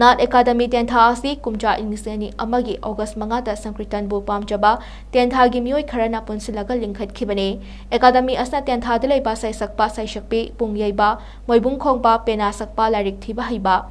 ꯅꯥꯠ ꯑꯦꯀꯥꯗꯃꯤ ꯇꯦꯟꯊꯥ ꯑꯁꯤ ꯀꯨꯝꯖꯥ ꯂꯤꯁꯤꯡ ꯑꯅꯤ ꯑꯃꯒꯤ ꯑꯣꯒꯁ ꯃꯉꯥꯗ ꯁꯪꯀꯤꯔꯇꯟꯕꯨ ꯄꯥꯝꯖꯕ ꯇꯦꯟꯊꯥꯒꯤ ꯃꯤꯑꯣꯏ ꯈꯔꯅ ꯄꯨꯟꯁꯤꯜꯂꯒ ꯂꯤꯡꯈꯠꯈꯤꯕꯅꯤ꯫ ꯑꯦꯀꯥꯗꯃꯤ ꯑꯁꯤꯅ ꯇꯦꯟꯊꯥꯗ ꯂꯩꯕ ꯁꯩꯁꯛꯄ, ꯁꯩꯁꯛꯄꯤ, ꯄꯨꯡ ꯌꯩꯕ, ꯃꯣꯏꯕꯨꯡ ꯈꯣꯡꯕ, ꯄꯦꯅꯥ ꯁꯛꯄ, ꯂꯥꯏꯔꯤꯛ ꯊꯤꯕ ꯍꯩꯕ,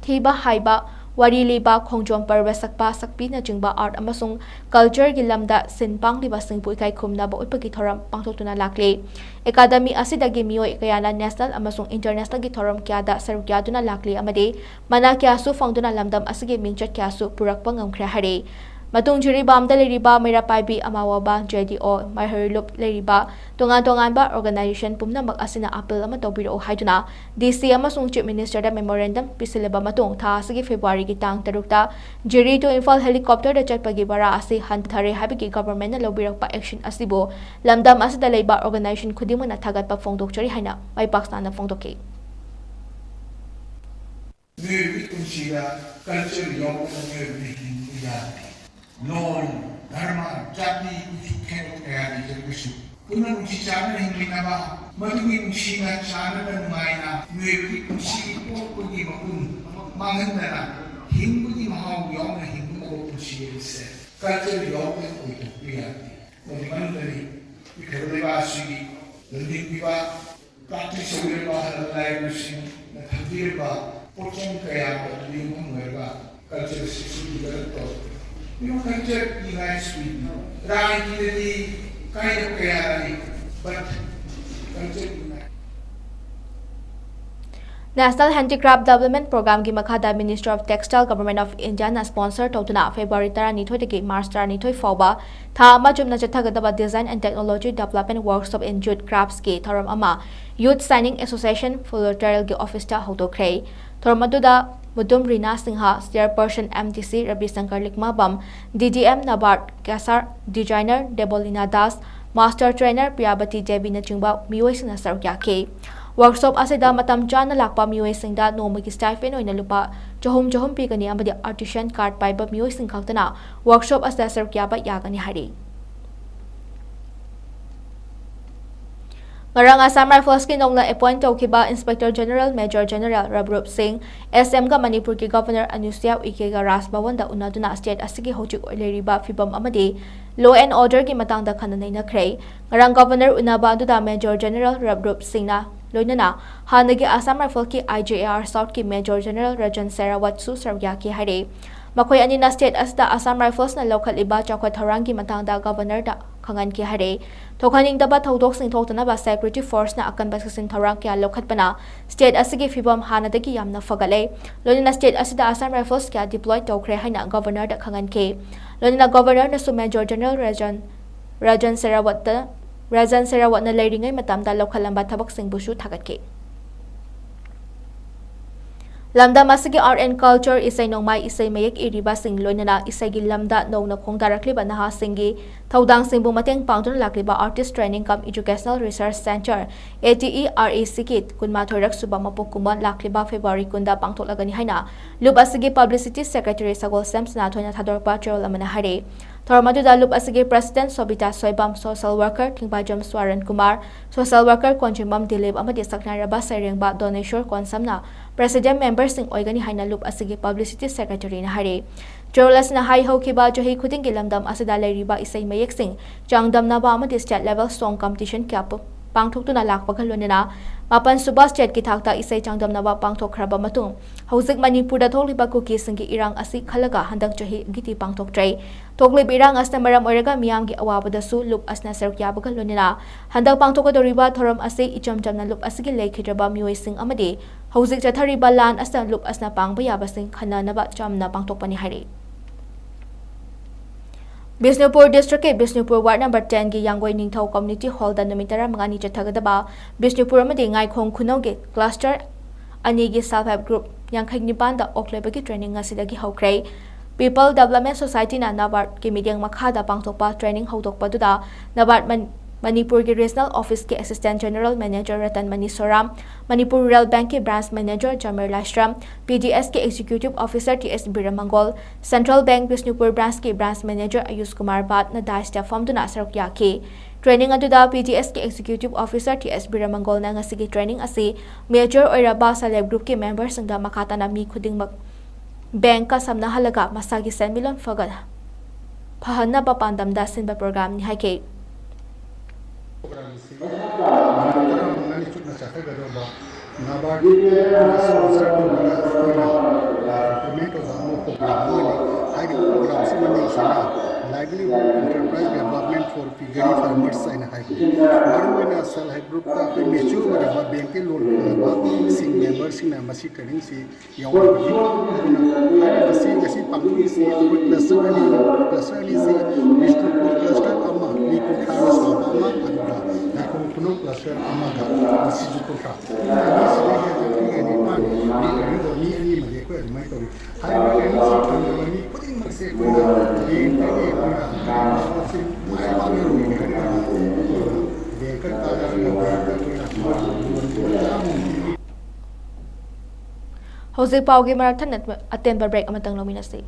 ꯊꯤꯕ ꯍꯥꯏꯕ, ꯋꯥꯔꯤ ꯂꯤꯕ, ꯈꯣꯡꯖꯣꯝ ꯄꯔꯕ ꯁꯛꯄ, ꯁꯛꯄꯤꯅꯆꯤꯡꯕ art ꯑꯃꯁꯨꯡ cultureꯒꯤ ꯂꯝꯗ ꯁꯤꯟ ꯄꯥꯡꯂꯤꯕꯁꯤꯡꯕꯨ ꯏꯀꯥꯏ ꯈꯨꯝꯅꯕ ꯎꯠꯄꯒꯤ ꯊꯧꯔꯝ ꯄꯥꯡꯊꯣꯛꯇꯨꯅ ꯂꯥꯛꯂꯤ꯫ ꯑꯦꯀꯥꯗꯃꯤ ꯑꯁꯤꯗꯒꯤ ꯃꯤꯑꯣꯏ ꯀꯌꯥꯅ national ꯑꯃꯁꯨꯡ internationalꯒꯤ ꯊꯧꯔꯝ ꯀꯌꯥꯗ ꯁꯔꯨꯛ ꯌꯥꯗꯨꯅ ꯂꯥꯛꯂꯤ ꯑꯃꯗꯤ ꯃꯅꯥ ꯀꯌꯥꯁꯨ ꯐꯪꯗꯨꯅ ꯂꯝꯗꯝ ꯑꯁꯤꯒꯤ ꯃꯤꯡꯆꯠ ꯀꯌꯥꯁꯨ ꯄꯨꯔꯛꯄ ꯉꯝꯈ꯭ꯔꯦ ꯍꯥꯏꯔꯤ꯫ ꯃꯇꯨꯡ ꯖꯤꯔꯤꯕꯥꯝꯗ ꯂꯩꯔꯤꯕ ꯃꯩꯔꯥ ꯄꯥꯏꯕꯤ ꯑꯃꯥ ꯋꯥꯕꯥ, JDO, ꯃꯩꯍꯩꯔꯣꯂꯨꯞ ꯂꯩꯔꯤꯕ ꯇꯣꯉꯥꯟ ꯇꯣꯉꯥꯟꯕ organization ꯄꯨꯝꯅꯃꯛ ꯑꯁꯤꯅ appeal ꯑꯃ ꯇꯧꯕꯤꯔꯛꯎ ꯍꯥꯏꯗꯨꯅ DC ꯑꯃꯁꯨꯡ Chief Ministerꯗ memorandum ꯄꯤꯁꯤꯜꯂꯕ ꯃꯇꯨꯡ ꯊꯥ ꯑꯁꯤꯒꯤ Februaryꯒꯤ ꯇꯥꯡ ꯇꯔꯨꯛꯇ ꯖꯤꯔꯤ to ꯏꯝꯐꯥꯜ helicopterꯗ ꯆꯠꯄꯒꯤ ꯚꯔꯥ ꯑꯁꯤ ꯍꯟꯊꯔꯦ ꯍꯥꯏꯕꯒꯤ governmentꯅ ꯂꯧꯕꯤꯔꯛꯄ action ꯑꯁꯤꯕꯨ ꯂꯝꯗꯝ ꯑꯁꯤꯗ ꯂꯩꯕ organization ꯈꯨꯗꯤꯡꯃꯛꯅ ꯊꯥꯒꯠꯄ ꯐꯣꯡꯗꯣꯛꯆꯔꯤ ꯍꯥꯏꯅ ꯃꯥꯏ ꯄꯥꯛ ꯆꯥꯅ ꯐꯣꯡꯗꯣꯛꯈꯤ꯫ ꯃꯤꯑꯣꯏꯕꯒꯤ ꯄꯨꯟꯁꯤꯗ culture ꯌꯥꯎꯗꯅ ꯃꯤꯑꯣꯏꯕꯅ ꯍꯤꯡꯕ ꯌꯥꯗꯦ꯫ ꯂꯣꯟ, ꯙꯔꯃ, ꯖꯥꯇꯤ, ꯀꯨꯆꯨ ꯈꯦꯠꯅꯕ ꯀꯌꯥ ꯂꯩꯖꯔꯒꯁꯨ ꯄꯨꯟꯅ ꯅꯨꯡꯁꯤ ꯆꯥꯟꯅꯅ ꯍꯤꯡꯃꯤꯟꯅꯕ, ꯃꯗꯨꯒꯤ ꯅꯨꯡꯁꯤꯅ ꯆꯥꯟꯅꯅ ꯅꯨꯡꯉꯥꯏꯅ ꯃꯤꯑꯣꯏꯕꯒꯤ ꯄꯨꯟꯁꯤ ꯄꯣꯛꯄꯒꯤ ꯃꯒꯨꯟ ꯃꯥꯡꯍꯟꯗꯅ ꯍꯤꯡꯕꯒꯤ ꯃꯍꯥꯎ ꯌꯥꯎꯅ ꯍꯤꯡꯒꯗꯕ ꯄꯨꯟꯁꯤ ꯑꯁꯦ ꯀꯜꯆꯔ ꯌꯥꯎꯗꯅ ꯑꯣꯏꯊꯣꯛꯄ ꯌꯥꯗꯦ꯫ ꯃꯗꯨ ꯃꯅꯨꯡꯗꯅꯤ ꯄꯤꯛꯈ꯭ꯔꯕ ꯂꯩꯕꯥꯛ ꯑꯁꯤꯒꯤ ꯂꯝꯖꯤꯡꯕꯤꯕ, ꯄ꯭ꯔꯥꯛꯇꯤꯁ ꯇꯧꯕꯤꯔꯕ ꯍꯜꯂꯛꯂꯕꯁꯤꯡꯅ ꯊꯝꯕꯤꯔꯕ ꯄꯣꯠꯆꯪ ꯀꯌꯥ ꯑꯗꯨ ꯌꯨꯝꯐꯝ ꯑꯣꯏꯔꯒ ꯀꯜꯆꯔ ꯑꯁꯤꯁꯨ ꯗꯤꯕꯦꯂꯞ ꯇꯧꯔꯛꯄ꯫ ꯀꯜꯆꯔ ꯏꯟꯂꯥꯏꯟꯁ ꯄꯤꯕ ꯔꯥꯖꯅꯤꯇꯤꯗꯗꯤ ꯀꯥꯏꯗꯕ ꯀꯌꯥ ꯂꯩ, but ꯀꯜꯆꯔ ꯏꯟꯂꯥꯏꯟ꯫ National Handicraft Development Programmeꯒꯤ ꯃꯈꯥꯗ Ministry of Textile, Government of Indiaꯅ sponsor ꯇꯧꯗꯨꯅ February ꯇꯔꯥꯅꯤꯊꯣꯏꯗꯒꯤ March ꯇꯔꯥꯅꯤꯊꯣꯏ ꯐꯥꯎꯕ ꯊꯥ ꯑꯃ ꯆꯨꯞꯅ ꯆꯠꯊꯒꯗꯕ Design and Technology Development Workshop in Jute Craftsꯀꯤ ꯊꯧꯔꯝ ꯑꯃ Youth Signing Association Fulertalꯒꯤ officeꯇ ꯍꯧꯗꯣꯛꯈ꯭ꯔꯦ꯫ ꯊꯧꯔꯝ ꯑꯗꯨꯗ ꯃꯨꯗꯨꯝ ꯔꯤꯅꯥ Singh, Chairperson MDC Ravi Shankar ꯂꯤꯛꯃꯥꯕꯝ, DDM NABARD ꯀꯦꯁꯥꯔ, Designer ꯗꯦꯕꯣꯂꯤꯅꯥ Das, Master Trainer ꯄ꯭ꯔꯤꯌꯥꯕꯇꯤ ꯗꯦꯕꯤꯅꯆꯤꯡꯕ ꯃꯤꯑꯣꯏꯁꯤꯡꯅ ꯁꯔꯨꯛ ꯌꯥꯈꯤ꯫ Workshop ꯑꯁꯤꯗ ꯃꯇꯝ ꯆꯥꯅ ꯂꯥꯛꯄ ꯃꯤꯑꯣꯏꯁꯤꯡꯗ ꯅꯣꯡꯃꯒꯤ stipend ꯑꯣꯏꯅ ꯂꯨꯄꯥ ꯆꯍꯨꯝ ꯆꯍꯨꯝ ꯄꯤꯒꯅꯤ ꯑꯃꯗꯤ artisan card ꯄꯥꯏꯕ ꯃꯤꯑꯣꯏꯁꯤꯡ ꯈꯛꯇꯅ workshop ꯑꯁꯤꯗ ꯁꯔꯨꯛ ꯌꯥꯕ ꯌꯥꯒꯅꯤ ꯍꯥꯏꯔꯤ꯫ ꯉꯔꯥꯡ Assam Riflesꯀꯤ ꯅꯧꯅ appoint ꯇꯧꯈꯤꯕ Inspector General Major General ꯔꯕꯔꯨꯞ ꯁꯤꯡ, SMꯒ ꯃꯅꯤꯄꯨꯔꯒꯤ Governor ꯑꯅꯨꯁꯨꯌꯥ ꯎꯏꯀꯦꯒ ꯔꯥꯖ ꯚꯋꯟꯗ ꯎꯅꯗꯨꯅ state ꯑꯁꯤꯒꯤ ꯍꯧꯖꯤꯛ ꯂꯩꯔꯤꯕ ꯐꯤꯕꯝ ꯑꯃꯗꯤ law and orderꯒꯤ ꯃꯇꯥꯡꯗ ꯈꯟꯅ ꯅꯩꯅꯈ꯭ꯔꯦ꯫ ꯉꯔꯥꯡ Governor ꯎꯅꯕ ꯑꯗꯨꯗ Major General ꯔꯕꯔꯨꯞ ꯁꯤꯡꯅ ꯂꯣꯏꯅꯅ ꯍꯥꯟꯅꯒꯤ Assam Riflesꯀꯤ IGAR Southꯀꯤ Major General Rajan ꯁꯦꯔꯥꯋꯠꯁꯨ ꯁꯔꯨꯛ ꯌꯥꯈꯤ ꯍꯥꯏꯔꯦ꯫ ꯃꯈꯣꯏ ꯑꯅꯤꯅ state ꯑꯁꯤꯗ Assam Riflesꯅ ꯂꯧꯈꯠꯂꯤꯕ ꯆꯥꯎꯈꯠ ꯊꯧꯔꯥꯡꯒꯤ ꯃꯇꯥꯡꯗ Governorꯗ ꯈꯪꯍꯟꯈꯤ ꯍꯥꯏꯔꯦ꯫ ꯊꯣꯛꯍꯟꯅꯤꯡꯗꯕ ꯊꯧꯗꯣꯛꯁꯤꯡ ꯊꯣꯛꯇꯅꯕ security forceꯅ ꯑꯀꯟꯕ ꯆꯦꯛꯁꯤꯟ ꯊꯧꯔꯥꯡ ꯀꯌꯥ ꯂꯧꯈꯠꯄꯅ state ꯑꯁꯤꯒꯤ ꯐꯤꯕꯝ ꯍꯥꯟꯅꯗꯒꯤ ꯌꯥꯝꯅ ꯐꯒꯠꯂꯦ꯫ ꯂꯣꯏꯅꯅ state ꯑꯁꯤꯗ Assam Rifles ꯀꯌꯥ deploy ꯇꯧꯈ꯭ꯔꯦ ꯍꯥꯏꯅ Governorꯗ ꯈꯪꯍꯟꯈꯤ꯫ ꯂꯣꯏꯅꯅ Governorꯅꯁꯨ Major General ꯔꯖꯟ, ꯔꯖꯟ ꯁꯦꯔꯥꯋꯠꯇ, ꯔꯖꯟ ꯁꯦꯔꯥꯋꯠꯅ ꯂꯩꯔꯤꯉꯩ ꯃꯇꯝꯗ ꯂꯧꯈꯠꯂꯝꯕ ꯊꯕꯛꯁꯤꯡꯕꯨꯁꯨ ꯊꯥꯒꯠꯈꯤ꯫ ꯂꯝꯗꯝ ꯑꯁꯤꯒꯤ art and culture, ꯏꯁꯩ ꯅꯣꯡꯃꯥꯏ, ꯏꯁꯩ ꯃꯌꯦꯛ ꯏꯔꯤꯕꯁꯤꯡ, ꯂꯣꯏꯅꯅ ꯏꯁꯩꯒꯤ ꯂꯝꯗ ꯅꯧꯅ ꯈꯣꯡꯗꯥꯔꯛꯂꯤꯕ ꯅꯍꯥꯁꯤꯡꯒꯤ ꯊꯧꯗꯥꯡꯁꯤꯡꯕꯨ ꯃꯇꯦꯡ ꯄꯥꯡꯗꯨꯅ ꯂꯥꯛꯂꯤꯕ Artist Training cum Educational Research Centre, ATERACꯒꯤ ꯀꯨꯟꯃꯥꯊꯣꯏꯔꯛ ꯁꯨꯕ ꯃꯄꯣꯛ ꯀꯨꯝꯑꯣꯟ ꯂꯥꯛꯂꯤꯕ February ꯀꯨꯟꯗ ꯄꯥꯡꯊꯣꯛꯂꯒꯅꯤ ꯍꯥꯏꯅ ꯂꯨꯞ ꯑꯁꯤꯒꯤ Publicity Secretary ꯁꯒꯣꯜꯁꯦꯝ ꯁꯅꯥꯊꯣꯏꯅ ꯊꯥꯗꯣꯔꯛꯄ ꯆꯦꯔꯣꯜ ꯑꯃꯅ ꯍꯥꯏꯔꯦ꯫ ꯊꯧꯔꯝ ꯑꯗꯨꯗ ꯂꯨꯞ ꯑꯁꯤꯒꯤ President ꯁꯣꯕꯤꯇꯥ Soibam, Social Worker ꯊꯤꯡꯕꯥꯖꯝ ꯁ꯭ꯋꯥꯔꯟ Kumar, Social Worker ꯀꯣꯟꯖꯤꯃꯝ Dilip ꯑꯃꯗꯤ ꯁꯛꯅꯥꯏꯔꯕ ꯁꯩꯔꯦꯡꯕ ꯗꯣꯅꯦꯁꯣꯔ ꯀꯣꯟꯁꯝꯅ President memberꯁꯤꯡ ꯑꯣꯏꯒꯅꯤ ꯍꯥꯏꯅ ꯂꯨꯞ ꯑꯁꯤꯒꯤ Publicity Secretaryꯅ ꯍꯥꯏꯔꯤ꯫ ꯆꯌꯣꯜ ꯑꯁꯤꯅ ꯍꯥꯏ ꯍꯧꯈꯤꯕ ꯆꯍꯤ ꯈꯨꯗꯤꯡꯒꯤ ꯂꯝꯗꯝ ꯑꯁꯤꯗ ꯂꯩꯔꯤꯕ ꯏꯁꯩ ꯃꯌꯦꯛꯁꯤꯡ ꯆꯥꯡꯗꯝꯅꯕ ꯑꯃꯗꯤ State Level Song Competition ꯀꯌꯥ ꯄꯨ-, ꯄꯥꯡꯊꯣꯛꯇꯨꯅ ꯂꯥꯛꯄꯒ ꯂꯣꯏꯅꯅ ꯃꯥꯄꯟ ꯁꯨꯕ stateꯀꯤ ꯊꯥꯛꯇ ꯏꯁꯩ ꯆꯥꯡꯗꯝꯅꯕ ꯄꯥꯡꯊꯣꯛꯈ꯭ꯔꯕ ꯃꯇꯨꯡ, ꯍꯧꯖꯤꯛ ꯃꯅꯤꯄꯨꯔꯗ ꯊꯣꯛꯂꯤꯕ ꯀꯨꯀꯤꯁꯤꯡꯒꯤ ꯏꯔꯥꯡ ꯑꯁꯤ ꯈꯜꯂꯒ ꯍꯟꯗꯛ ꯆꯍꯤꯒꯤꯗꯤ ꯄꯥꯡꯊꯣꯛꯇ꯭ꯔꯦ꯫ ꯊꯣꯛꯂꯤꯕ ꯏꯔꯥꯡ ꯑꯁꯤꯅ ꯃꯔꯝ ꯑꯣꯏꯔꯒ ꯃꯤꯌꯥꯝꯒꯤ ꯑꯋꯥꯕꯗꯁꯨ ꯂꯨꯞ ꯑꯁꯤꯅ ꯁꯔꯨꯛ ꯌꯥꯕꯒ ꯂꯣꯏꯅꯅ ꯍꯟꯗꯛ ꯄꯥꯡꯊꯣꯛꯀꯗꯧꯔꯤꯕ ꯊꯧꯔꯝ ꯑꯁꯤ ꯏꯆꯝ ꯆꯝꯅ ꯂꯨꯞ ꯑꯁꯤꯒꯤ ꯂꯩꯈꯤꯗ꯭ꯔꯕ ꯃꯤꯑꯣꯏꯁꯤꯡ ꯑꯃꯗꯤ ꯍꯧꯖꯤꯛ ꯆꯠꯊꯔꯤꯕ ꯂꯥꯟ ꯑꯁꯤꯅ ꯂꯨꯞ ꯑꯁꯤꯅ ꯄꯥꯡꯕ ꯌꯥꯕꯁꯤꯡ ꯈꯟꯅꯅꯕ ꯆꯝꯅ ꯄꯥꯡꯊꯣꯛꯄꯅꯤ ꯍꯥꯏꯔꯤ꯫ ꯕꯤꯁꯅꯨꯄꯨꯔ districtꯀꯤ ꯕꯤꯁꯅꯨꯄꯨꯔ ward number tenꯒꯤ ꯌꯥꯡꯒꯣꯏ ꯅꯤꯡꯊꯧ community hallꯗ ꯅꯨꯃꯤꯠ ꯇꯔꯥꯃꯉꯥꯅꯤ ꯆꯠꯊꯒꯗꯕ ꯕꯤꯁꯅꯨꯄꯨꯔ ꯑꯃꯗꯤ ꯉꯥꯏꯈꯣꯡ ꯈꯨꯅꯧꯒꯤ cluster ꯑꯅꯤꯒꯤ self help group ꯌꯥꯡꯈꯩ ꯅꯤꯄꯥꯟꯗ ꯑꯣꯛ ꯂꯣꯏꯕꯒꯤ training ꯉꯁꯤꯗꯒꯤ ꯍꯧꯈ꯭ꯔꯦ꯫ People Development Societyꯅ NABARDꯀꯤ ꯃꯤꯠꯌꯦꯡ ꯃꯈꯥꯗ ꯄꯥꯡꯊꯣꯛꯄ training ꯍꯧꯗꯣꯛꯄꯗꯨꯗ NABARD ꯃꯟ-, ꯃꯅꯤꯄꯨꯔꯒꯤ Regional Officeꯀꯤ Assistant General Manager Ratan Mani Soram, Manipur Rural Bankꯀꯤ Branch Manager ꯖꯃꯤꯔ ꯂꯥꯏꯁ꯭ꯔꯝ, PDSꯀꯤ Executive Officer T S Biramangol, Central Bank Bishnupur Branchꯀꯤ Branch Manager ꯑꯌꯨꯁ ꯀꯨꯃꯥꯔ ꯚꯥꯠꯅ dais ꯐꯝꯗꯨꯅ ꯁꯔꯨꯛ ꯌꯥꯈꯤ꯫ Training ꯑꯗꯨꯗ PDSꯀꯤ Executive Officer ꯇꯤ ꯑꯦꯁ ꯕꯤꯔꯃꯪꯒꯣꯜꯅ ꯉꯁꯤꯒꯤ training ꯑꯁꯤ mature ꯑꯣꯏꯔꯕ self help groupꯀꯤ memberꯁꯤꯡꯗ ꯃꯈꯥ ꯇꯥꯅ ꯃꯤ ꯈꯨꯗꯤꯡꯃꯛ bankꯀ ꯁꯝꯅꯍꯜꯂꯒ ꯃꯁꯥꯒꯤ ꯁꯦꯟꯃꯤꯠꯂꯣꯟ ꯐꯒꯠ-, ꯐꯍꯟꯅꯕ ꯄꯥꯟꯗꯝꯗ ꯁꯤꯟꯕ programꯅꯤ ꯍꯥꯏꯈꯤ꯫ Programꯁꯤ ꯅꯨꯃꯤꯠ ꯇꯔꯥꯃꯉꯥꯅꯤ ꯆꯨꯞꯅ ꯆꯠꯊꯒꯗꯧꯕ NABARD sponsor ꯇꯧꯗꯨꯅ ꯑꯩꯈꯣꯏꯅ implement ꯇꯧꯖꯕ program ꯑꯃꯅꯤ꯫ ꯍꯥꯏꯔꯤꯕ programꯁꯤ ꯃꯃꯤꯡꯁꯤꯅ Livelihood Enterprise Development for Piggery Farmers ꯍꯥꯏꯅ ꯍꯥꯏꯕꯅꯤ꯫ ꯃꯔꯨꯑꯣꯏꯅ self help groupꯇ ꯑꯩꯈꯣꯏ mature ꯑꯣꯏꯔꯕ bankꯀꯤ loan ꯐꯪꯂꯕꯁꯤꯡ memberꯁꯤꯡꯅ ꯃꯁꯤ trainingꯁꯤ ꯌꯥꯎꯍꯟꯕꯅꯤ꯫ ꯑꯗꯨꯅ ꯍꯥꯏꯔꯤꯕꯁꯤ ꯉꯁꯤ ꯄꯥꯡꯊꯣꯛꯂꯤꯁꯤ ꯑꯩꯈꯣꯏ cluster ꯑꯅꯤ, cluster ꯑꯅꯤꯁꯤ ꯕꯤꯁꯅꯨꯄꯨꯔ cluster ꯑꯃ, ꯃꯤ ꯀꯨꯟꯊ꯭ꯔꯥꯅ ꯁꯥꯕ ꯑꯃ, ꯑꯗꯨꯒ ꯉꯥꯏꯈꯣꯡ ꯈꯨꯅꯧ cluster ꯑꯃꯒ ꯃꯁꯤꯁꯨ ꯀꯨꯟꯊ꯭ꯔꯥ꯫ ꯄꯨꯟꯅ ꯃꯤ ꯁꯤꯗꯩꯗ ꯌꯥꯡꯈꯩꯒ ꯅꯤꯄꯥꯟ, ꯃꯤ ꯑꯅꯤꯗꯣ ꯃꯤ ꯑꯅꯤ ꯑꯃꯗꯤ ꯑꯩꯈꯣꯏ ꯑꯗꯨꯃꯥꯏꯅ ꯇꯧꯔꯤ꯫ ꯍꯥꯏꯔꯤꯕ trainingꯁꯤ ꯐꯪꯗꯕ ꯃꯤ ꯈꯨꯗꯤꯡꯃꯛꯁꯦ ꯑꯩꯈꯣꯏꯅ bankꯇꯒꯤ ꯑꯩꯈꯣꯏꯅ ꯃꯥꯏ ꯄꯥꯛꯅ ꯂꯣꯏꯅ ꯍꯥꯏꯔꯒ bankꯇ ꯀꯥꯔꯒ bankꯇ ꯑꯩꯈꯣꯏꯅ ꯍꯧꯖꯤꯛ ꯄꯥꯎꯒꯤ ꯃꯔꯛ ꯊꯠꯅ ꯑꯇꯦꯟꯕ break ꯑꯃꯇꯪ ꯂꯧꯃꯤꯟꯅꯁꯤ꯫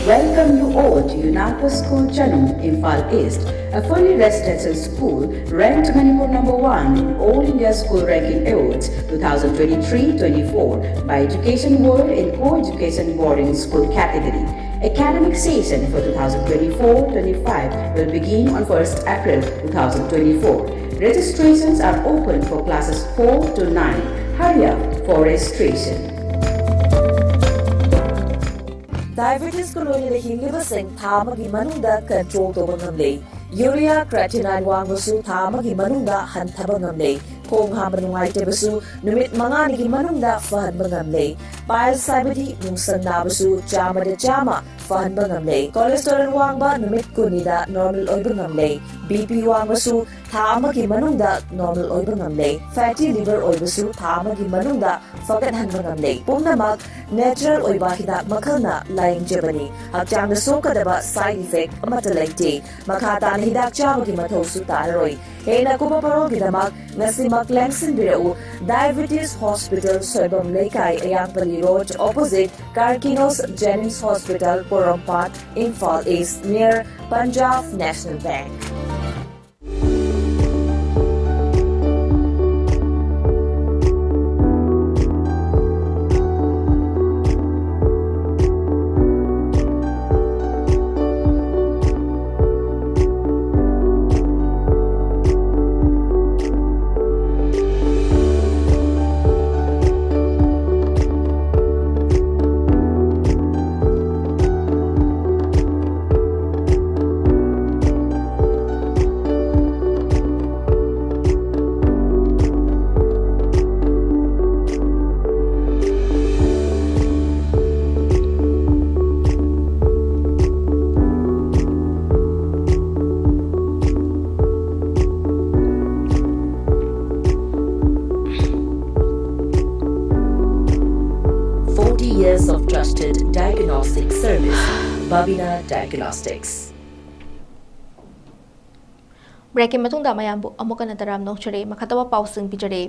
Welcome you all to UNAPO School Chanung, Imphal East, a fully residential school ranked Manipur number one in All India School Ranking Awards two thousand twenty-three twenty-four by Education World in Co-Education Boarding School category. Academic session for two thousand twenty-four twenty-five will begin on first April two thousand twenty-four. Registrations are open for classes four to nine. Hurry up for registration. Diabetes ꯀꯣꯂꯣꯅꯤꯗ ꯍꯤꯡꯂꯤꯕꯁꯤꯡ ꯊꯥ ꯑꯃꯒꯤ ꯃꯅꯨꯡꯗ control ꯇꯧꯕ ꯉꯝꯂꯦ꯫ Urea creatinine ꯋꯥꯡꯕꯁꯨ ꯊꯥ ꯑꯃꯒꯤ ꯃꯅꯨꯡꯗ ꯍꯟꯊꯕ ꯉꯝꯂꯦ꯫ ꯈꯣꯡ ꯍꯥꯝꯕ ꯅꯨꯡꯉꯥꯏꯇꯕꯁꯨ ꯅꯨꯃꯤꯠ ꯃꯉꯥꯅꯤꯒꯤ ꯃꯅꯨꯡꯗ ꯐꯍꯟꯕ ꯉꯝꯂꯦ꯫ Piles ꯍꯥꯏꯕꯗꯤ ꯅꯨꯡꯁꯪ ꯅꯥꯕꯁꯨ ꯆꯥꯝꯃꯗ ꯆꯥꯝꯃ ꯐꯍꯟꯕ ꯉꯝꯂꯦ꯫ Cholesterol ꯋꯥꯡꯕ ꯅꯨꯃꯤꯠ ꯀꯨꯟꯅꯤꯗ normal ꯑꯣꯏꯕ ꯉꯝꯂꯦ꯫ BP ꯋꯥꯡꯕꯁꯨ ꯊꯥ ꯑꯃꯒꯤ ꯃꯅꯨꯡꯗ normal ꯑꯣꯏꯕ ꯉꯝꯂꯦ꯫ Fatty liver ꯑꯣꯏꯕꯁꯨ ꯊꯥ ꯑꯃꯒꯤ ꯃꯅꯨꯡꯗ ꯐꯒꯠꯍꯟꯕ ꯉꯝꯂꯦ꯫ ꯄꯨꯝꯅꯃꯛ natural ꯑꯣꯏꯕ ꯍꯤꯗꯥꯛ ꯃꯈꯜꯅ ꯂꯥꯌꯦꯡꯖꯕꯅꯤ꯫ ꯍꯛꯆꯥꯡꯗ ꯁꯣꯛꯀꯗꯕ side effect ꯑꯃꯠꯇ ꯂꯩꯇꯦ꯫ ꯃꯈꯥ ꯇꯥꯅ ꯍꯤꯗꯥꯛ ꯆꯥꯕꯒꯤ ꯃꯊꯧꯁꯨ ꯇꯥꯔꯔꯣꯏ꯫ ꯍꯦꯟꯅ ꯀꯨꯞꯄ ꯄꯔꯣꯜꯒꯤꯗꯃꯛ ꯉꯁꯤꯃꯛ ꯂꯦꯡꯁꯤꯟꯕꯤꯔꯛꯎ꯫ Diabetes Hospital, ꯁꯣꯏꯕꯝ ꯂꯩꯀꯥꯏ, ꯑꯌꯥꯡꯄꯜꯂꯤ Road, opposite Karkinos Jennings Hospital, Porompat, Imphal East, near Punjab National Bank. Forty years of trusted diagnostic service, Babina Diagnostics. Breakꯀꯤ ꯃꯇꯨꯡꯗ ꯃꯌꯥꯝꯕꯨ ꯑꯃꯨꯛ ꯍꯟꯅ ꯇꯔꯥꯝꯅ ꯑꯣꯛꯆꯔꯤ꯫ ꯃꯈꯥ ꯇꯥꯕ ꯄꯥꯎꯁꯤꯡ ꯄꯤꯖꯔꯤ꯫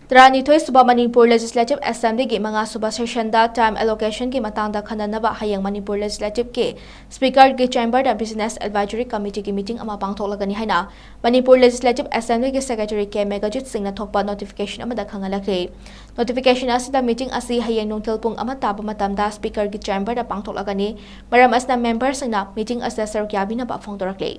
ꯇꯔꯥꯅꯤꯊꯣꯏ ꯁꯨꯕ ꯃꯅꯤꯄꯨꯔ Legislative Assembly ꯒꯤ ꯃꯉꯥ ꯁꯨꯕ session ꯗ time allocation ꯒꯤ ꯃꯇꯥꯡꯗ ꯈꯟꯅꯅꯕ ꯍꯌꯦꯡ ꯃꯅꯤꯄꯨꯔ Legislative ꯀꯤ Speaker ꯒꯤ chamber ꯗ Business Advisory Committee ꯒꯤ meeting ꯑꯃ ꯄꯥꯡꯊꯣꯛꯂꯒꯅꯤ ꯍꯥꯏꯅ ꯃꯅꯤꯄꯨꯔ Legislative Assembly ꯒꯤ Secretary ꯀꯦ ꯃꯦꯘꯖꯤꯠ ꯁꯤꯡꯅ ꯊꯣꯛꯄ notification ꯑꯃꯗ ꯈꯪꯍꯜꯂꯛꯂꯤ꯫ Notification ꯑꯁꯤꯗ meeting ꯑꯁꯤ ꯍꯌꯦꯡ ꯅꯨꯡꯊꯤꯜ ꯄꯨꯡ ꯑꯃ ꯇꯥꯕ ꯃꯇꯝꯗ Speaker ꯒꯤ chamber ꯗ ꯄꯥꯡꯊꯣꯛꯂꯒꯅꯤ꯫ ꯃꯔꯝ ꯑꯁꯤꯅ member ꯁꯤꯡꯅ meeting ꯑꯁꯤꯗ ꯁꯔꯨꯛ ꯌꯥꯕꯤꯅꯕ ꯐꯣꯡꯗꯣꯔꯛꯂꯤ꯫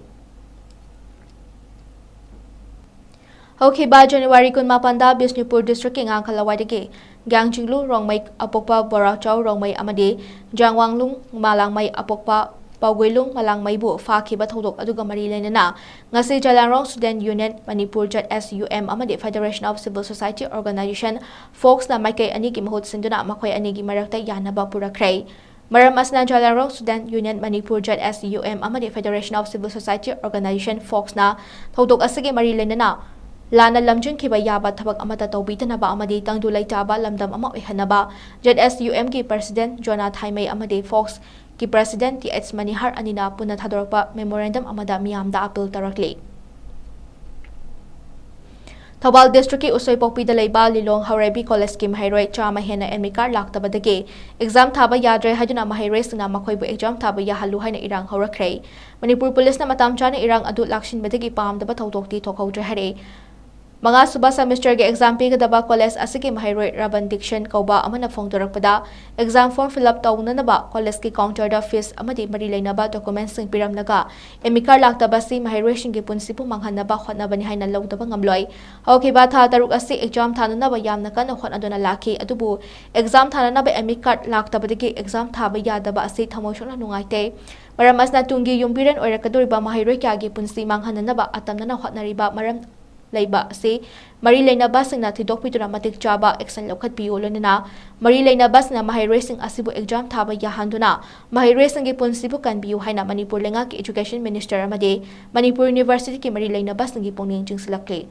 ꯍꯧꯈꯤꯕ January ꯀꯨꯟꯃꯥꯄꯟꯗ ꯕꯤꯁꯅꯨꯄꯨꯔ district ꯀꯤ ꯉꯥꯡꯈ ꯂꯋꯥꯏꯗꯒꯤ ꯒ꯭ꯌꯥꯡꯆꯤꯡꯂꯨ ꯔꯣꯡꯃꯩ ꯑꯄꯣꯛꯄ ꯕꯣꯔꯥꯆꯥꯎ ꯔꯣꯡꯃꯩ ꯑꯃꯗꯤ ꯖꯥꯡꯋꯥꯡꯂꯨꯡ ꯃꯥꯂꯥꯡꯃꯩ ꯑꯄꯣꯛꯄ ꯄꯥꯎꯒꯨꯏꯂꯨꯡ ꯃꯥꯂꯥꯡꯃꯩꯕꯨ ꯐꯥꯈꯤꯕ ꯊꯧꯗꯣꯛ ꯑꯗꯨꯒ ꯃꯔꯤ ꯂꯩꯅꯅ ꯉꯁꯤ ꯖꯂꯥꯡꯔꯣꯡ Student Union Manipur, Z S U M, ꯑꯃꯗꯤ Federation of Civil Society Organization, ꯐꯣꯛꯁꯅ ꯃꯥꯏꯀꯩ ꯑꯅꯤꯒꯤ ꯃꯍꯨꯠ ꯁꯤꯟꯗꯨꯅ ꯃꯈꯣꯏ ꯑꯅꯤꯒꯤ ꯃꯔꯛꯇ ꯌꯥꯅꯕ ꯄꯨꯔꯛꯈ꯭ꯔꯦ꯫ ꯃꯔꯝ ꯑꯁꯤꯅ ꯖꯂꯥꯡꯔꯣꯡ Student Union Manipur, Z S U M, ꯑꯃꯗꯤ Federation of Civil Society Organization, ꯐꯣꯛꯁꯅ ꯊꯧꯗꯣꯛ ꯑꯁꯤꯒꯤ ꯃꯔꯤ ꯂꯩꯅꯅ ꯂꯥꯟꯅ ꯂꯝꯖꯤꯡꯈꯤꯕ ꯌꯥꯕ ꯊꯕꯛ ꯑꯃꯠꯇ ꯇꯧꯕꯤꯗꯅꯕ ꯑꯃꯗꯤ ꯇꯪꯗꯨ ꯂꯩꯇꯥꯕ ꯂꯝꯗꯝ ꯑꯃ ꯑꯣꯏꯍꯟꯅꯕ Z S U M ꯒꯤ President ꯖꯣꯅꯥ ꯊꯥꯏꯃꯩ ꯑꯃꯗꯤ ꯐꯣꯛꯁꯀꯤ President ꯇꯤ ꯑꯩꯆ ꯃꯅꯤꯍꯥꯔ ꯑꯅꯤꯅ ꯄꯨꯟꯅ ꯊꯥꯗꯣꯔꯛꯄ memorandum ꯑꯃꯗ ꯃꯤꯌꯥꯝꯗ appeal ꯇꯧꯔꯛꯂꯤ꯫ ꯊꯧꯕꯥꯜ district ꯀꯤ ꯎꯁꯣꯏꯄꯣꯛꯄꯤꯗ ꯂꯩꯕ ꯂꯤꯂꯣꯡ ꯍꯥꯎꯔꯩꯕꯤ college ꯀꯤ ꯃꯍꯩꯔꯣꯏ ꯆꯥꯝꯃ ꯍꯦꯟꯅ admit card ꯂꯥꯛꯇꯕꯗꯒꯤ exam ꯊꯥꯕ ꯌꯥꯗ꯭ꯔꯦ ꯍꯥꯏꯗꯨꯅ ꯃꯍꯩꯔꯣꯏꯁꯤꯡꯅ ꯃꯈꯣꯏꯕꯨ exam ꯊꯥꯕ ꯌꯥꯍꯜꯂꯨ ꯍꯥꯏꯅ ꯏꯔꯥꯡ ꯍꯧꯔꯛꯈ꯭ꯔꯦ꯫ ꯃꯅꯤꯄꯨꯔ ꯄꯨꯂꯤꯁꯅ ꯃꯇꯝ ꯆꯥꯅ ꯏꯔꯥꯡ ꯑꯗꯨ ꯂꯥꯛꯁꯤꯟꯕꯗꯒꯤ ꯄꯥꯝꯗꯕ ꯊꯧꯗꯣꯛꯇꯤ ꯊꯣꯛꯍꯧꯗ꯭ꯔꯦ ꯍꯥꯏꯔꯛꯏ꯫ ꯃꯉꯥ ꯁꯨꯕ semester ꯒꯤ exam ꯄꯤꯒꯗꯕ college ꯑꯁꯤꯒꯤ ꯃꯍꯩꯔꯣꯏ ꯔꯕꯟ ꯗꯤꯛꯁꯟ ꯀꯧꯕ ꯑꯃꯅ ꯐꯣꯡꯗꯣꯔꯛꯄꯗ, exam form fill up ꯇꯧꯅꯅꯕ college ꯀꯤ counter ꯗ fees ꯑꯃꯗꯤ ꯃꯔꯤ ꯂꯩꯅꯕ document ꯁꯤꯡ ꯄꯤꯔꯝꯂꯒ admit card ꯂꯥꯛꯇꯕ ꯑꯁꯤ ꯃꯍꯩꯔꯣꯏꯁꯤꯡꯒꯤ ꯄꯨꯟꯁꯤꯕꯨ ꯃꯥꯡꯍꯟꯅꯕ ꯍꯣꯠꯅꯕꯅꯤ ꯍꯥꯏꯅ ꯂꯧꯗꯕ ꯉꯝꯂꯣꯏ꯫ ꯍꯧꯈꯤꯕ ꯊꯥ ꯇꯔꯨꯛ ꯑꯁꯤ exam ꯊꯥꯅꯅꯕ ꯌꯥꯝꯅ ꯀꯟꯅ ꯍꯣꯠꯅꯗꯨꯅ ꯂꯥꯛꯈꯤ, ꯑꯗꯨꯕꯨ exam ꯊꯥꯅꯅꯕ admit card ꯂꯥꯛꯇꯕꯗꯒꯤ exam ꯊꯥꯕ ꯌꯥꯗꯕ ꯑꯁꯤ ꯊꯃꯣꯏ ꯁꯣꯛꯅ ꯅꯨꯡꯉꯥꯏꯇꯦ꯫ ꯃꯔꯝ ꯑꯁꯤꯅ ꯇꯨꯡꯒꯤ ꯌꯨꯝꯕꯤꯔꯦꯟ ꯑꯣꯏꯔꯛꯀꯗꯧꯔꯤꯕ ꯃꯍꯩꯔꯣꯏ ꯀꯌꯥꯒꯤ ꯄꯨꯟꯁꯤ ꯃꯥꯡꯍꯟꯅꯅꯕ ꯑꯇꯝꯅꯅ ꯍꯣꯠꯅꯔꯤꯕ ꯃꯔꯝ ꯂꯩꯕ ꯑꯁꯤ ꯃꯔꯤ ꯂꯩꯅꯕꯁꯤꯡꯅ ꯊꯤꯗꯣꯛꯄꯤꯗꯨꯅ ꯃꯇꯤꯛ ꯆꯥꯕ action ꯂꯧꯈꯠꯄꯤꯌꯨ, ꯂꯣꯏꯅꯅ ꯃꯔꯤ ꯂꯩꯅꯕꯁꯤꯡꯅ ꯃꯍꯩꯔꯣꯏꯁꯤꯡ ꯑꯁꯤꯕꯨ exam ꯊꯥꯕ ꯌꯥꯍꯟꯗꯨꯅ ꯃꯍꯩꯔꯣꯏꯁꯤꯡꯒꯤ ꯄꯨꯟꯁꯤꯕꯨ ꯀꯟꯕꯤꯌꯨ ꯍꯥꯏꯅ ꯃꯅꯤꯄꯨꯔ ꯂꯩꯉꯥꯛꯀꯤ Education Minister ꯑꯃꯗꯤ ꯃꯅꯤꯄꯨꯔ University ꯒꯤ ꯃꯔꯤ ꯂꯩꯅꯕꯁꯤꯡꯒꯤ ꯄꯨꯛꯅꯤꯡ ꯆꯤꯡꯁꯤꯜꯂꯛꯂꯤ꯫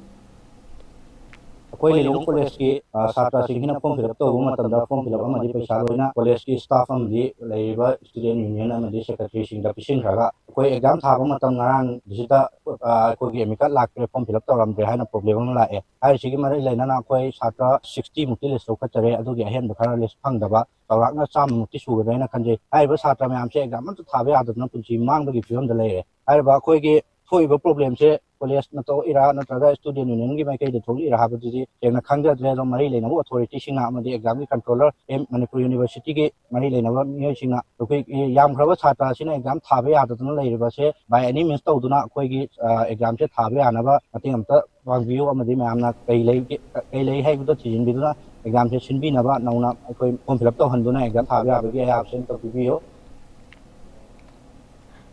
ꯑꯩꯈꯣꯏ ꯂꯤꯂꯣꯡ ꯀꯣꯂꯦꯖꯀꯤ, ꯑ, ꯁꯥꯇ꯭ꯔꯁꯤꯡꯁꯤꯅ ꯐꯣꯔꯝ ꯐꯤꯜ ꯑꯞ ꯇꯧꯕ ꯃꯇꯝꯗ ꯐꯣꯔꯝ ꯐꯤꯜ ꯑꯞ ꯑꯃꯗꯤ ꯄꯩꯁꯥ ꯂꯣꯏꯅ ꯀꯣꯂꯦꯖꯀꯤ ꯁ꯭ꯇꯥꯐ ꯑꯃꯗꯤ ꯂꯩꯔꯤꯕ ꯁ꯭ꯇꯨꯗꯦꯟ ꯌꯨꯅꯤꯌꯟ ꯑꯃꯗꯤ ꯁꯦꯀ꯭ꯔꯦꯇꯔꯤꯁꯤꯡꯗ ꯄꯤꯁꯤꯟꯈ꯭ꯔꯒ ꯑꯩꯈꯣꯏ ꯑꯦꯛꯖꯥꯝ ꯊꯥꯕ ꯃꯇꯝ ꯉꯔꯥꯡꯁꯤꯗ, ꯑ, ꯑꯩꯈꯣꯏꯒꯤ ꯑꯦꯗꯃꯤꯠ ꯀꯥꯔꯗ ꯂꯥꯛꯇ꯭ꯔꯦ, ꯐꯣꯔꯝ ꯐꯤꯜ ꯑꯞ ꯇꯧꯔꯝꯗ꯭ꯔꯦ ꯍꯥꯏꯅ ꯄ꯭ꯔꯣꯕ꯭ꯂꯦꯝ ꯑꯃ ꯂꯥꯛꯑꯦ꯫ ꯍꯥꯏꯔꯤꯁꯤꯒꯤ ꯃꯔꯤ ꯂꯩꯅꯅ ꯑꯩꯈꯣꯏ ꯁꯥꯇ꯭ꯔ ꯁꯤꯛꯁꯇꯤ ꯃꯨꯛꯇꯤ ꯂꯤꯁ ꯂꯧꯈꯠꯆꯔꯦ꯫ ꯑꯗꯨꯒꯤ ꯑꯍꯦꯟꯕ ꯈꯔ ꯂꯤꯁ ꯐꯪꯗꯕ ꯆꯥꯎꯔꯥꯛꯅ ꯆꯥꯝꯃꯃꯨꯛꯇꯤ ꯁꯨꯒꯗ꯭ꯔꯥ ꯍꯥꯏꯅ ꯈꯟꯖꯩ꯫ ꯍꯥꯏꯔꯤꯕ ꯁꯥꯇ꯭ꯔ ꯃꯌꯥꯝꯁꯦ ꯑꯦꯛꯖꯥꯝ ꯑꯝꯇ ꯊꯥꯕ ꯌꯥꯗꯗꯅ ꯄꯨꯟꯁꯤ ꯃꯥꯡꯕꯒꯤ ꯐꯤꯕꯝꯗ ꯂꯩꯔꯦ꯫ ꯍꯥꯏꯔꯤꯕ ꯑꯩꯈꯣꯏꯒꯤ ꯊꯣꯛꯏꯕ ꯄ꯭ꯔꯣꯕ꯭ꯂꯦꯝꯁꯦ ꯀꯣꯂꯦꯖꯅ ꯊꯣꯛꯏꯔꯥ ꯅꯠꯇ꯭ꯔꯒ ꯁ꯭ꯇꯨꯗꯦꯟ ꯌꯨꯅꯤꯌꯟꯒꯤ ꯃꯥꯏꯀꯩꯗ ꯊꯣꯛꯂꯛꯏꯔꯥ ꯍꯥꯏꯕꯗꯨꯗꯤ ꯁꯦꯡꯅ ꯈꯪꯖꯗ꯭ꯔꯦ꯫ ꯑꯗꯣ ꯃꯔꯤ ꯂꯩꯅꯕ ꯑꯣꯊꯣꯔꯤꯇꯤꯁꯤꯡꯅ ꯑꯃꯗꯤ ꯑꯦꯛꯖꯥꯝꯒꯤ ꯀꯟꯇ꯭ꯔꯣꯂꯔ ꯑꯦꯝ ꯃꯅꯤꯄꯨꯔ ꯌꯨꯅꯤꯚꯔꯁꯤꯇꯤꯒꯤ ꯃꯔꯤ ꯂꯩꯅꯕ ꯃꯤꯑꯣꯏꯁꯤꯡꯅ ꯑꯩꯈꯣꯏꯒꯤ ꯌꯥꯝꯈ꯭ꯔꯕ ꯁꯥꯇ꯭ꯔ ꯑꯁꯤꯅ ꯑꯦꯛꯖꯥꯝ ꯊꯥꯕ ꯌꯥꯗꯗꯅ ꯂꯩꯔꯤꯕꯁꯦ by any means ꯇꯧꯗꯨꯅ ꯑꯩꯈꯣꯏꯒꯤ, ꯑ, ꯑꯦꯛꯖꯥꯝꯁꯦ ꯊꯥꯕ ꯌꯥꯅꯕ ꯃꯇꯦꯡ ꯑꯝꯇ ꯄꯥꯡꯕꯤꯌꯨ, ꯑꯃꯗꯤ ꯃꯌꯥꯝꯅ ꯀꯩ ꯂꯩꯒꯦ, ꯀꯩ ꯂꯩ ꯍꯥꯏꯕꯗꯣ ꯊꯤꯖꯤꯟꯕꯤꯗꯨꯅ ꯑꯦꯛꯖꯥꯝꯁꯦ ꯁꯤꯟꯕꯤꯅꯕ ꯅꯧꯅ ꯑꯩꯈꯣꯏ ꯐꯣꯔꯝ ꯐꯤꯜ ꯑꯞ ꯇꯧꯍꯟꯗꯨꯅ ꯑꯦꯛꯖꯥꯝ ꯊꯥꯕ ꯌꯥꯕꯒꯤ ꯑꯌꯥꯕꯁꯦ ꯑꯝꯇ ꯄꯤꯕꯤꯌꯨ꯫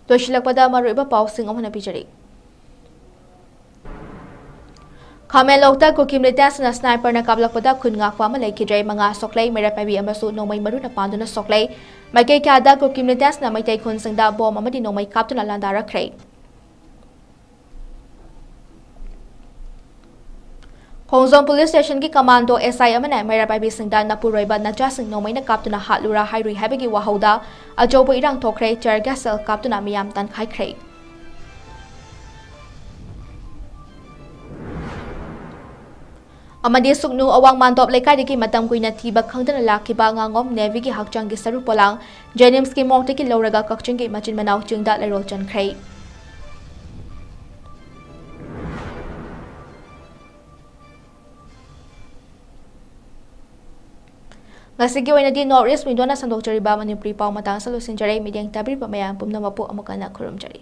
ꯂꯣꯏꯁꯤꯜꯂꯛꯄꯗ ꯃꯔꯨꯑꯣꯏꯕ ꯄꯥꯎꯁꯤꯡ ꯑꯃꯨꯛ ꯍꯟꯅ ꯄꯤꯖꯔꯤ꯫ ꯈꯥꯃꯦꯟꯂꯣꯛꯇ ꯀꯨꯀꯤ ꯃꯤꯂꯤꯇꯦꯟꯁꯅ ꯁ꯭ꯅꯥꯏꯄꯔꯅ ꯀꯥꯞꯂꯛꯄꯗ ꯈꯨꯟ ꯉꯥꯛꯄ ꯑꯃ ꯂꯩꯈꯤꯗ꯭ꯔꯦ, ꯃꯉꯥ ꯁꯣꯛꯂꯦ, ꯃꯩꯔꯥ ꯄꯥꯏꯕꯤ ꯑꯃꯁꯨ ꯅꯣꯡꯃꯩ ꯃꯔꯨꯅ ꯄꯥꯟꯗꯨꯅ ꯁꯣꯛꯂꯦ꯫ ꯃꯥꯏꯀꯩ ꯀꯌꯥꯗ ꯀꯨꯀꯤ ꯃꯤꯂꯤꯇꯦꯟꯁꯅ ꯃꯩꯇꯩ ꯈꯨꯟꯁꯤꯡꯗ ꯕꯣꯝ ꯑꯃꯗꯤ ꯅꯣꯡꯃꯩ ꯀꯥꯞꯇꯨꯅ ꯂꯥꯟꯗꯥꯔꯛꯈ꯭ꯔꯦ꯫ ꯈꯣꯡꯖꯣꯝ ꯄꯨꯂꯤꯁ ꯁ꯭ꯇꯦꯁꯟꯒꯤ ꯀꯃꯥꯟꯗꯣ ꯑꯦꯁ ꯑꯥꯏ ꯑꯃꯅ ꯃꯩꯔꯥ ꯄꯥꯏꯕꯤꯁꯤꯡꯗ ꯅꯄꯨꯔꯣꯏꯕ ꯅꯆꯥꯁꯤꯡ ꯅꯣꯡꯃꯩꯅ ꯀꯥꯞꯇꯨꯅ ꯍꯥꯠꯂꯨꯔꯥ ꯍꯥꯏꯔꯨꯏ ꯍꯥꯏꯕꯒꯤ ꯋꯥꯍꯧꯗ ꯑꯆꯧꯕ ꯏꯔꯥꯡ ꯊꯣꯛꯈ꯭ꯔꯦ, tear gas shell ꯀꯥꯞꯇꯨꯅ ꯃꯤꯌꯥꯝ ꯇꯥꯟꯈꯥꯏꯈ꯭ꯔꯦ꯫ ꯑꯃꯗꯤ ꯁꯨꯛꯅꯨ ꯑꯋꯥꯡ ꯃꯥꯟꯗꯣꯞ ꯂꯩꯀꯥꯏꯗꯒꯤ ꯃꯇꯝ ꯀꯨꯏꯅ ꯊꯤꯕ ꯈꯪꯗꯅ ꯂꯥꯛꯈꯤꯕ ꯉꯥꯉꯣꯝ ꯅꯦꯚꯤꯒꯤ ꯍꯛꯆꯥꯡꯒꯤ ꯁꯔꯨ ꯄꯣꯂꯥꯡ ꯖꯦꯅꯤꯝꯁꯀꯤ ꯃꯣꯔꯒꯇꯒꯤ ꯂꯧꯔꯒ ꯀꯛꯆꯤꯡꯒꯤ ꯃꯆꯤꯟ ꯃꯅꯥꯎ ꯆꯤꯡꯗ ꯂꯩꯔꯣꯜ ꯆꯟꯈ꯭ꯔꯦ꯫ ꯉꯁꯤꯒꯤ ꯑꯣꯏꯅꯗꯤ North East Window ꯅ ꯁꯟꯗꯣꯛꯆꯔꯤꯕ ꯃꯅꯤꯄꯨꯔꯤ ꯄꯥꯎ ꯃꯇꯥꯡ ꯑꯁꯤꯗ ꯂꯣꯏꯁꯤꯟꯖꯔꯦ꯫ ꯃꯤꯠꯌꯦꯡ ꯇꯥꯕꯤꯔꯤꯕ ꯃꯌꯥꯝ ꯄꯨꯝꯅꯃꯛꯄꯨ ꯑꯃꯨꯛ ꯍꯟꯅ ꯈꯨꯔꯨꯝꯖꯔꯤ꯫